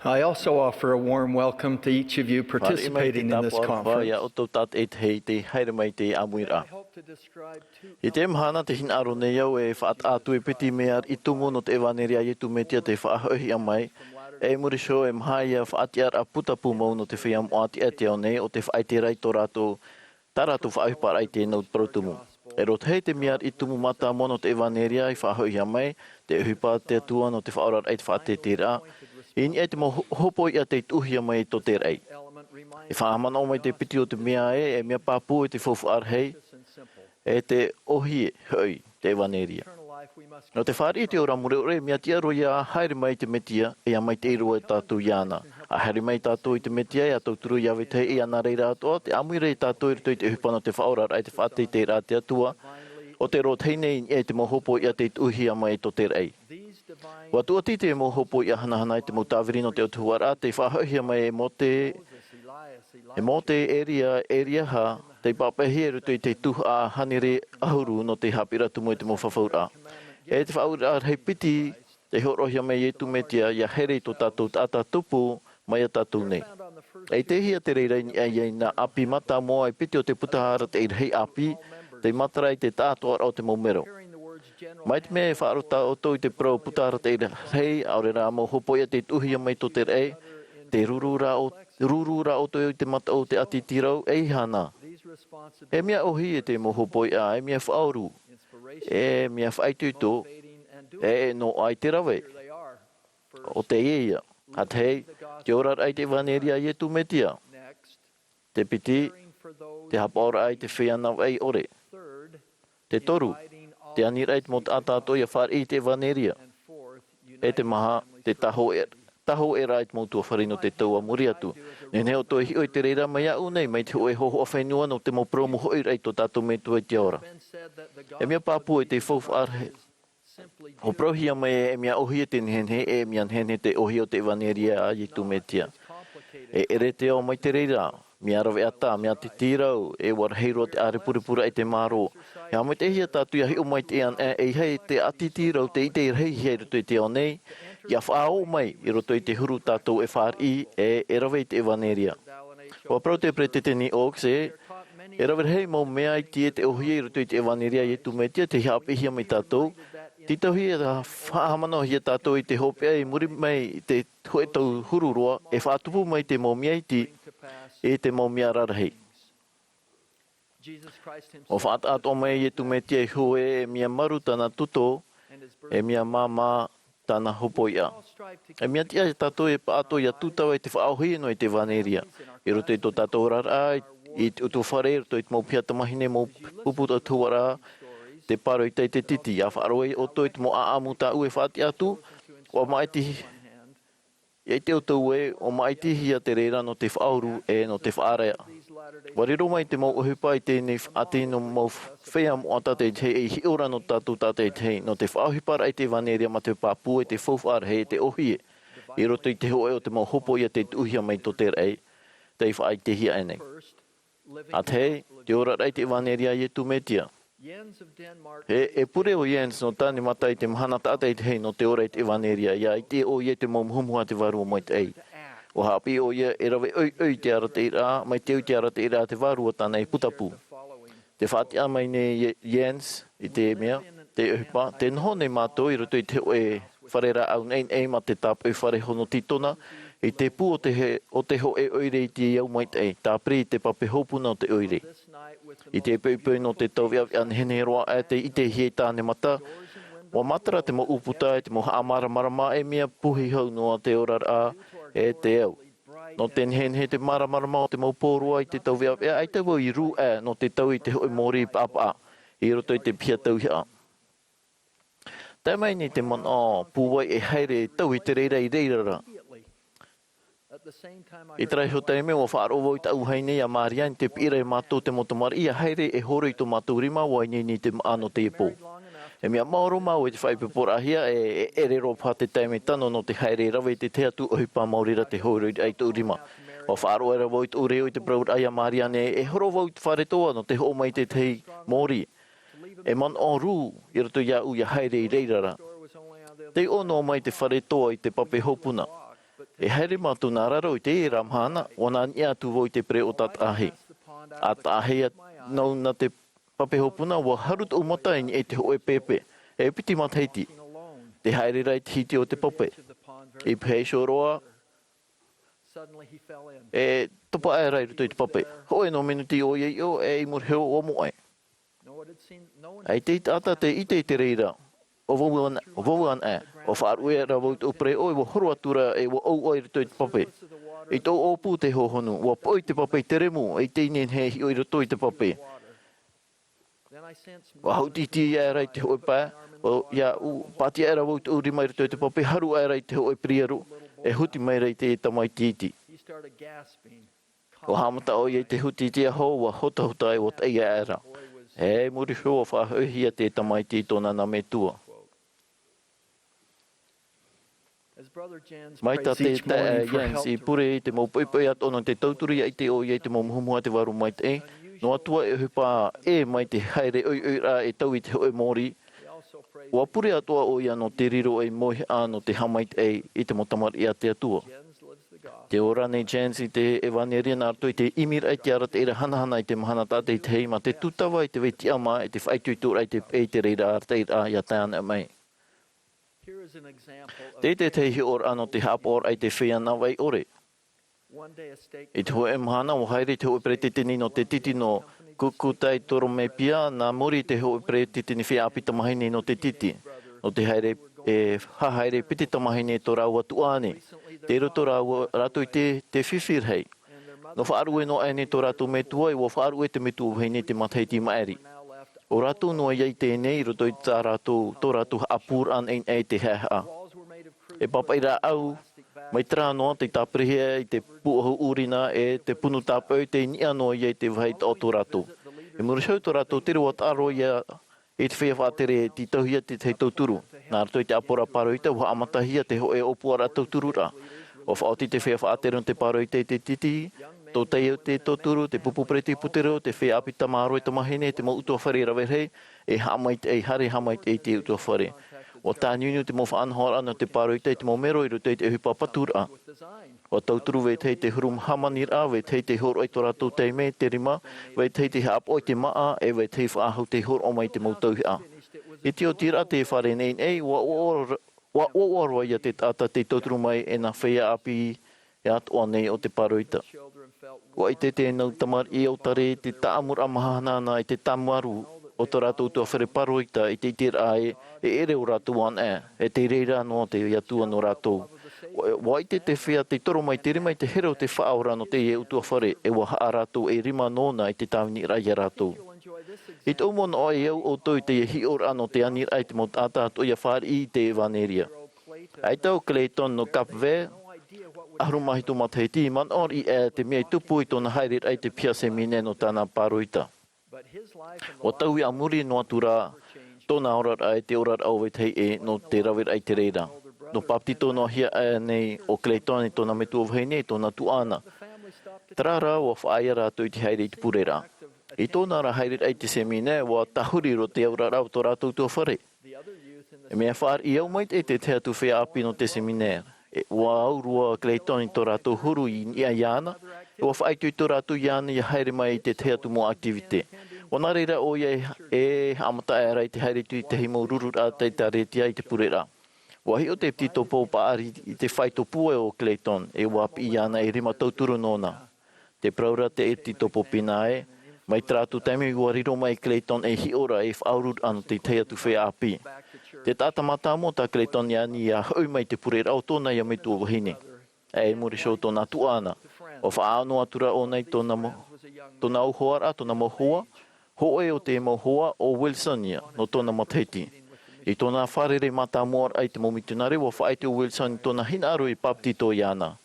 I also offer a warm welcome to each of you participating in this conference. Ia ʻoutou tātaʻitahi tei haere mai i te ʻāmuiraʻa. I teie mahana tē hinaʻaro nei au e faʻataʻa atu e piti mea ariʻi tumu nō te ʻevaneria a Iesu Mesia tei faʻahoʻihia mai, e i muri iho e maha ia faʻatiʻaraʻa puta pūmau nō te feiā moʻa tiʻa i te ao nei ʻo tē faʻaʻite ra i tō rātou tā rātou faʻaʻohiparaʻa i te nau parau tumu. E rōtahi te mea ariʻi tumu mātāmua nō te ʻevaneria i faʻahoʻihia mai, te ʻohipa a te Atua nō te faʻaoraraʻa i te faʻateiteiraʻa, i niʻa i te mau ho-, hopoiʻa tei tuʻuhia mai i tō te raʻi. E faʻahaʻamanaʻo mai te piti o te mea ē, e mea pāpū e te faufaʻa rahi, e te ʻōhie hoʻi te ʻevaneria. Nō te fāriʻi i te ora mure ʻore, mea tiʻa roa ia haere mai i te Mesia, e ʻia maitaʻi roa tātou iāna. ʻA haere mai tātou i te Mesia, ʻia tauturu ia vetahi ʻē iāna reira atoʻa, tē ʻāmui ra ia tātou i roto i te ʻohipa nō te faʻaoraraʻa i te faʻateiteiraʻa a te Atua, ʻo te rōtahi nei i niʻa i te mau hopoiʻa tei tuʻuhia mai i tō te raʻi. ʻUa tuʻati te mau hopoiʻa hanahana i te mau tāviri nō te autahuʻaraʻa, tei faʻahoʻihia mai e Mōte, e Mōte, Eria, Eriaha, tei pāpaʻihia i roto i te tuhaʻa hānere ʻahuru nō te haʻapiʻiraʻa tumu i te mau fafauraʻa. E te faʻaueraʻa rahi piti, tei hōroʻahia mai e Iesu Mesia, ʻia here i tō tātou taʻata tupu, mai ia tātou nei. E ʻitehia te reira i niʻa i nā ʻāpī mātāmua e piti o te puta arataʻi rahi ʻāpī, tei matara i te taʻatoʻaraʻa o te mau mero. Mai te mea e faʻaroʻo ʻoutou i te parau puta arataʻi rahi, ʻaore rā mau hopoiʻa tei tuʻuhia mai i tō te raʻi, tē ruru ra ʻo-, ruru ra ʻoutou i te mataʻu o te ʻātītīrau, ʻeiaha na. E mea ʻōhie te mau hopoiʻa, e mea faʻaʻoru, e mea faʻaitoito, e, e noaʻa i te rave. ʻO teie ia. ʻA tahi, te oraraʻa i te ʻevaneria a Iesu Mesia. Te piti, te haʻapaʻoraʻa i te feiā navaʻi ʻore. Te toru, te aniraʻa i te mau taʻata atoʻa ʻia fāriʻi i te ʻevaneria. E te maha, te tāhōʻē-, tāhōʻēraʻa i te mau ʻutuāfare nō te tau a muri atu. Nehenehe ʻoutou e hiʻo i te reira mai iāʻu nei, mai te hōʻē hōhoʻa fenua nō te mau parau maitaʻi i tō tātou Metua i te ao ra. E mea pāpū e te faufaʻa rahi, ʻua parauhia mai e mea ʻōhie te nehenehe, e mea nehenehe te ʻōhie o te ʻevaneria a Iesu Mesia. E ʻere te ao mai te reira, mea rave ʻatā, mea tītīrau, e ʻua rahi roa te ʻārepurepuraʻa i te mārō. ʻIa haʻamaitaʻihia tātou ʻia hiʻo mai i te ʻānaʻe, ʻeiaha te ʻātītīrau tei ʻite rahi hia i roto i te ao nei, ʻia faʻaō mai i roto i te huru tātou e fāriʻi, e, e rave i te ʻevaneria. ʻUa parau te Peresideni Oaks ē, e rave rahi mau mea iti e te ʻōhie i roto i te ʻevaneria a Iesu Mesia tei haʻapiʻihia mai tātou, tītauhia e faʻahaʻamanaʻohia tātou i te hopeʻa i muri mai i te hōʻē tau huru roa, e faʻatupu mai te mau mea iti i te mau mea rarahi. ʻUa faʻataʻatoʻa mai Iesu Mesia iho ē, e mea maru tāna toto, e mea māmā tāna hopoiʻa. E mea tiʻa ia tātou e pāʻatoʻa ʻia tūtava i te faʻaʻōhie nō te ʻevanelia. I roto i tō tātou oraraʻa, i te ʻutuāfare, i roto i te mau piha tamāhine, mau pupu tauturu ra, te pāroita i te titi, ʻia faʻaroʻo ʻoutou i te mau ʻāʻamu tāʻu e faʻatiʻa atu, ʻua maʻitihia, ʻia ʻite ʻoutou ē, ʻua maʻitihia te reira nō te faʻaʻoru, e nō te faʻaara. ʻUa riro mai te mau ʻohipa i teie nei faʻaʻite nō te mau feiā moʻa tātaʻitahi, ei hiʻoraʻa nō tātou tātaʻitahi, nō te faʻaʻohiparaʻa i te ʻevanelia mā te pāpū, e te faufaʻa rahi, e te ʻōhie. I roto i te hōʻē o te mau hopoiʻa tei tuʻuhia mai tō te raʻi, tei faʻaʻitehia aʻenei. ʻA tahi, te oraraʻa i te ʻevanelia a Iesu Mesia. E, e pure ʻo Jens nō tāna mata i te mahana tātaʻitahi nō te ora i te ʻevanelia, ʻia ʻite ʻoia i te mau muhumuhu a te Vārua Maitaʻi. ʻUa haʻapiʻi ʻoia e rave ʻoiʻoi i te arataʻiraʻa, mai te au i te arataʻiraʻa a te Vārua tāna i putapū. Tē faʻatiʻa mai nei Jens i te mea, te ʻohipa, tē noho nei mātou i roto i te hōʻē fare rāʻau naʻinaʻi mā te tāpoʻi fare hono tītona, i te pū o te he-, o te hōʻē ʻoire i te ao maitaʻi, tāpiri i te pape hopuna o te ʻoire. I te poʻipoʻi nō te tauveʻaveʻa nehenehe roa aʻe tei ʻitehia i tāna mata, ʻua matara te mau ʻūputa e te mau haʻamāramarama e mea puhi hau noa te oraraʻa e te au. Nō te nehenehe te māramarama o te mau pō roa i te tauveʻaveʻa, ʻaita vau i rū aʻe nō te tau i te hōʻē mōrī paʻapaʻa i roto i te piha tauihaʻa. Tae mai nei te manaʻo pūai e haere e tauhi te reira i reira ra. I terā iho taime, ʻua faʻaroʻo vau i tāʻu vahine, ʻia Marianne, te piʻiraʻa ia mātou te mau tamariʻi ʻia haere e horo i tō mātou rima, ʻua ineine i te māʻa nō teie pō. E mea maoro māua i te faʻaipoiporaʻahia, e, e ʻere roa paha te taime tano nō te haere e rave i te tahi atu ʻohipa maori ra te hōroʻaraʻa i tōʻu rima. ʻUa faʻaroʻo aʻera vau i tōʻu reo i te parauraʻa ia Marianne, e horo vau i te fare toa nō te hoʻo mai i te tahi mōrī. E manaʻo rū i roto iāʻu ʻia haere i reira ra. Tei ʻō noa mai te fare toa i te pape hopuna. E haere mātou nā raro i teie ra mahana, ʻua nā niʻa atu vau i te pereʻoʻo tātaʻahi. ʻA taʻahi nau nā te pape hopuna, ʻua haru tōʻu mata i niʻa i te hōʻē pēpē. E piti matahiti. Tē haere ra i te hiti o te pape. I pēhea iho roa, e topa aʻera i roto i te pape. Hōʻē noa minuti ʻoia i ʻō, e i muri iho ʻua moʻe. ʻAita te taʻata tei ʻite i te reira. ʻUa vau ana, ʻua vau ana aʻe. ʻUa faʻaruʻe aʻera vau i tōʻu pereʻoʻo, ʻua horo atu ra, e ʻua ʻauʻa i roto i te pape. I tōʻu ʻōpū te hōhonu, ʻua poʻi te pape i te remu, e i teie nei e hiʻo i roto i te pape. ʻUa haʻutiti aʻera i te hōʻē pae, ʻo, ʻia ʻū, pātia aʻera vau i tōʻu rima i roto i te pape, haru aʻera i te hōʻē piriaro, e huti mai ra i te tamaiti iti. ʻUa haʻamata ʻoia i te huti i te aho, ʻua hotahota e ʻua taʻi aʻera. E muri iho ʻua faʻahoʻihia te tamaiti i tōna nā metua. Mai tā te taeaʻe Jens i pure i te mau poʻipoʻi atoʻa nō te tauturu ʻia ʻite ʻoia i te mau muhumuhu a te Vārua Maitaʻi, noa atu ā e ʻohipa ʻē mai te haere ʻoiʻoi ra e tauhi te hōʻē mōrī, ʻua pure atoʻa ʻoia nō te riro ei mauihaʻa nō te haʻamaitaʻi i te mau tamariʻi a te Atua. Tē ora nei Jens i te ʻevanelia nā roto i te ʻimiraʻa i te arataʻiraʻa hanahana i te mahana tātaʻitahi mā te tūtava i te vai tiʻamā e te faʻaitoitoraʻa i te, i te reira arataʻiraʻa ʻia tae ana mai. Teie te tahi hiʻoraʻa nō te haʻapaʻoraʻa i te feiā navaʻi ʻore. I te hōʻē mahana, ʻua haere te hōʻē peretiteni nō te titi nō Kukutai Toromepia, nā muri i te hōʻē peretiteni feiā ʻāpī tamāhine nō te titi. Nō te haere, e, hahaere piti tamāhine tō rāua tuaʻane. Tei roto rāua, rātou i te, te fifi rahi. Nō faʻaruʻe noa aʻe nei tō rātou metua, ʻua faʻaruʻe te metua vahine i te matahiti maʻiri. ʻO rātou noa ïa i teie nei i roto i tā rātou, tō rātou haʻapūraʻa naʻinaʻi i te haʻehaʻa. E pāpaʻi rāʻau, mai terā noa tei tāpirihia i te pūʻohu ʻūrina e te punu tāpaʻo tei niʻa noa ïa i te vāhi taʻo tō rātou. I muri iho tō rātou tere ʻua taʻaro ïa i te feiā faʻatere e tītauhia te tahi tauturu. Nā roto i te ʻāpoʻoraʻa pāroita, ʻua haʻamatahia te hōʻē ʻōpuaraʻa tautururaʻa. ʻUa faʻaoti te feiā faʻatere nō te pāroita i te titi, tō teie tauturu, te pupu peretiteni pūtero, te feiā ʻāpī tamaroa e tamāhine, te mau ʻutuāfare rave rahi, e haʻamaitaʻi, haere haʻamaitaʻi i te ʻutuāfare. ʻUa tāniuniu te mau faʻanahoraʻa nō te pāroita i te mau mero i roto i te ʻohipa paturaʻa. ʻUa tauturu vetahi te huru hāmaniraʻa, vetahi te hōroʻa i tō rātou taime, te rima, vetahi te haʻapaʻo i te māʻa, e vetahi faʻahou te hōroʻa mai i te mau tauihaʻa. I te oti ra te fare naʻinaʻi, ʻua ʻoaʻoa, ʻua ʻoaʻoa roa ïa te taʻata tei tauturu mai e nā feiā ʻāpī atoʻa nei o te pāroita. ʻUa ʻite tēnā tamariʻi ʻōtare te taʻamuraʻa mahana i te tāmarū o tō rātou ʻutuāfare pāroita i te ʻiteraʻa ē, e ʻere ʻo rātou anaʻe, e te reira noa te Atua nō rātou. ʻUa, ʻua ʻite te feiā tei toro mai te rima i te here o te Faʻaora nō teie ʻutuāfare, e ʻua haʻa rātou e rima nōna i te tāviniraʻa ia rātou. I tōʻu manaʻo e au ʻoutou i teie hiʻoraʻa nō te aniraʻa i te mau taʻata atoʻa ʻia fāriʻi i te ʻevanelia. ʻAita ʻo Clayton nō Cap Vert, ʻahuru mā hitu matahiti, manaʻo riʻi aʻe te mea i tupu i tōna haereraʻa i te piha seminea nō tāna pāroita. ʻUa taui a muri noa atu rā tōna oraraʻa i te oraraʻa o vetahi ʻē nō te raveraʻa i te reira. Nō bāpetizo noa hia aʻe nei ʻo Clayton e tōna metua vahine, e tōna tuaʻana. Terā rā, ʻua faʻaea rātou i te haere i te pureraʻa. I tōna ra haereraʻa i te seminea, ʻua tahuri roa te oraraʻa o tō rātou ʻutuāfare. E mea fāriʻi au maitaʻi te tahi atu feiā ʻāpī nō te seminea. E, ʻua au roa Clayton i tō rātou huru i niʻa iāna, e ʻua faʻaitoito rātou iāna ʻia haere mai i te tahi atu mau activité. ʻUa nā reira ʻoia e, e haʻamata aʻera i te haere atu i te tahi mau rururaʻa ʻĒkālesia i te pureraʻa. ʻUa hiʻo te ʻepitetopo paʻari i te faito puai o Clayton, e ʻua piʻi iāna e rima tauturu nōna. Te parau ra te ʻepitetopo pīnaʻa ē, mai terā atu taime ʻua riro mai Clayton ei hiʻoraʻa ei faʻaururaʻa nō te tahi atu feiā ʻāpī. Te taʻata mātāmua tā Clayton i ani ʻia hoʻi mai i te pureraʻa o tōna ia metua vahine. E i muri iho tōna tuaʻana. ʻUa faʻaʻano atu rā ʻōna i tōna mau, tōna mau hoa ra, tōna mau hoa, hōʻē o te mau hoa ʻo Wilson ia, nō tōna matahiti. I tōna fārerei mātāmua ra i te mau mitionare, ʻua faʻaʻite ʻo Wilson i tōna hinaʻaro e bāpetizo iāna.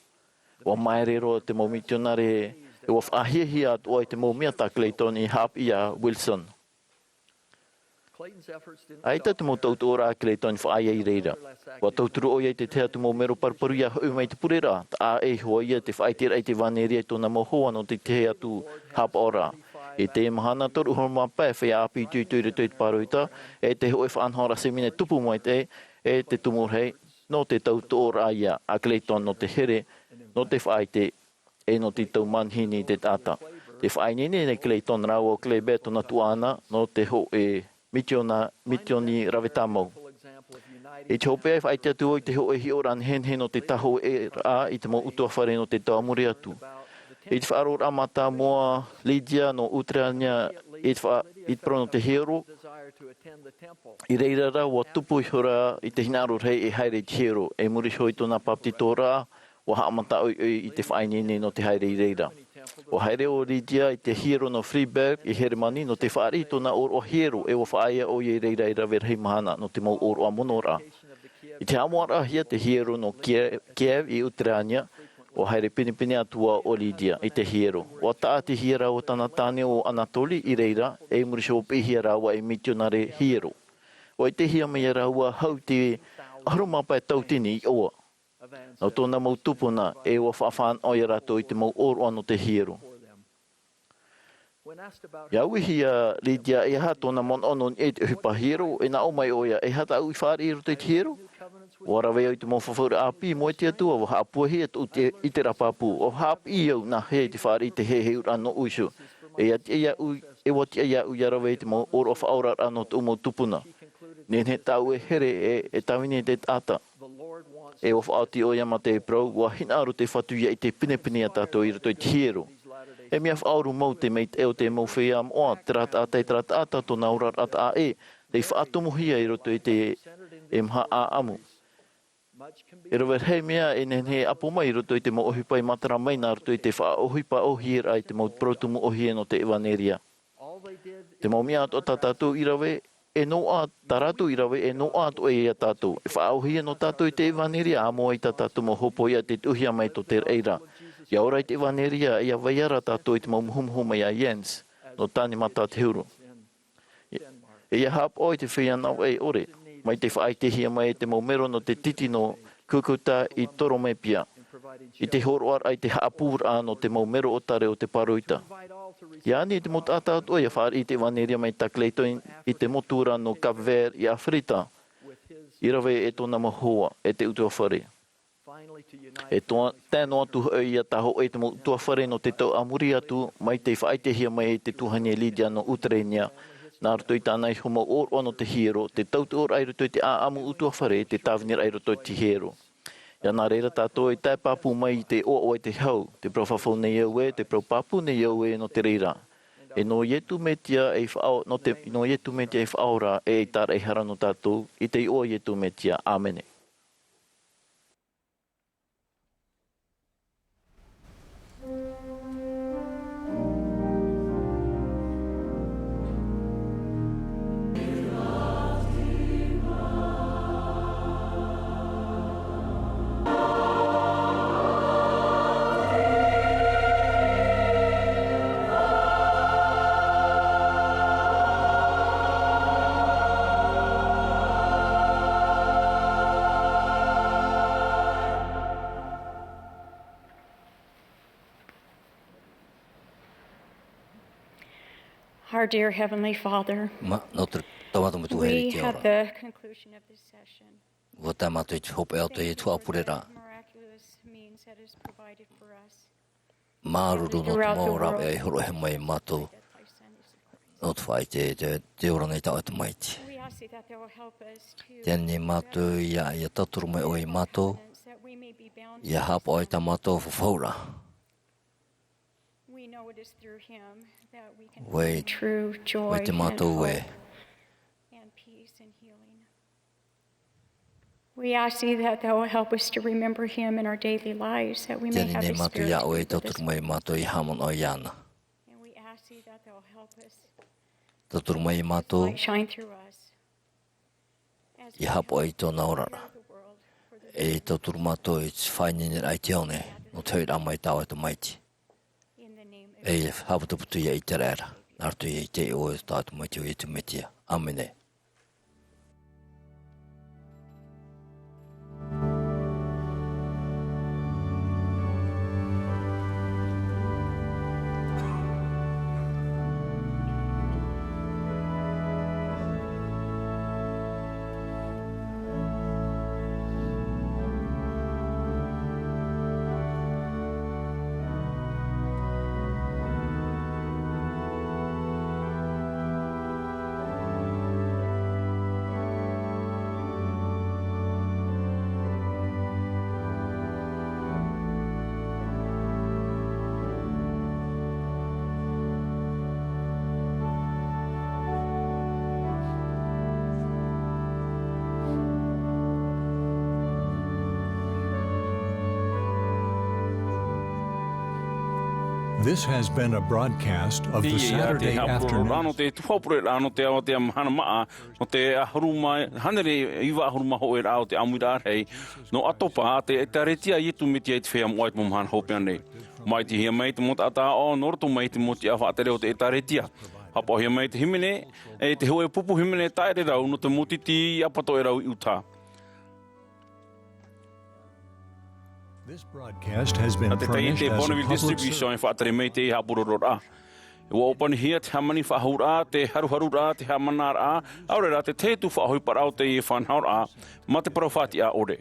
ʻUa māere roa te mau mitionare, e ʻua faʻahiahia atoʻa i te mau mea tā Clayton i haʻapiʻi iā Wilson. ʻAita te mau tautooraʻa a Clayton i faʻaea i reira. ʻUa tauturu ʻoia i te tahi atu mau mero paruparu ʻia hoʻi mai i te pureraʻa, taʻa ʻē iho ā ia te faʻaʻiteraʻa i te ʻevanelia i tōna mau hoa nō te tahi atu haʻapaʻoraʻa. I te mahana toru ʻahuru mā pae feiā ʻāpī itoito i roto i te pāroita, e te hōʻē faʻanahoraʻa seminea tupu maitaʻi, e te tumu rahi, nō te tautooraʻa ia a Clayton nō te here, nō te faʻaʻite, e nō te tau manihini i te taʻata. Tē faʻaineine nei Clayton rāua ʻo Kleber tōna tuaʻana nō te hōʻē mitiona-, mitioni rave tāmau. I te hopeʻa e faʻaʻite atu vau i te hōʻē hiʻoraʻa nehenehe nō te tāhōʻēraʻa i te mau ʻutuāfare nō te tau a muri atu. I te faʻaroʻoraʻa mātāmua, Lydia nō Utereania, i te faʻa-, i te parau nō te hiero, i reira rā, ʻua tupu ihora i te hinaʻaro rahi e haere i te hiero, e muri iho i tōna bāpetizoraʻa, ʻua haʻamata ʻoiʻoi i te faʻaineine nō te haere i reira. ʻUa haere ʻo Lydia i te hiero nō Freiberg i Heremani nō te fāriʻi i tōna ʻōroʻa hiero, e ʻua faʻaea ʻoia i reira e rave rahi mahana nō te mau ʻōroʻa monoraʻa. I te haʻamoʻaraʻahia te hiero nō Kie-, Kiev i Utereania, ʻua haere pinepine atoʻa ʻo Lydia i te hiero. ʻUa tāʻatihia rāua tāna tāne ʻo Anatoli i reira, e i muri iho ʻua piʻihia rāua ei mitionare hiero. ʻUa ʻitehia mai ia rāua hau i te ʻahuru mā pae tauatini iʻoa. Nō tōna mau tupuna, e ʻua faʻafānaʻo ia rātou i te mau ʻōroʻa nō te hiero. ʻIa uiuihia Lydia e aha tōna manaʻo nō niʻa i te ʻohipa hiero, e nā ʻō mai ʻoia, e aha tāʻu i fāriʻi i roto i te hiero? ʻUa rave au i te mau fafauraʻa ʻāpī, moe te Atua, ʻua haʻapūaihia tōʻu te, ʻiteraʻa pāpū, ʻua haʻapiʻi au nā hea i te fāriʻi i te heheuraʻa nōʻu iho. E ʻia tiʻa iāʻu, e ʻua tiʻa iāʻu ʻia rave i te mau ʻōroʻa faʻaoraraʻa nō tōʻu mau tupuna. Nehenehe tāʻu e here e, e tāvini i te taʻata. E ʻua faʻaoti ʻoia mā te parau, ʻua hinaʻaro te Fatu ʻia ʻite pinepine ia tātou i roto i te hiero. E mea faʻaʻoru mau te maitaʻi o te mau feiā moʻa, terā taʻata e terā taʻata tōna oraraʻa taʻa ʻē, tei faʻatomohia i roto i te, e maha ʻāʻamu. E rave rahi mea e nehenehe e ʻapo mai i roto i te mau ʻohipa i matara mai nā roto i te faʻaʻohipa ʻōhieraʻa i te mau parau tumu ʻōhie nō te ʻevanelia. Te mau mea atoʻa tā tātou i rave, e noaʻa, tā rātou i rave, e noaʻa atoʻa ia tātou. E faʻaʻōhie noa tātou i te ʻevanelia, ʻāmui tā tātou mau hopoiʻa tei tuʻuhia mai tō te reira. ʻIa ora i te ʻevanelia, ʻia vai ra tātou i te mau muhumuhu mai iā Jens, nō Tānemata te huru. E, e ʻia haʻapaʻo i te feiā navaʻi ʻore, mai te faʻaʻitehia mai e te mau mero nō te titi nō Calcutta i Toromepia. I te hōroʻaraʻa i te haʻapūraʻa nō te mau mero ʻōtare o te pāroita. ʻIa ani i te mau taʻata atoʻa ʻia fāriʻi i te ʻevanelia mai tā Clayton i te motu ra nō Cap Vert i ʻAfirita, i rave e tōna mau hoa, e te ʻutuāfare. E toa, tae noa atu hoʻi ia tāhōʻē te mau ʻutuāfare nō te tau a muri atu, mai te faʻaʻitehia mai e te tuahine Lydia nō Utereania, nā roto i tāna iho mau ʻōroʻa nō te hiero, te tautooraʻa i roto i te ʻāʻamu ʻutuāfare, te tāviniraʻa i roto i te hiero. Ia nā reira tātou e tae pāpū mai i te ʻoaʻoa i te hau, te parau fafau nei au ē, te parau pāpū nei au ē nō te reira. E nō Iesu Mesia ei faʻao-, nō te, nō Iesu Mesia ei faʻaora, e ei tāraʻehara nō tātou, i te iʻoa o Iesu Mesia. ʻĀmene. Our dear Heavenly Father, Ma, nō te Tamata Matua here i te ora. We have the conclusion of this session. ʻUa tae mātou i te hopeʻa o teie tuhaʻa pureraʻa. Miraculous means that is provided for us. Māuruuru nō te mau rāveʻa i hōroʻahia mai ia mātou. Nō te faʻaʻite i te, te ora nei tā ʻoe Tamaiti. We ask that thou will help us to Tē ani mātou ia, ia tauturu mai ʻoe ia mātou, confidence that we may be bound ia haʻapaʻo i tā mātou fafauraʻa. We know it is through him that we can Vai, find true joy vai te mātou and ē. Hope and peace and healing. We ask thee that thou will help us to remember him in our daily lives, that we may Tē ani have nei mātou ia ʻoe i experience tauturu mai ia mātou i haʻamanaʻo iāna. And we ask thee that thou will help us Tauturu mai ia mātou light shine through us. Ia haʻapaʻo i tōna oraraʻa. E tauturu mātou i te faʻaineineraʻa i te ao nei, nō te hoʻiraʻa mai tā ʻoe Tamaiti. E haʻaputuputu ia ʻĪteraʻera, nā roto ia i te iʻoa o tā ʻoe Tamaiti ʻo Iesu Mesia. ʻĀmene. This has been a broadcast of the Saturday afternoon. Nō te tuhaʻa pureraʻa, nō te aʻo, te mahana māʻa, nō te ʻahuru mā, hānere iva ʻahuru mā hōʻē raʻa o te ʻāmuiraʻa rahi, nō ʻAtopa, te ʻĒtārētia a Iesu Mesia i te Feiā Moʻa i te mau mahana hopeʻa nei. Māʻitihia mai te mau taʻata aʻo, nō roto mai i te mau tiʻa faʻatere o te ʻĒtārētia. Haʻapaʻohia mai te hīmene, e te hōʻē pupu hīmene tāʻere rau, nō te mau tītī i ʻApatoʻerau i Utah. This broadcast has been furnished as a public service. Nā te taiete Bonneville Distribution e faʻatere mai teie haʻapurororaʻa. ʻUa ʻōpanihia te hāmani faʻahou ra, te haruharu ra, te haʻamanaraʻa, ʻaore rā te tahi atu faʻaʻohiparaʻa o teie faʻanahoraʻa, mā te parau faʻatiʻa ʻore.